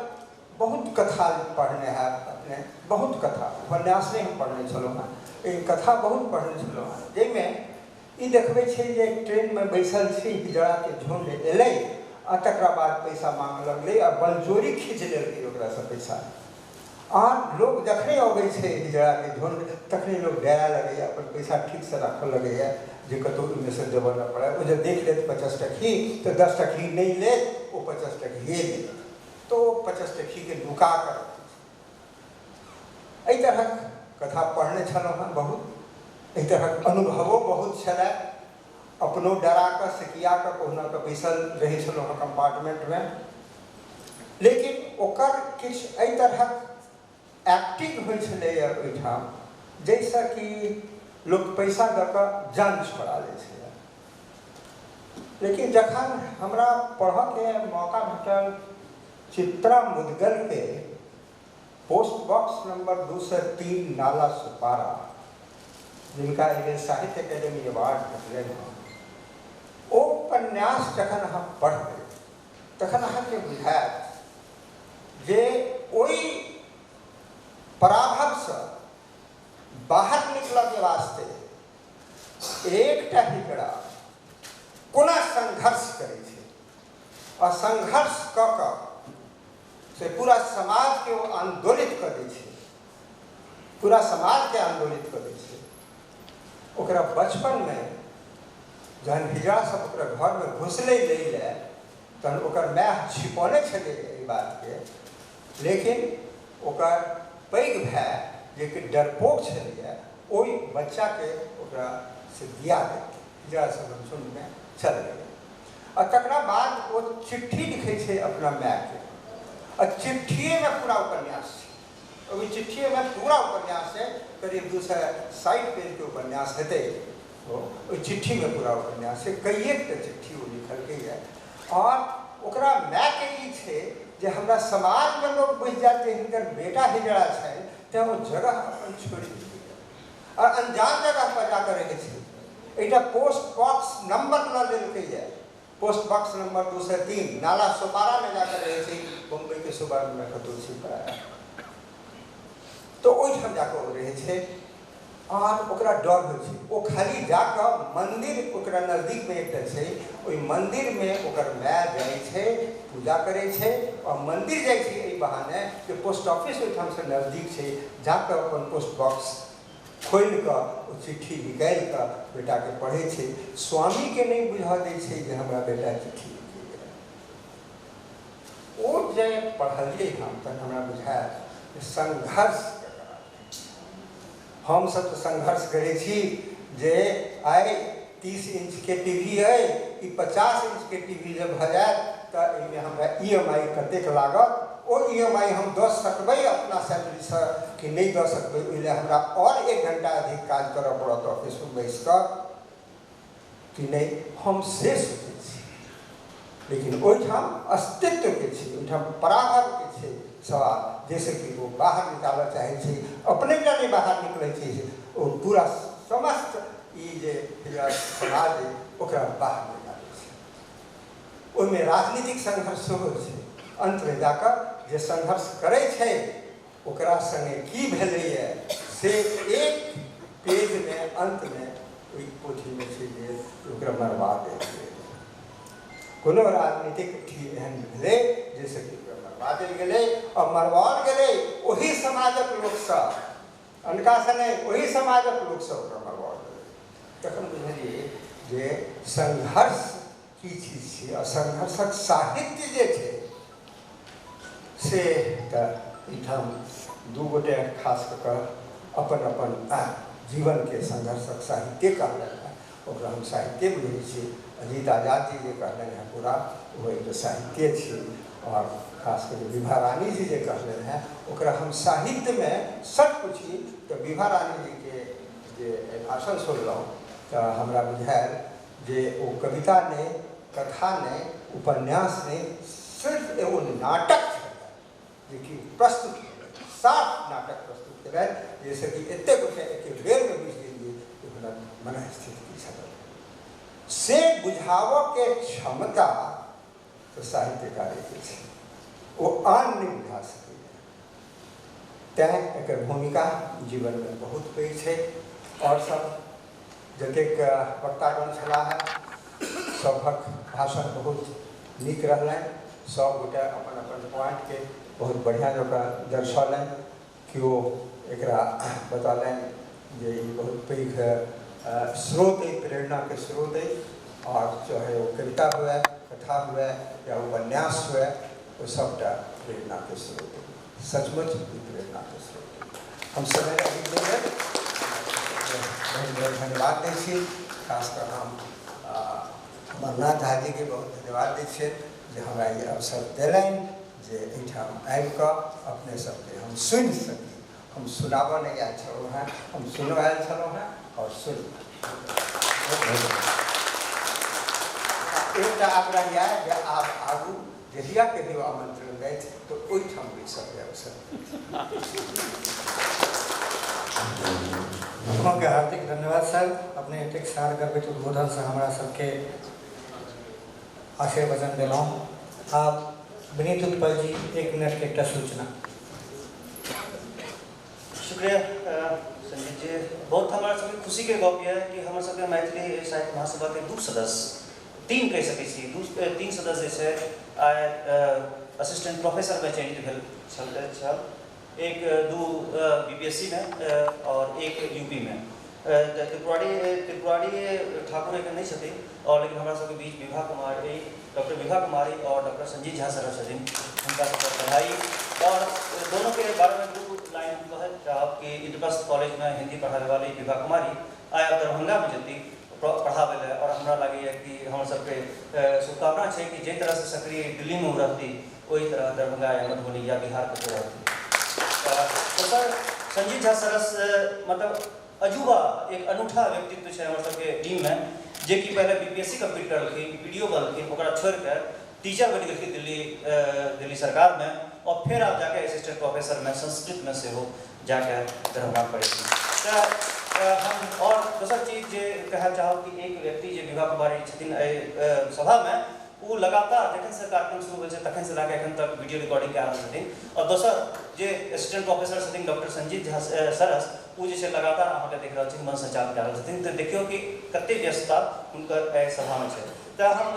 बहुत कथा पढ़ने हैब अपने, बहुत कथा, उपन्यास नहि हम पढ़ने छलहुँ हेँ, लेकिन कथा बहुत पढ़ने छलहुँ हेँ, जाहिमे ई देखबै छै जे ट्रेनमे बैसल छी, हिजड़ाके झुंड एलै आ तकरा बाद पैसा मांगऽ लगलै आ बलजोरी खींच लेलकै ओकरासँ पैसा। आर लोक जखने अबै छै हिजड़ाके झुंड तखने लोक डरा लगैए, अपन पैसा ठीकसँ राखऽ लगैए जे कतहु ओहिमेसँ देबऽ नहि पड़ै। ओ जब देख लेत 50 टकही तऽ 10 टकही नहि लेत, ओ 50 टकहिए लेत, तऽ ओ 50 टकहीके नुका कऽ रखै छै। एहि तरहक कथा पढ़ने छलहुँ हेँ बहुत, एहि तरहक अनुभवो बहुत छलए। अपनो डरा कऽ सिकिया कऽ कहुना कऽ बैसल रहै छलहुँ हेँ कम्पार्टमेंटमे, लेकिन ओकर किछु एहि तरहक एक्टिंग होइ छलैए ओहिठाम जाहिसँ कि लोक पैसा दऽ कऽ जान छोड़ा लै छलै। लेकिन जखन हमरा पढ़ऽके मौका भेटल चित्रा मुदगलके पोस्ट बॉक्स नंबर 203 नाला सुपारा, जिनका एहि साहित्य अकेडमी अवार्ड भेटलनि हँ, ओ उपन्यास जखन अहाँ पढ़बै तखन अहाँके बुझायत जे ओहि पराभवसँ बाहर निकलऽके वास्ते एकटा हिजड़ा कोना संघर्ष करै छै आ संघर्ष कऽ कऽ से पूरा समाजके ओ आन्दोलित कऽ दै छै, पूरा समाजके आन्दोलित कऽ दै छै। ओकरा बचपनमे जहन हिजड़ा सब ओकरा घरमे घुसलै लै लए तहन ओकर माय छिपौने छलै एहि बातके, लेकिन ओकर पैघ भाय जेकि डरपोक छलैए ओहि बच्चाके ओकरा से दिया देलकै, हिजड़ा सब झुंडमे चल गेलै। आ तकरा बाद ओ चिट्ठी लिखै छै अपना मायके, आ चिट्ठिएमे पूरा उपन्यास छै। ओहि चिट्ठिएमे पूरा उपन्यास छै, करीब 260 पेजके उपन्यास हेतै। ओहि चिट्ठीमे पूरा उपन्यास छै, कइएकटा चिट्ठी ओ लिखलकैए। और ओकरा मायके ई छै जे हमरा समाजमे लोक बुझि जायत जे हिनकर बेटा हिजड़ा छनि, तैँ ओ जगह अपन छोड़ि देलकै और अनजान जगह पर जाकऽ रहै छै। एकटा पोस्ट बॉक्स नंबर लऽ लेलकैए, पोस्ट बॉक्स नंबर 203 नाला सोपारामे जाकऽ रहै छै, बम्बईके सुबर्णमे कतहु छै प्रायः। तो ओहिठाम जाकऽ ओ रहै छै और ओकरा डर होइ छै। ओ खाली जाकऽ मन्दिर ओकरा नजदीकमे एकटा छै, ओहि मन्दिरमे ओकर माय जाइ छै, पूजा करै छै और मन्दिर जाइ छै एहि बहाने जे पोस्ट ऑफिस ओहिठामसँ नजदीक छै, जाकऽ अपन पोस्ट बॉक्स खोलि कऽ ओ चिट्ठी निकालि कऽ बेटाके पढ़ै छै। स्वामीके नहि बुझऽ दै छै जे हमरा बेटा चिट्ठी लिखैए। ओ जे पढ़लियै हम तहन हमरा बुझायल संघर्ष। हमसब तऽ संघर्ष करै छी जे आइ 30 इंचके टीवी अइ, ई 50 इंचके टीवी जब भऽ जायत तऽ एहिमे हमरा EMI कतेक लागत, ओ EMI हम दऽ सकबै अपना सैलरीसँ कि नहि दऽ सकबै, ओहि लए हमरा आओर 1 घंटा अधिक काज करऽ पड़त ऑफिसमे बैस कऽ कि नहि, हम से सोचै छी। लेकिन ओहिठाम अस्तित्वके छै, ओहिठाम पराभवके छै सवाल, जैसे कि ओ बाहर निकालऽ चाहै छै, अपने टा नहि बाहर निकलै छै, ओ पूरा समस्त ई जे समाज अइ ओकरा बाहर निकालै छै। ओहिमे राजनीतिक संघर्ष सेहो छै। अन्तमे जाकऽ जे संघर्ष करै छै ओकरा सङ्गे की भेलैए से एक पेजमे अन्तमे ओहि पोथीमे छै जे ओकरा मरबा देल गेलै। कोनो राजनीतिक अथी एहन भेलै जाहिसँ कि ओकरा मरबा देल गेलै और मरवाओल गेलै ओही समाजक लोकसँ, अनकासँ नहि, ओही समाजक लोकसँ ओकरा मरवाओल गेलै। तखन बुझलियै जे संघर्ष की चीज छै और संघर्षक साहित्य जे छै से तऽ एहिठाम दू गोटे खास कऽ कऽ अपन अपन जीवनके संघर्षक साहित्य कहलनि हेँ, ओकरा हम साहित्य बुझै छी। अजीत आजाद जी जे कहलनि हेँ पूरा ओ एक साहित्य छी, और खास कऽ विभा रानी जी जे कहलनि हेँ ओकरा हम साहित्यमे सच पूछी तऽ विभा रानी जीके जे भाषण सुनलहुँ तऽ हमरा बुझायल जे ओ कविता नहि, कथा नहि, उपन्यास नहि, सिर्फ एगो नाटक छलै जेकि प्रस्तुत केलनि, साफ नाटक प्रस्तुत केलनि, जाहिसँ कि एतेक गोटे एके बेरमे बुझि गेलियै जे हुनक मनःस्थिति की छलै। से बुझाबऽके क्षमता तऽ साहित्यकारके छै, ओ आन नहि बुझा सकैए। तैँ एकर भूमिका जीवनमे बहुत पैघ छै। और सब जतेक वक्तागण छलाह हेँ सभक भाषण बहुत नीक रहलनि, सब गोटे अपन अपन पॉइंटके बहुत बढ़िआँ जकाँ दर्शौलनि। केओ एकरा बतौलनि जे ई बहुत पैघ स्रोत अइ, प्रेरणाके स्रोत अइ, और चाहे ओ कविता हुए, कथा हुए या उपन्यास हुए, ओ सबटा प्रेरणाके स्रोत अइ। सचमुच ई प्रेरणाके स्रोत अइ। हम समय अधिक नहि लेब, बहुत बहुत धन्यवाद दै छी। खास कऽ हम अमरनाथ झा जीके बहुत धन्यवाद दै छियनि जे हमरा ई अवसर देलनि जे एहिठाम आबिकऽ अपने सबके हम सुनि सकी। हम सुनाबऽ नहि आयल छलहुँ हेँ, हम सुनऽ आयल छलहुँ हेँ। और सुन। एकटा आग्रह यह जे आब आगू जहिया कहियो आमंत्रण दैत तो ओहिठाम बैसब अवसर। अपनों हार्दिक धन्यवाद सर, अपने एतेक सारगर्भित उद्बोधन से हमरा सबके आशीर्वचन दिलहुँ। आप विनीत उत्पल जी 1 मिनट के एकटा सूचना। शुक्रिया संजीत जी। बहुत हमारा सबके खुशी के गप यह कि हमारे सबके मैथिली साहित्य महासभा के 2 सदस्य, 3 कह सकै छी, 3 सदस्य जे छै आइ असिस्टेंट प्रोफेसर में चयनित भेल छल, 1 2 बीपीएससी में और 1 यूपी में। त्रिपुरारी ठाकुर एक नहीं छथिन और लेकिन हमारा सबके बीच विभा कुमारी, डॉक्टर विभा कुमारी और डॉक्टर संजीत झा सर छथिन, हुनका सबके बधाई। और दोनों के बारे में 2 लाइन कहत चाहब कि इंद्रप्रस्थ कॉलेज में हिंदी पढ़ावे वाली विभा कुमारी आइ आब दरभंगा में जती पढ़ावे लए और हमरा लगैए कि हमर सबके शुभकामना छै कि जाहि तरह से सक्रिय दिल्ली में रहती ओहि तरह दरभंगा या मधुबनी या बिहार कतौ रहती। दोसर संजीत झा सरस मतलब अजूबा एक अनूठा व्यक्तित्व छै हमर सबके टीम में, जे कि पहले बीपीएससी कम्प्लीट करलखिन, बीडीओ बनलखिन, ओकरा छोड़िके टीचर बनि गेलखिन दिल्ली सरकार में और फिर आब जाके असिस्टेंट प्रोफेसर में संस्कृत में सेहो जाके दरभंगा पढ़ेलखिन। तऽ हम और दोसर चीज जे कहऽ चाहब कि एक व्यक्ति जे विभा कुमारी छथिन एहि सभामे, ओ लगातार जखन से कार्यक्रम शुरू भेल छै तखन से लए कऽ एखन तक वीडियो रिकॉर्डिंग कए रहल छथिन। और दोसर जे असिस्टेंट प्रोफेसर छथिन डॉक्टर संजीत झा सरस, ओ जे छै लगातार अहाँके देख रहल छथिन, मन संचालन कए रहल छथिन। तऽ देखियौ कि कतेक व्यस्तता हुनकर एहि सभामे छै। तऽ हम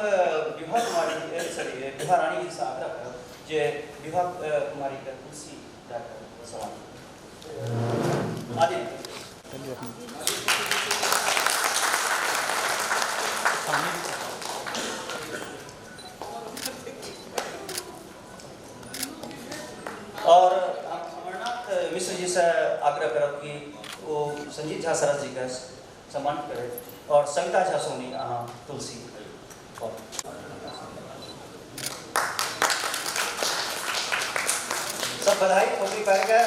विभा कुमारी सॉरी विभा रानी जीसँ आग्रह करब जे विभा कुमारीके कुर्सी दए कऽ सवाल आदि। और हम अमरनाथ मिश्र जी से आग्रह करब कि वो संजीत झा सरस जी के सम्मानित करें और सविता झा सोनी अहाँ तुलसी सब बधाई टोपी पार के।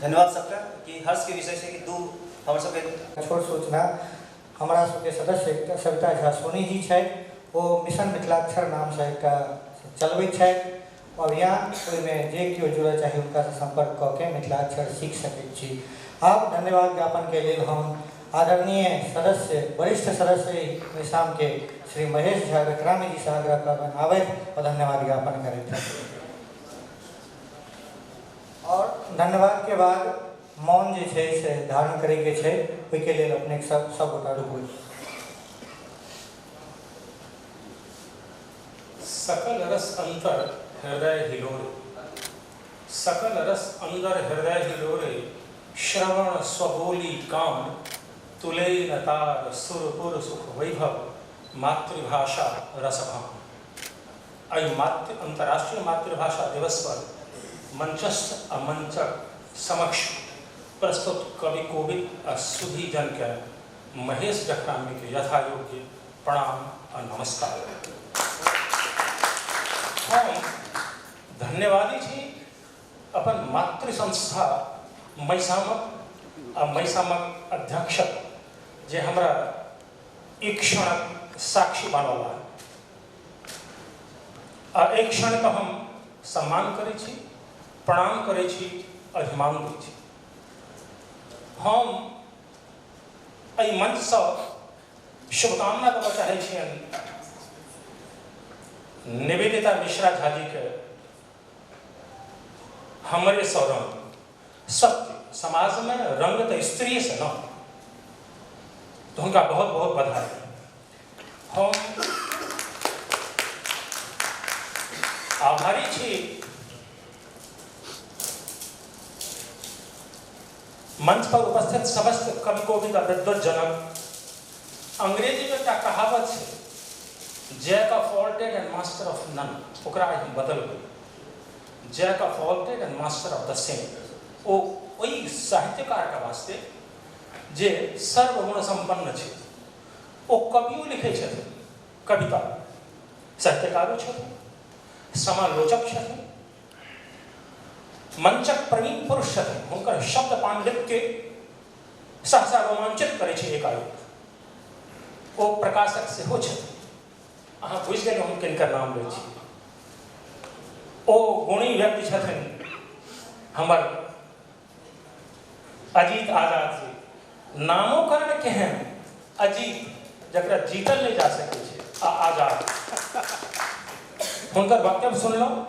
धन्यवाद सबका कि हर्ष के विषय से कि दू हमर सबके छोट सूचना। हमारा सबके सदस्य एकटा सविता झा सोनी जी छथि, ओ मिशन मिथिलाक्षर नामसँ एकटा चलबै छथि अभियान, ओहिमे जे केओ जुड़ऽ चाही हुनकासँ संपर्क कऽ के मिथिलाक्षर सीख सकैत छी। आब धन्यवाद ज्ञापन के लेल हम आदरणीय सदस्य वरिष्ठ सदस्य निशाम के श्री महेश झा विक्रामी जी से आग्रह करबनि आबथि और धन्यवाद ज्ञापन करैत। और धन्यवाद के बाद मौन जे छै से धारण करैके छै, ओहिके लेल अपने सब गोटा रुकू। सकल रस अंतर हृदय हिलोरे, सकल रस अंदर हृदय हिलोरे, श्रवण स्वबोली कान, तुले न तार सुरपुर सुख वैभव, मातृभाषा रसभान। एहि मातृ अंतर्राष्ट्रीय मातृभाषा दिवस पर मंचस्थ आ मंचक समक्ष प्रस्तुत कवि कोविद आ सुधीजन के महेश जखरामी के यथायोग्य प्रणाम और नमस्कार। हम धन्यवादी छी अपन मातृ संस्था मैसामक आ मैसामक अध्यक्षक जे हमरा एक क्षणक साक्षी बनौला आ एक क्षणके हम सम्मान करै छी, प्रणाम करै छी, अभिमान दै छी। हम एहि मंचसँ शुभकामना देबऽ चाहै छियनि निवेदिता मिश्रा झा जी के हमरे सौ रंग। सत्य समाज में रंग तो स्त्री से न, तो उनका बहुत बहुत बधाई। हम आभारी छी मंच पर उपस्थित समस्त कवि कोविद विद्वत जनक। अंग्रेजी में एकटा कहावत है, jack of all trade and master of none, ओकरा हम बदलबै, jack of all trade and master of the same. ओ ओहि साहित्यकार के वास्ते जे सर्वगुण संपन्न छै, ओ कवियो लिखै छथिन कविता, साहित्यकारो छथिन, समालोचक छथिन, मंचक प्रवीण पुरुष छथिन। हुनकर शब्द पांडित्य सहसा रोमांचित करै छै एकाएक। ओ प्रकाशक सेहो छथिन। अहाँ बुझि गेलहुँ हम किनकर नाम लै छी। ओ गुणी व्यक्ति छथिन हमर अजीत आजाद जी। नामोकरण केहन, अजीत जकरा जीतल नहि जा सकै छै, आ आजाद। हुनकर वक्तव्य सुनलहुँ,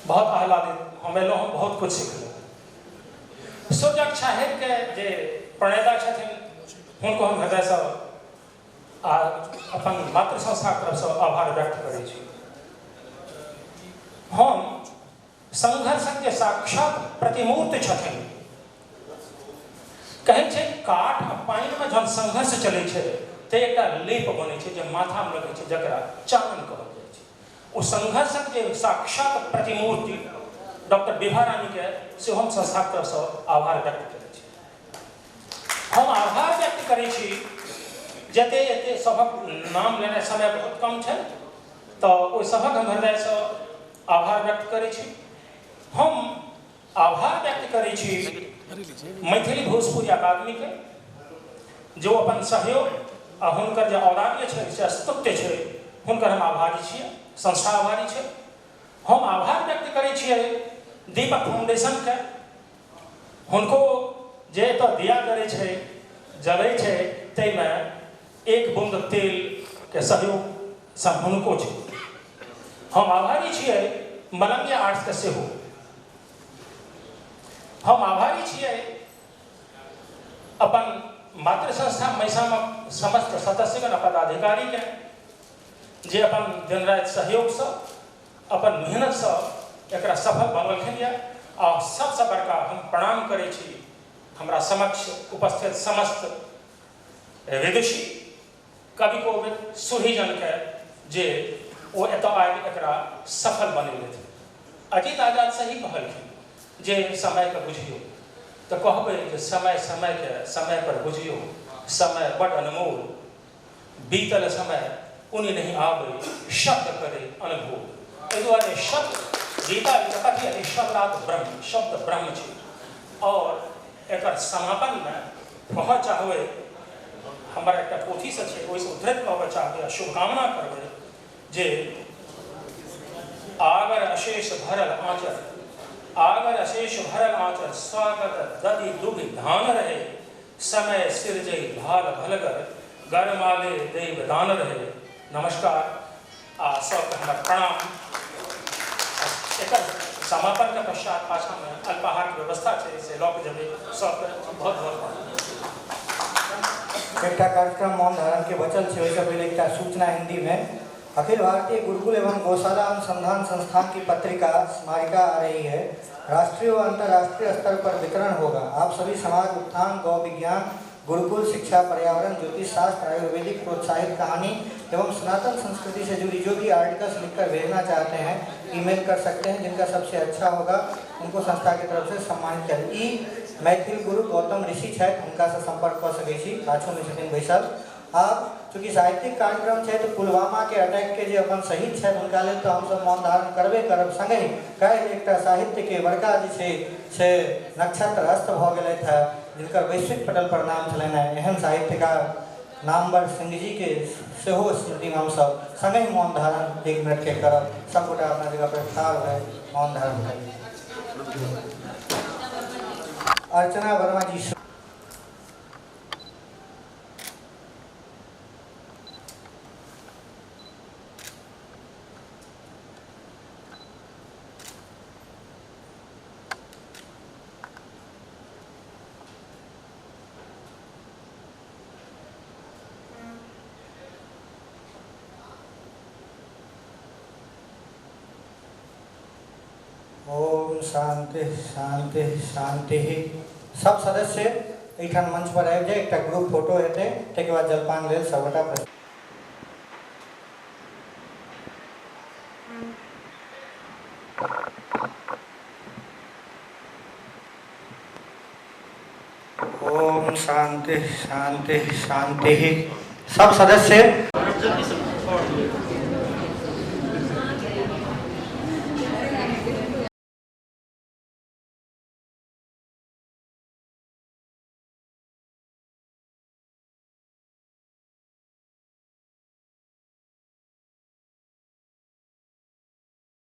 बहुत आह्लादित हम एलहुँ, हम बहुत कुछ सिखलहुँ। सूर्यक साहेबके जे प्रणेता छथिन हुनको हम हृदयसँ आ अपन मातृ संस्थाक तरफसँ आभार व्यक्त करै छी। हम संघर्षक जे साक्षात प्रतिमूर्ति छथिन, कहै छै काठ आ पानिमे जहन संघर्ष चलै छै तऽ एकटा लेप बनै छै जे माथामे लगै छै, जकरा चानन कहल जाइ छै। ओ संघर्षक जे साक्षात प्रतिमूर्ति डॉक्टर विभा रानीके सेहो हम संस्थाक तरफसँ आभार व्यक्त करै छी। हम आभार व्यक्त करै छी जते एते सभक नाम लेनाइ समय बहुत कम छै, तऽ ओहि सभक हम हृदयसँ आभार व्यक्त करै छी। हम आभार व्यक्त करै छी मैथिली भोजपुरी अकादमीके, जो अपन सहयोग आ हुनकर जे औदार्य छै से स्तुत्य छै, हुनकर हम आभारी छियै, संस्था आभारी छै। हम आभार व्यक्त करै छियै दीपक फाउंडेशनके, हुनको जे एतऽ दिया करै छै, जलै छै, ताहिमे एक बूंद तेलके सहयोग से हुनको छै। हम आभारी छियै मलंगिया आर्ट्सके सेहो। हम आभारी छियै अपन मातृ संस्था मैसामक समस्त सदस्यगण आ पदाधिकारीके, जे अपन दिन राति सहयोगसँ अपन मेहनतसँ एकरा सफल बनलखिन यऽ। आ सबसँ बड़का हम प्रणाम करै छी हमरा समक्ष उपस्थित समस्त विदुषी कवि कोविद सुधीजनके, जे ओ एतऽ आबि एकरा सफल बनेलथिन। अजीत आजाद सही कहलखिन जे समयके बुझियौ, तऽ कहबै जे समय समयके समय पर बुझियौ, समय बड अनमोल, बीतल समय उनि नहीं आबै, शब्द करे अनभोल। एहि दुआरे शब्द गीता कथी अछि, शब्दात ब्रह्म, शब्द ब्रह्म छै। और एकर समापनमे कहऽ चाहबै, हमर एकटा पोथीसँ छै ओहिसँ उद्धृत कहऽ चाहबै आ शुभकामना करबै जे आगर अशेष भरल आँचर, आगर अशेष भरल आँचर, स्वागत दधि दुभि धान रहे, समय सिरजई भाल भलगर, गरमाले दैव दान रहे। नमस्कार आ सबके हमर प्रणाम। एकर समापन के पश्चात पाछामे अल्पाहार के व्यवस्था छै, से लऽ के जेबै। सबके बहुत बहुत प्रणाम। एकटा कार्यक्रम मौन धारण के बचल छै, ओहिसँ पहिले एकटा सूचना हिंदी में। अखिल भारतीय गुरुकुल एवं गौशाला अनुसंधान संस्थान की पत्रिका स्मारिका आ रही है। राष्ट्रीय व अंतर्राष्ट्रीय स्तर पर वितरण होगा। आप सभी समाज उत्थान, गौ विज्ञान, गुरुकुल शिक्षा, पर्यावरण, ज्योतिष शास्त्र, आयुर्वेदिक प्रोत्साहित कहानी एवं सनातन संस्कृति से जुड़ी जो भी आर्टिकल्स लिखकर भेजना चाहते हैं ईमेल कर सकते हैं। जिनका सबसे अच्छा होगा उनको संस्था की तरफ से सम्मानित करें। ई मैथिल गुरु गौतम ऋषि छथि, हुनका से संपर्क कऽ सकै छी, पाछूमे छथिन बैसल। आब चूँकि साहित्यिक कार्यक्रम छै तऽ पुलवामा के अटैक के जे अपन शहीद छथि हुनका लेल तऽ हमसब मौन धारण करबे करब, संगहि काल्हि एकटा साहित्य के बड़का जे छै से नक्षत्र अस्त भऽ गेलथि हेँ, जिनकर वैश्विक पटल पर नाम छलनि हेँ। एहन साहित्यकार नामवर सिंह जी के सेहो स्मृतिमे हमसब संगहि मौन धारण 1 मिनट के करब। सबगोटा अपना जगह पर ठाढ़ भए मौन धारण करी। अर्चना वर्मा जी। ओम शांति शांति शांति। सब सदस्य एहिठाम मंच पर आबि जाए, एकटा ग्रुप फोटो हेतै, ताहिके बाद जलपान लेल सबगोटा प्रस्तुत। ओम शांति शांति शांति। सब सदस्य